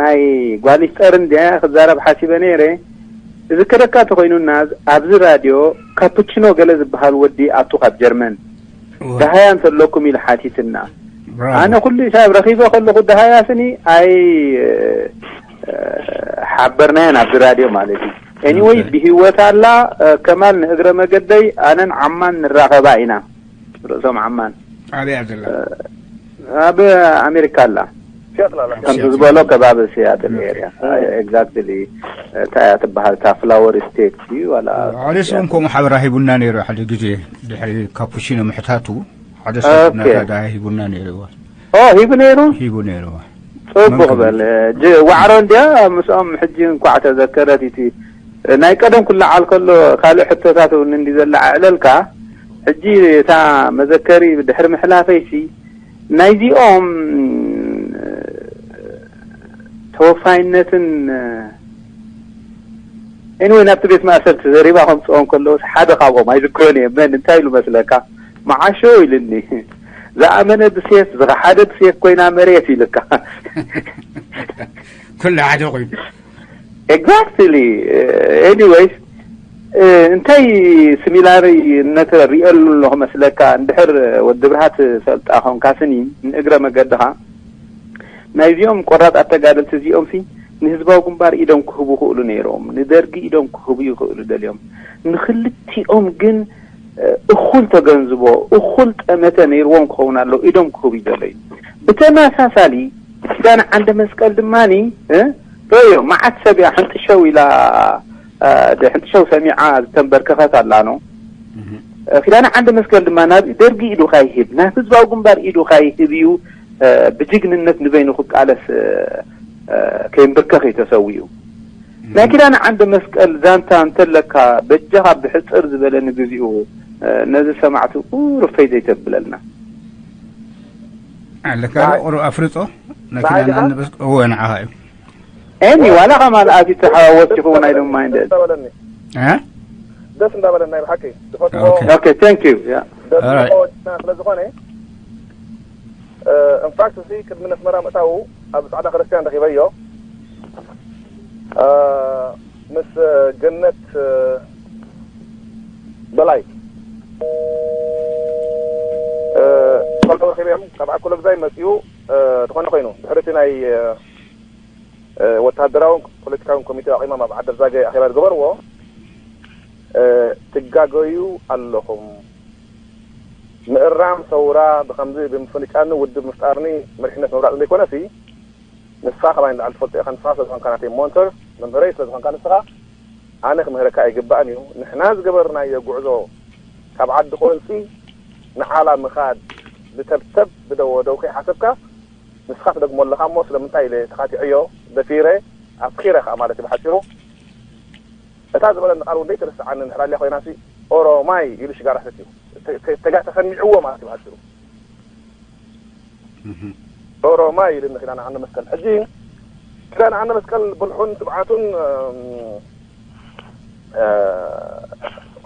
ናይ ጓል ይፍጠር እንድያ ክዛረብ ሓሲበ ነይረ ዝከረካ ተኮይኑና ኣብዚ ራድዮ ካፕችኖ ገለ ዝበሃል ወዲ ኣቱ ካብ ጀርመን ዳሃያ እንተለኩም ኢሉ ሓቲትና ኣነ ኩሉ ሂሳብ ረኺበ ከለኹ ዳሃያ ስኒ ኣይ ሓበርናዮ ናብዚ ራድዮ ማለት እዩ ኤኒወይ ብሂወት ኣላ ከማል ንእግረ መገደይ ኣነን ዓማን ንራኸባ ኢና ርእሶም ዓማን ኣበይ ዘላ ኣብ ኣሜሪካ ኣላ ከምቲ ዝበሎ ከባቢ ሲያትል ኤርያ ኤግዛክትሊ እንታይ እያ ትበሃል እታ ፍላወር ስቴት ድዩ ዋላ ሓደ ሰብ እውን ከምኡ ሓበራ ሂቡና ነይሩ ሓደ ግዜ ድሕሪ ካፑቺኖ ምሕታቱ ሓደ ሰብ ናታ ዳያ ሂቡና ነይሩ እዋ ኦ ሂቡ ነይሩ ሂቡ ነይሩ እዋ ጽቡቕ በል ዋዕሮ እንድያ ምስኦም ሕጂ እንኳዕ ተዘከረት እቲ ናይ ቀደም ክለዓል ከሎ ካልእ ሕቶታት እውን እንዲ ዘለዓዕለልካ ሕጂ እታ መዘከሪ ድሕሪ ምሕላፈይሲ ናይዚኦም ተወፋይነትን anyway ናብቲ ቤት ማእሰርቲ ዘሪባ ከምፅኦም ከለውስ ሓደ ካብኦም ኣይዝክሮን እየ መን እንታይ ኢሉ መስለካ መዓሾ ኢልኒ ዝኣመነ ብሴፍ ዝኸሓደ ብሴፍ ኮይና መሬት ኢልካ ኩሉ ሓደ ኮይኑ exactly anyways እንታይ ስሚላርነት ሪእየሉ ኣለኹ መስለካ እንድሕር ወዲ ብርሃት ፈልጣ ኾንካ ስኒ ንእግረ መገድኻ ናይዚኦም ቆራጣት ተጋደልቲ እዚኦም ሲ ንህዝባዊ ግንባር ኢዶም ክህቡ ክእሉ ነይሮም ንደርጊ ኢዶም ክህቡ ይኽእሉ ደልዮም ንክልቲኦም ግን እኹል ተገንዝቦ እኹል ጠመተ ነይርዎም ክኸውን ኣለዉ ኢዶም ክህቡ ይደለዩ ብተመሳሳሊ ኪዳነ ዓንደ መስቀል ድማ ርእዮ መዓት ሰብ እያ ሕንጥሸው ኢላ ሕንጥሸው ሰሚዓ ዝተንበርከኸት ኣላ ነው ኪዳነ ዓንደ መስቀል ድማ ናብ ደርጊ ኢዱ ካይህብ ናብ ህዝባዊ ግንባር ኢዱ ካይህብ እዩ ብጅግንነት ንበይኑ ክቃለስ ከይንብርከኽ እዩ ተሰዊኡ ናይ ኪዳነ ዓንደ መስቀል ዛንታ እንተለካ በጃኻ ብሕፅር ዝበለ ንግዚኡ ነዚ ሰማዕቲ ቁርብ ፈይ ዘይተብለልና ኣለካ ቁሩብ ኣፍርጦ ናይ ኪዳነ ዓንደ መስቀል እወ ንዓኻ እዩ ኤኒ ዋላ ከማል ኣቲ ተሓዋወስ ይኸውን ኣይደም ማይንደድ ደስ እንዳበለና ብሓቂ ዝፈትዎ okay thank you yeah ደስ ዝፈትዎ ወድና ስለ ዝኾነ ኢንፋክት እዚ ቅድሚ ነስመራ ምእታዉ ኣብ ጻዕዳ ክርስቲያን ረኺበዮ ምስ ገነት በላይ ቆልዑ ረኺበዮም ካብ ዓኩሎ ግዛይ መፅኡ ዝኾነ ኮይኑ ድሕሪ እቲ ናይ ወታደራውን ፖለቲካውን ኮሚቴ ኣቂሞም ኣብ ዓደርዛገ ኣኼባ ዝገበርዎ ትጋገዩ ኣለኹም ምእራም ሰውራ ብከምዚ ብምፍንጫኒ ውድብ ምፍጣርኒ መሪሕነት ምምራፅ ዘይኮነሲ ንስኻ ካባይ ንላዕሊ ትፈልጦ ኢኻ ንስኻ ስለዝኾንካ ናተይ ሞንተር መምህረይ ስለዝኾንካ ንስኻ ኣነ ክምህረካ ኣይግባእን እዩ ንሕና ዝገበርናዮ ጉዕዞ ካብ ዓዲ ቆንፂ ንዓላ ምኻድ ብተብተብ ብደወደው ከይሓሰብካ ንስኻ ትደግሞ ኣለኻ እሞ ስለምንታይ ኢለ ተኻቲዐዮ ደፊረ ኣፍኺረ ከዓ ማለት እዩ ብሓፂሩ። እታ ዝበለኒ ቃል እውን ዘይትርስዓኒ እንድሕር ኣልያ ኮይናሲ ኦሮማይ ኢሉ ሽጋራ ሰትዩ። ተ- ተ- ተጋ- ተሰሚዕዎ ማለት እዩ ብሓፂሩ። ኦሮማይ ኢሉኒ ኪዳነ ዓንደ መስቀል። ሕጂ ኪዳነ ዓንደ መስቀል ብልሑን ትብዓቱን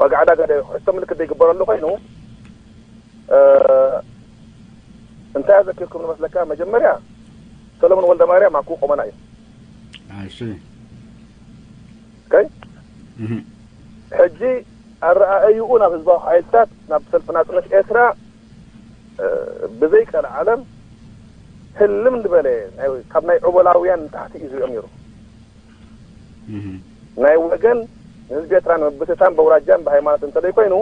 ዋጋ ዕዳጋ ሕቶ ምልክት ዘይግበረሉ ኮይኑ እንታይ ኣዘኪርኩም ንመስለካ? መጀመርያ ሰለሞን ወልደ ማርያም ኣኩ ቆመና እዩ። I see. Okay? ሕጂ ኣረኣእይኡ ናብ ህዝባዊ ሓይልታት ናብ ሰልፊ ናፅነት ኤርትራ ብዘይቀልዓለም ህልም ዝበለ ካብ ናይ ዑበላውያን ንታሕቲ እዩ ዝሪኦም ነይሩ። ናይ ወገን ንህዝቢ ኤርትራ ንምብትታን በውራጃን ብሃይማኖት እንተደይ ኮይኑ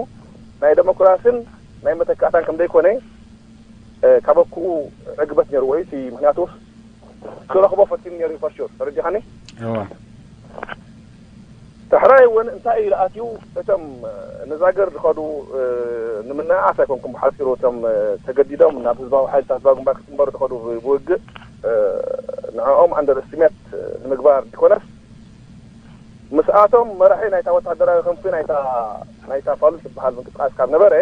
ናይ ደሞክራስን ናይ መተካእታን ከም ዘይኮነ ካብ ኣኩኡ ዕግበት ነይርዎ እዩ። እቲ ምክንያቱ ክረኽቦ ፈቲኑ ነይሩ እዩ for sure። ተረዲኻኒ? እዋ ዳሕራይ እውን እንታይ ኢሉ ኣትዩ? እቶም ንዛገር ዝኸዱ ንምንእኣስ ኣይኮንኩም፣ ብሓፂሩ እቶም ተገዲዶም ናብ ህዝባዊ ሓይልታት ህዝባዊ ግንባር ክፅንበሩ ዝኸዱ ብውግእ ንዕኦም ኣንደር ኤስቲሜት ንምግባር ዲኮነስ ምስኣቶም መራሒ ናይታ ወታደራዊ ክንፊ ናይታ ናይታ ፋሉስ ዝበሃል ምንቅስቃስ ካብ ነበረ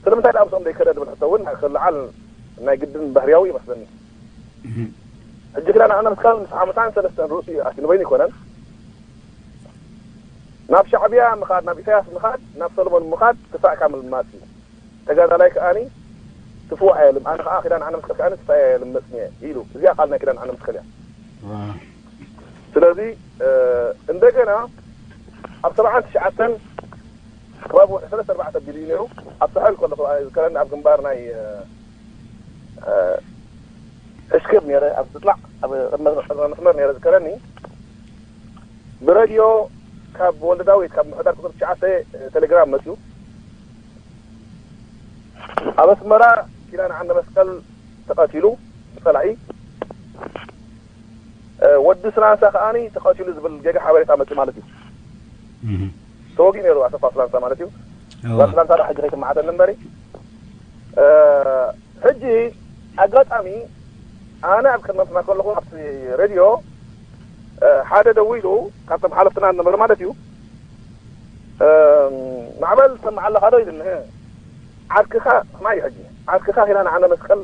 ስለምንታይ ደኣ ምስኦም ዘይከደ ዝብል ሕቶ እውን ክልዓል ናይ ግድን ባህርያዊ ይመስለኒ። ሕጂ ክዳን ኣነ መስቀል ምስ ሓሙሳን ሰለስተን ርእሱ እዩ ኣትዩ ንበይኑ ይኮነን። ናብ ሻዕብያ ምኻድ፣ ናብ ኢሳያስ ምኻድ፣ ናብ ሰለሞን ምኻድ ክሳዕ ካብ ምልማፅ እዩ። ተጋዳላይ ከኣኒ ትፍዋ ኣየልም ኣነ ከዓ ክዳን ዓነ መስቀል ከኣኒ ትፋይ ኣየልም መፅንየ ኢሉ። እዚኣ ቃል ናይ ክዳን ዓነ መስቀል እያ። ስለዚ እንደገና ኣብ ሰብዓን ትሽዓተን ከባቢ ወርሒ ሰለስተ ኣርባዕተ ኣቢሉ እዩ ነይሩ። ኣብ ሳሕል ከለኹ ዝከረኒ ኣብ ግንባር ናይ ሕሽክር ነይረ ኣብ ዝጥላዕ ኣብ መስመር ነይረ ዝከረኒ ብረድዮ ካብ ወልደ ዳዊት ካብ ምሕዳር ቁፅሪ ትሽዓተ ቴሌግራም መፅዩ። ኣብ ኣስመራ ኪዳነ ዓንደ መስቀል ተቐቲሉ ብፀላኢ ወዲ ስናንሳ ከዓኒ ተቐቲሉ ዝብል ጌጋ ሓበሬታ መፅእ ማለት እዩ። ተወጊኡ ነይሩ ኣሰፋ ስላንሳ ማለት እዩ። ስላንሳ ዳ ሕጂ ከይትመዓተኒ እምበሪ ሕጂ ኣጋጣሚ ኣነ ኣብ ቅድመ ምፍና ከለኹ ኣብቲ ሬድዮ ሓደ ደዊሉ ካብቶም ሓለፍትና ዝነበሩ ማለት እዩ ማዕበል ትሰምዓ ኣለኻ ዶ ኢሉኒ። ዓርክኻ ስማይ ሕጂ ዓርክኻ ኪዳነ ዓንደ መስቀል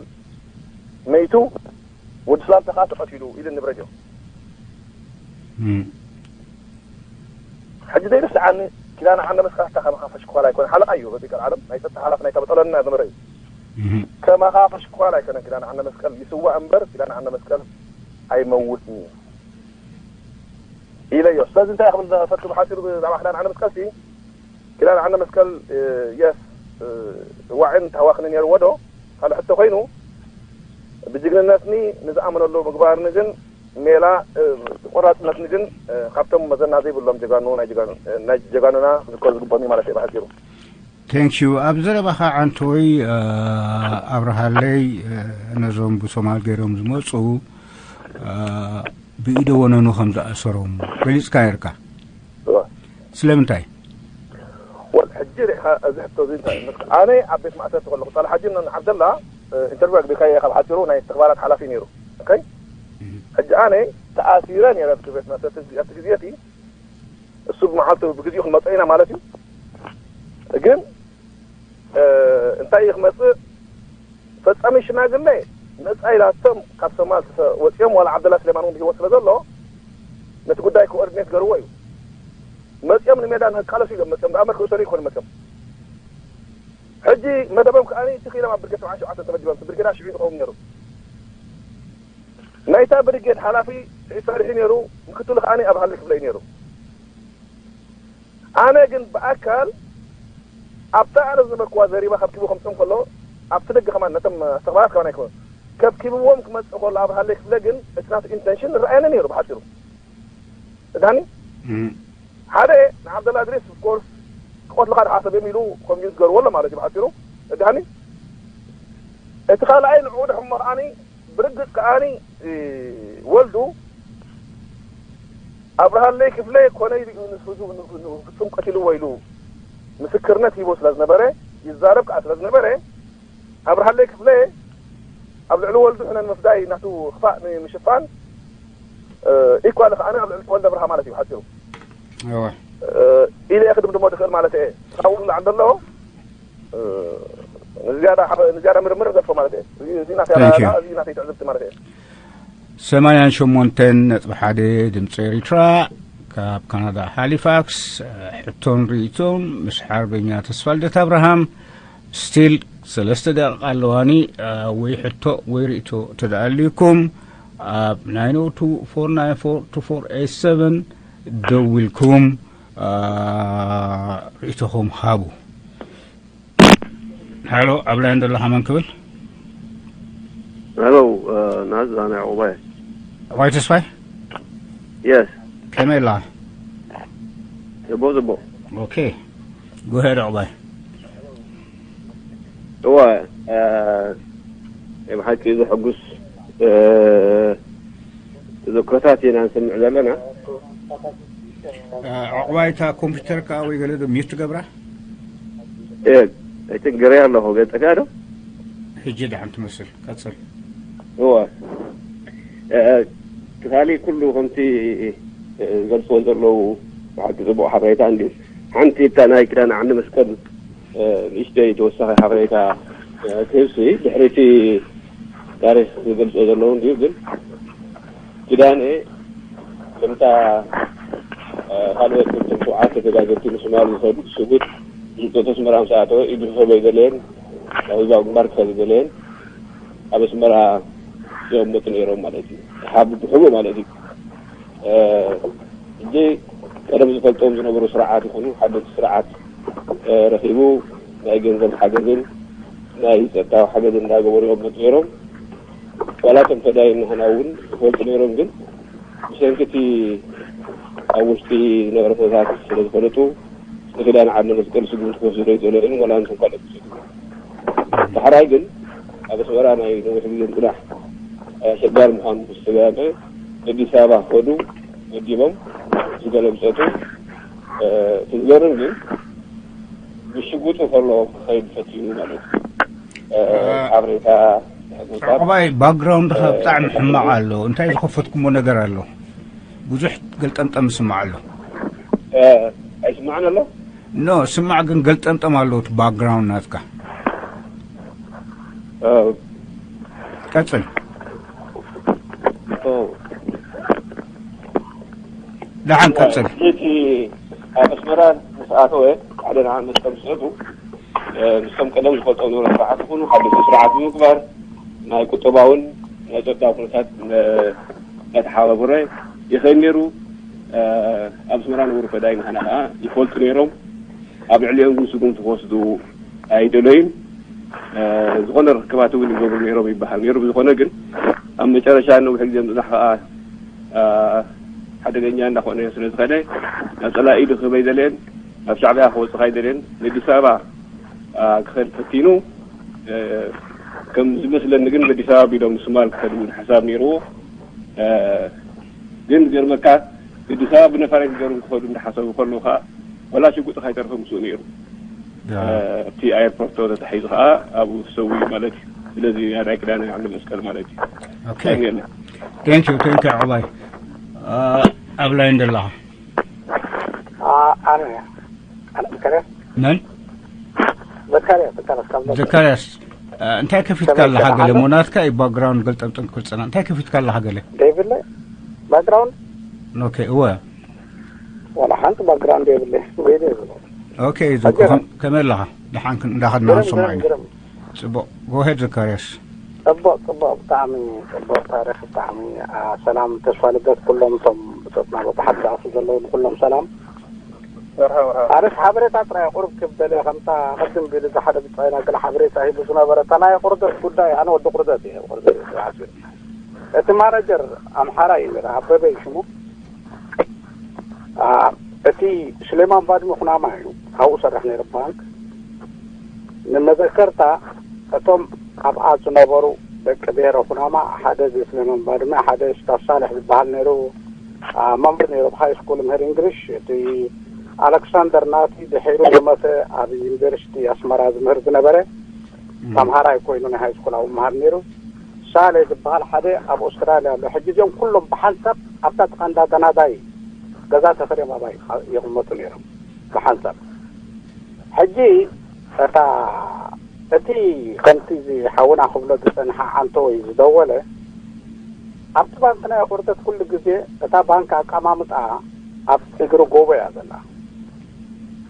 መይቱ ወዲ ስላንታ ከዓ ተቐቲሉ ኢሉኒ ብሬድዮ። ሕጂ ዘይርስዓኒ ኪዳነ ዓንደ መስቀል ኣታ ከማኻ ፈሽኳል ኣይኮነ ሓለቓ እዩ በዚ ቀልዓለም ናይ ፀጥታ ሓላፍ ናይታ በጠለና ዝመረ እዩ። ከማኻ ፈሽኳል ኣይኮነን ኪዳነ ዓንደ መስቀል ይስዋእ እምበር ኪዳነ ዓንደ መስቀል ኣይመውትን እዩ ኢለዮ። ስለዚ እንታይ ክብል ፈቱ ብሓፂሩ ብዛዕባ ኪዳነ ዓንደ መስቀል ሲ ኪዳነ ዓንደ መስቀል የስ ዋዕን ታዋኽኒ ነይርዎ ዶ ካልእ ሕቶ ኮይኑ ብጅግንነትኒ ንዝኣመነሉ ምግባርኒ ግን ሜላ ቆራፅነትኒ ግን ካብቶም መዘና ዘይብሎም ጀጋኑ ናይ ጀጋኑና ክዝከሩ ዝግቦም ማለት እዩ ብሓፂሩ። Thank you። ኣብ ዘረባኻ ዓንተወይ ኣብርሃለይ ነዞም ብሶማል ገይሮም ዝመፁ ብኢደ ወነኑ ከም ዝኣሰሮም ገሊፅካ ነርካ። ስለምንታይ? ወል ሕጂ ሪኢኻ እዚ ሕቶ እዚ እንታይ እዩ? ኣነ ኣብ ቤት ማእሰርቲ ከለኹ ፃላ ሓጂ ምን ዓብደላ ኢንተርቪው ኣግቢርካዮ ኢኻ ብሓፂሩ ናይ ተግባራት ሓላፊ ነይሩ። ኦኬ ሕጂ ኣነ ተኣሲረ ነይረ ኣብቲ ቤት ማእሰርቲ ኣብቲ ግዜ እቲ እሱ ብመዓልቱ ብግዜኡ ክንመፅኦ ኢና ማለት እዩ። ግን እንታይ እዩ ክመፅእ ፈፃሚ ሽማግለ መፃ ኢላቶም ካብ ሶማል ወፂኦም ዋላ ዓብደላ ስሌማን እውን ብሂወት ስለ ዘሎ ነቲ ጉዳይ ኮኦርዲኔት ገርዎ እዩ። መፂኦም ንሜዳ ንክቃለሱ ኢሎም መፂኦም ብኣመር ክእሰሩ ይኮኑ መፂኦም። ሕጂ መደቦም ከዓ ትክ ኢሎም ኣብ ብርጌድ ሰብዓን ሸውዓተን ተመዲቦም ብርጌዳ ሽዑ ዝኸውን ነይሩ። ናይታ ብርጌድ ሓላፊ ስዒድ ሳልሒ ነይሩ። ምክትሉ ከዓ ኣብርሃለይ ክፍለ እዩ ነይሩ። ኣነ ግን ብኣካል ኣብታ ኣነ ዝነበርክዋ ዘሪባ ካብ ኪቡ ከምፅኦም ከሎ ኣብቲ ደገ ከማን ነቶም ኣስተኽባራት ከማን ኣይኮኑ ከብ ኪብዎም ክመፅእ ከሎ ኣብርሃለይ ክፍለ ግን እቲ ናቱ ኢንተንሽን ንረኣየኒ ነይሩ ብሓፂሩ። እዳኒ ሓደ ንዓብደላ እድሪስ ኦፍኮርስ ክቐትልኻ ድሓሰብ እዮም ኢሉ ኮንቪንስ ገርዎ ኣሎ ማለት እዩ ብሓፂሩ። እዳኒ እቲ ካልኣይ ንዕኡ ድሕሞ ከዓኒ ብርግፅ ከዓኒ ወልዱ ኣብርሃለይ ክፍለ ኮነ ኢሉ እዩ ንፍፁም ቀቲልዎ ኢሉ ምስክርነት ሂቡ ስለ ዝነበረ ይዛረብ ከዓ ስለ ዝነበረ ኣብርሃለይ ክፍለ ኣብ ልዕሊ ወልዱ ሕነ ንምፍዳይ ናቱ ክፋእ ንምሽፋን ኢኳል ከዓነ ኣብ ልዕሊ ተወልደ ኣብርሃ ማለት እዩ ሓፂሩ። ኢለ ክድምድሞ ድኽእል ማለት እየ። ካብኡ ንላዕሊ ዘሎ ንዝያዳ ምርምር ዘርፎ ማለት እየ። እዚ ናተይ ኣረዳዳ፣ እዚ ናተይ ትዕዝብቲ ማለት እየ። ሰማንያን ሸሞንተን ነጥቢ ሓደ ድምፂ ኤሪትራ ካብ ካናዳ ሃሊፋክስ። ሕቶን ርእቶን ምስ ሓርበኛ ተስፋልደት ኣብርሃም። ስቲል ሰለስተ ደቂቃ ኣለዋኒ። ወይ ሕቶ ወይ ርእቶ ተደኣልዩኩም ኣብ ናይን ኦ ቱ ፎር ናይን ፎር ቱ ፎር ኤት ሰቨን ደዊልኩም ርእቶኹም ሃቡ። ሃሎ፣ ኣብ ላይን ዘለኻ መን ክብል? ሃሎ፣ ናዝ ኣነ ዕቑባይ። ዕቑባይ ተስፋይ? የስ። ከመይ ኣለኻ? ጽቡቕ ጽቡቕ። ኦኬ፣ ጎሄድ ዕቑባይ። እወ፣ ናይ ብሓቂ ዘሐጉስ ተዘክሮታት ኢና ንሰምዕ ዘለና። ዕቑባይ፣ እታ ኮምፒውተርካ ወይ ገለ ዶ ሚዩት ትገብራ? እ ኣይትንገረይ ኣለኹ ገጸካ ዶ? ሕጂ ደሓን ትመስል፣ ቀጽል። እወ፣ ትኻሊ ኩሉ ከምቲ ዝገልጽዎ ዘለዉ ብሓቂ ጽቡቕ ሓበሬታ እንድዩ። ሓንቲ እታ ናይ ኪዳነ ዓንዲ መስቀል ንእሽተይ ተወሳኺ ሓበሬታ ክህብሲ፣ ድሕሪቲ ታሪኽ ዝገልጾ ዘለዉ እንድዩ፣ ግን ኪዳነ ከምታ ካልኦት ክልተ ሸውዓተ ተጋደልቲ ንሶማል ዝኸዱ ስጉድ ዝምጠቶ ኣስመራ ምስ ኣተወ ኢዱ ክህቦ ኣይደለየን፣ ናብ ህዝባዊ ግንባር ክኸድ ኣይደለየን። ኣብ ኣስመራ ይቕመጡ ነይሮም ማለት እዩ። ሓብ ብሕቡ ማለት እዩ። ሕጂ ቀደም ዝፈልጦም ዝነበሩ ስርዓት ይኹኑ ሓደቲ ስርዓት ረኺቡ ናይ ገንዘብ ሓገዝን ናይ ጸጥታዊ ሓገዝን እናገበሩ ይቕመጡ ነይሮም። ዋላ እቶም ፈዳይን ንህና እውን ይፈልጡ ነይሮም፣ ግን ብሰንኪ እቲ ኣብ ውሽጢ ዝነበረ ኩነታት ስለ ዝፈለጡ ንኪዳነ ዓንዲ መስቀል ስጉምቲ ክወስዱ ኣይደለዩን፣ ዋላ እንቶም ካልኦት ክወስዱ። ዳሕራይ ግን ኣብ ኣስመራ ናይ ነዊሕ ግዜ ምጽናሕ ኣሸጋሪ ምዃኑ ምስ ተጋመ ኣዲስ ኣበባ ክኸዱ መዲቦም ዝገለብጸቱ። እቲ ዝገርም ግን ብሽጉጡ ከሎ ክኸይድ ፈትዩ ማለት እዩ። ሓበሬታ ዕቑባይ፣ ባክግራውንድኻ ብጣዕሚ ሕማቕ ኣሎ። እንታይ ዝኸፈትኩሞ ነገር ኣሎ? ብዙሕ ገልጠምጠም ይስማዕ ኣሎ። ኣይስማዕን ኣሎ? ኖ፣ ስማዕ፣ ግን ገልጠምጠም ኣሎ እቲ ባክግራውንድ ናትካ። ቀጽል። ደሓን ቀጽል። እቲ ኣብ ኣስመራ ምስ ኣተወ ሓደ ደሓን መስቀል ምስ ኣቱ ምስቶም ቀደም ዝፈልጦም ዝነበረ ስርዓት ይኹኑ ሓደስቲ ስርዓት ብምግባር ናይ ቁጠባውን ናይ ጸጥታ ኩነታት እናተሓባበረ ይኸይድ ነይሩ። ኣብ ኣስመራ ነበሩ ፈዳይ ንህና ከዓ ይፈልጡ ነይሮም። ኣብ ልዕሊኦም ግን ስጉምቲ ክወስዱ ኣይደለዩን። ዝኾነ ርክባት እውን ይገብሩ ነይሮም ይበሃል ነይሩ። ብዝኾነ ግን ኣብ መጨረሻ ነዊሕ ግዜ ምጽናሕ ከዓ ሓደገኛ እንዳኾነ ስለ ዝኸደ ናብ ጸላኢ ኢዱ ክህብ ኣይደለየን፣ ናብ ሻዕብያ ክወጽእ ኣይደለየን። ንኣዲስ ኣበባ ክኸድ ፈቲኑ ከም ዝመስለኒ ግን በኣዲስ ኣበባ ኣቢሎም ንሶማል ክኸዱ እውን ሓሳብ ነይርዎ። ግን ዝገርመካ ኣዲስ ኣበባ ብነፋሪት ገይሮም ክኸዱ እንዳሓሰቡ ከለዉ ከዓ ወላ ሽጉጥ ካይተርፎ ምስኡ ነይሩ። ኣብቲ ኣየርፖርት ተታሒዙ ከዓ ኣብኡ ተሰዊኡ ማለት እዩ። ስለዚ ኣዳይ ክዳነ ዓንዲ መስቀል ማለት እዩ። ኦኬ። Thank you፣ thank you ዕቑባይ። ኣብ ላይን ዘለኻ ኣነ ኣነ ዘካርያስ መን? ዘካርያስ ዘካርያስ ካብ ዘካርያስ፣ እንታይ ከፊትካ ኣለኻ? ገለ ሞናትካ እዩ ባክግራውንድ ገልጠምጠም ክብል ጸና። እንታይ ከፊትካ ኣለኻ? ገለ ደይብለ ባክግራውንድ ኦኬ። እወ ዋላ ሓንቲ ባክግራውንድ የብለ ወይ ደይብለ ኦኬ። ዘኮ ከመይ ኣለኻ? ደሓን እንዳኸድና ንሰማዕ ኢና። ጽቡቕ፣ ጎሄድ ዘካርያስ። ጽቡቕ ጽቡቕ፣ ብጣዕሚ ጽቡቕ ታሪኽ፣ ብጣዕሚ ሰላም። ተስፋ ልደት፣ ኩሎም እቶም ብጾትና ብሓዳእሱ ዘለዉ ንኩሎም ሰላም። ኣነስ ሓበሬታ ጥራይ ቁሩብ ክብል ደልየ፣ ከምታ ቅድም ቢሉ እዚ ሓደ ብጻይና ገለ ሓበሬታ ሂቡ ዝነበረ፣ እታ ናይ ቁርደት ጉዳይ፣ ኣነ ወዲ ቁርደት እየ፣ ቁርደት እየ። እቲ ማናጀር ኣምሓራ እዩ ነይሩ፣ ኣበበ እዩ ሽሙ። እቲ ስሌማን ባድሚ ኩናማ እዩ፣ ካብኡ ሰርሕ ነይሩ ባንክ። ንመዘከርታ እቶም ኣብኣ ዝነበሩ ደቂ ብሄረ ኩናማ ሓደ እዚ ስሌማን ባድመ፣ ሓደ ስታፍ ሳልሕ ዝበሃል ነይሩ፣ መምህር ነይሩ፣ ኣብ ሃይ ስኩል ምህር እንግሊሽ። እቲ ኣሌክሳንደር ናቲ ድሒሩ ዝመተ ኣብ ዩኒቨርሲቲ ኣስመራ ዝምህር ዝነበረ ተምሃራይ ኮይኑ ናይ ሃይ ስኩል ኣብኡ መሃር ነይሩ። ሳሌ ዝበሃል ሓደ ኣብ ኣውስትራልያ ኣሎ። ሕጂ እዚኦም ኩሎም ብሓንሳብ ኣብታ ጥቓ እንዳ ደናዳይ ገዛ ተፈርዮም ኣብኣ ይቕመጡ ነይሮም ብሓንሳብ። ሕጂ እታ እቲ ከምቲ እዚ ሓውና ክብሎ ዝጸንሓ ዓንተወይ ዝደወለ ኣብቲ ባንክ ናይ ኣቑርደት ኩሉ ግዜ እታ ባንክ ኣቀማምጣ ኣብ እግሪ ጎቦ እያ ዘላ።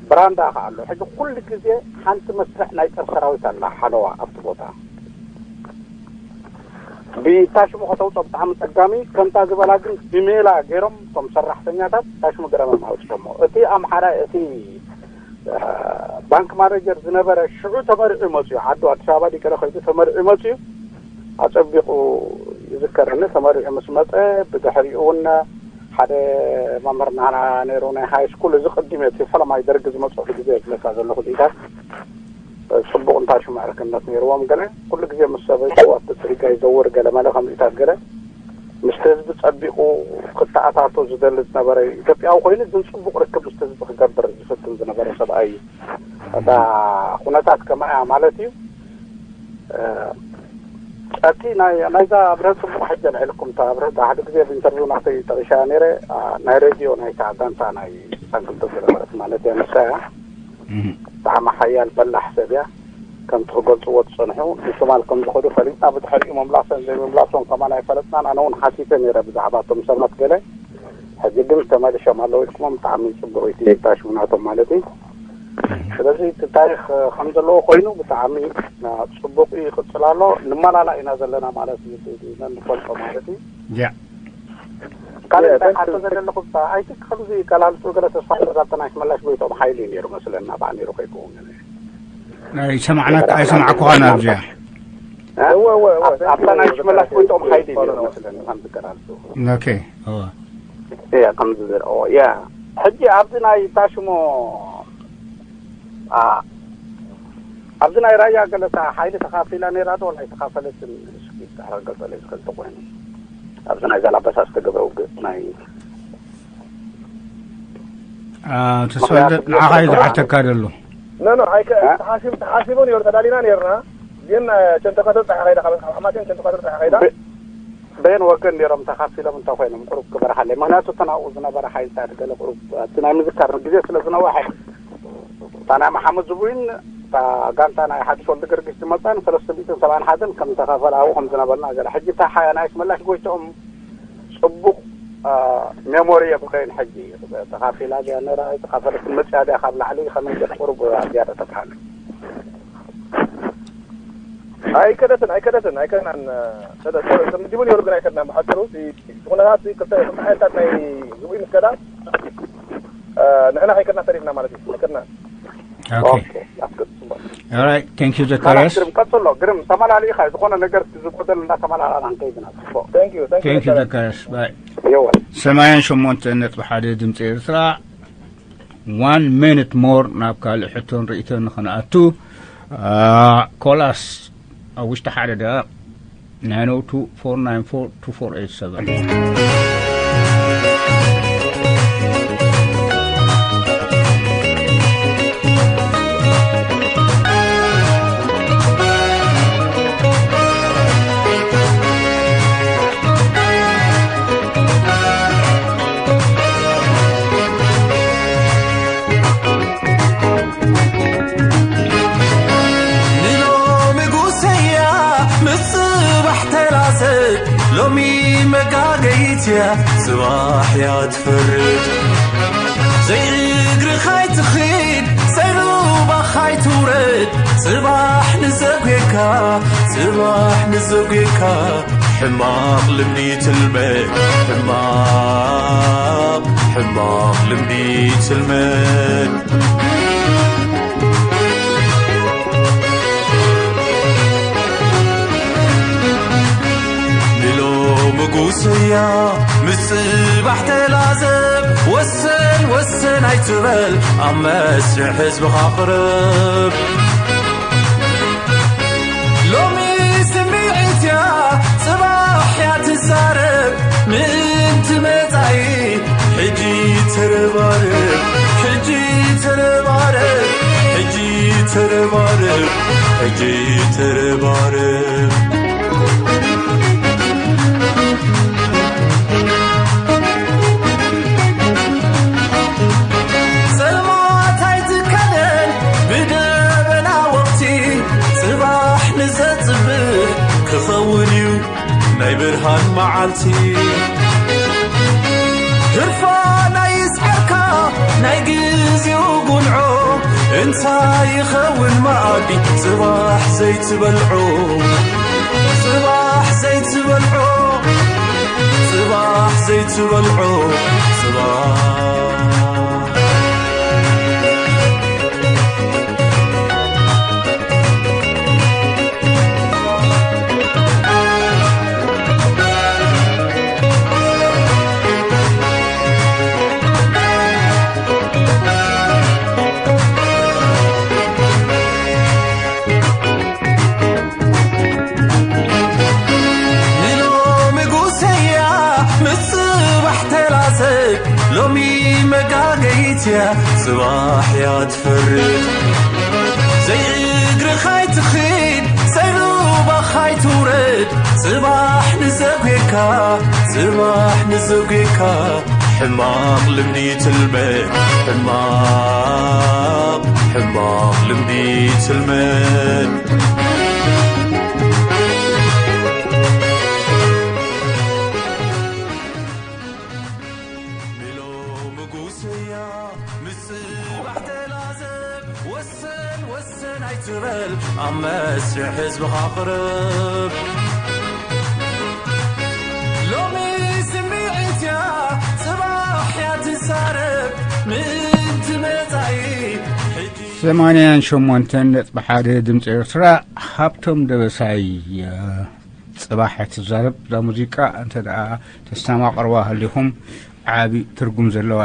ብራንዳ ከ ኣሎ። ሕጂ ኩሉ ግዜ ሓንቲ መስርሕ ናይ ጸር ሰራዊት ኣላ ሓለዋ ኣብቲ ቦታ። ብታሽሙ ከተውጾ ብጣዕሚ ጸጋሚ። ከምታ ዝበላ ግን ብሜላ ገይሮም እቶም ሰራሕተኛታት ታሽሙ ገረመም ኣውጽኦሞ። እቲ ኣምሓራይ እቲ እ፣ ባንክ ማኔጀር ዝነበረ ሽዑ ተመሪዑ መጽዩ። ዓዱ ኣዲስ ኣበባ ዲገለ ከይዱ ተመሪዑ መጽዩ። ኣጸቢቑ ይዝከረኒ። ተመሪዑ ምስ መጸ ብድሕሪኡ እውን ሓደ መምህር ናህና ነይሩ ናይ ሃይ ስኩል። እዚ ቅድም እቲ ፈለማይ ደርጊ ዝመጽሉ ግዜ የብለካ ዘለኹ ዲታት ጽቡቕ እንታይ ሽሙ ዕርክነት ነይርዎም። ገለ ኩሉ ግዜ ምስ ሰበይቱ ኣብቲ ጽርግያ ይዘውር፣ ገለ መለ ከምዚታት ገለ ምስቲ ህዝቢ ጸቢቑ ክተኣታቶ ዝደሊ ዝነበረ ኢትዮጵያዊ ኮይኑ ግን ጽቡቕ ርክብ ምስቲ ህዝቢ ክገብር ዝፍትን ዝነበረ ሰብኣይ እዩ። እታ ኩነታት ከማያ ማለት እዩ። እቲ ናይ ናይዛ ኣብረ ጽቡቕ ሕጂ ኣልዕልኩም እታ ኣብረ ሓደ ግዜ ብኢንተርቪው ናተይ ጠቂሻ ነይረ። ናይ ሬድዮ ናይታ ጋንታ ናይ ሳንክልቶ ዝነበረት ማለት እያ ንሳ እያ። ብጣዕሚ ሓያል በላሕ ሰብ እያ። ከምቲ ክገልጽዎ ዝጸንሑ ንሶማል ከም ዝኸዱ ፈሊጥና ብድሕሪኡ ምምላሰን ዘይምምላሶን ከማን ኣይፈለጥናን። ኣነ እውን ሓቲተ ነይረ ብዛዕባ እቶም ሰባት ገለ። ሕጂ ግን ተመሊሾም ኣለዉ ኢልኩሞም ብጣዕሚ ጽቡቕ እዩ። እቲ ታሽሙ ናቶም ማለት እዩ። ስለዚ እቲ ታሪኽ ከም ዘለዎ ኮይኑ ብጣዕሚ ጽቡቕ እዩ ይቕጽል ኣሎ። ንመላላእ ኢና ዘለና ማለት እዩ። ነንፈልጦ ማለት እዩ። ያ ካልእ እንታይ ሓቶ ዘለኹ ኣይቲ ከምዚ ከላልጡ ገለ ተስፋ ዛብተና ሽመላሽ ጎይቶም ሓይሊ ነይሩ መስለና ባዕ ነይሩ ከይከውን ኣይሰማዕናካ ኣይሰማዕኩኻን ኣብዚኣ እወ እወ እወ ኣብታ ናይ ሽመላሽ ጎይቶም ሓይሊ ነይሩ መስለኒ ከም ዝከላልጡ ኦኬ እወ እያ ከም ዝዝርኦ እያ ሕጂ ኣብዚ ናይ ታሽሞ ኣብዚ ናይ ራያ ገለታ ሓይሊ ተኻፊላ ነይራ ዶ ናይ ተኻፈለትን እስኪ ተረጋገጠለይ ዝፈልጦ ኮይኑ ኣብዚ ናይ ዛላበሳ ዝተገብረ ውግእ ናይ ተስፋልደት ንዓኻ እዩ ዝሓተካ ደሎ ኖ ኖ ኣይከ ተሓሲቡ ተሓሲቡ ነይሩ ተዳሊና ነይርና ግን ቸንተከተ ፀሓ ከይዳ ካብ ሓማሴን ቸንተከተ ፀሓ ከይዳ በየን ወገን ነይሮም ተኻፊሎም እንተ ኮይኖም ቁሩብ ክበርሃለይ ምክንያቱ እቲ ናብኡ ዝነበረ ሓይልታት ገለ ቁሩብ እቲ ናይ ምዝካር ግዜ ስለ ዝነወሐ እታ ናይ መሓመድ ዝቡይን እታ ጋንታ ናይ ሓድሽ ወልደ ገርጊስ ዝመፃን ሰለስተ ሚእትን ሰብዓን ሓደን ከም ተኸፈለ ኣብኡ ከም ዝነበርና ገለ ሕጂ እታ ሓያ ናይ ኣሽመላሽ ጎይትኦም ፅቡቕ ሜሞሪ የብለይን ሕጂ ተኻፊላ ድያ ነራ ተኻፈለት መፅያ ድያ ካብ ላዕሊ ከመይ ገለ ቁሩብ ዝያዳ ተብርሃለይ ኣይከደትን ኣይከደትን ኣይከድናን ተመዲቡ ነይሩ ግን ኣይከድናን ብሓፂሩ እቲ ኩነታት ክልተ ክልተ ሓይልታት ናይ ዝብኢ ምስ ከዳ ንሕና ከይከድና ተሪፍና ማለት እዩ ኣይከድናን Okay. All right. Thank you, Zacharias. ግርም ቀፅሎ ግርም ተመላሊእኻ ዝኾነ ነገር ዝጎደል እንዳተመላላና ንከይድና ፅቡቅ Thank you, thank you, Thank you, Zacharias. Zacharias. Bye. የወል ሰማንያን ሸሞንተ ነጥቢ ሓደ ድምፂ ኤርትራ። One minute more ናብ ካልእ ሕቶን ርእይቶን ንኸንኣቱ ኮላስ ኣብ ውሽጢ ሓደ ደቂቕ nine oh two four nine four two four eight seven ንሎሚ ጉሰያ ምስ ጽባሕ ተላዘብ ሎሚ መጋገይትያ ጽባሕ እያ ትፈርድ ዘይእግርኻ ኣይትኺድ ዘይሩባኻ ኣይትውረድ ጽባሕ ንዘጉካ ጽባሕ ንዘጉካ ሕማቕ ልምዲ ትልመድ ሕማቕ ሕማቕ ልምዲ ትልመድ ንሎሚ ጉስያ ምስ ጽባሕ ተላዘብ ወሰን ወሰን ኣይትበል ኣብ መስርሕ ህዝብኻ ቅረብ ሎሚ ስምዒት እያ ጽባሕ እያ ትዛረብ ምእንቲ መጻኢ ሕጂ ተረባረብ ሕጂ ተረባረብ ሕጂ ተረባረብ፣ ሕጂ ተረባረብ። ጸልማት ኣይትከደን ብደበና ወቕቲ፣ ጽባሕ ንዘጽብህ ክኸውን እዩ ናይ ብርሃን መዓልቲ። ህርፋን ኣይስዓርካ ናይ ግዜኡ ጉንዖ፣ እንታይ ይኸውን መኣዲ ጽባሕ ዘይትበልዖ፣ ጽባሕ ዘይትበልዖ፣ ጽባሕ ዘይትበልዖ፣ ጽባሕ። ንሎሚ ጉሰያ ምስ ጽባሕ ተላዘብ፣ ሎሚ መጋገይትያ ጽባሕ እያ ትፈርድ። ዘይእግርኻ ኣይትኺድ፣ ዘይሩባኻ ኣይትውረድ፣ ጽባሕ ንዘጉየካ፣ ጽባሕ ንዘጉየካ፣ ሕማቕ ልምዲ ትልመድ፣ ሕማቕ፣ ሕማቕ ልምዲ ትልመድ። ንሎሚ ጉሰያ፣ ምስ ጽባሕ ተላዘብ፣ ወሰን፣ ወሰን ኣይትበል፣ ኣብ መስርሕ ህዝብኻ ቅረብ። ሎሚ ስምዒት እያ፣ ጽባሕ እያ ትዛረብ፣ ምእንቲ መጻኢ ሕጂ። ሰማንያን ሸሞንተን ነጥቢ ሓደ ድምፂ ኤርትራ፣ ሃብቶም ደበሳይ። ጽባሕ እያ ትዛረብ እዛ ሙዚቃ። እንተ ደኣ ተስተማቕርዋ ሃሊኹም፣ ዓቢ ትርጉም ዘለዋ።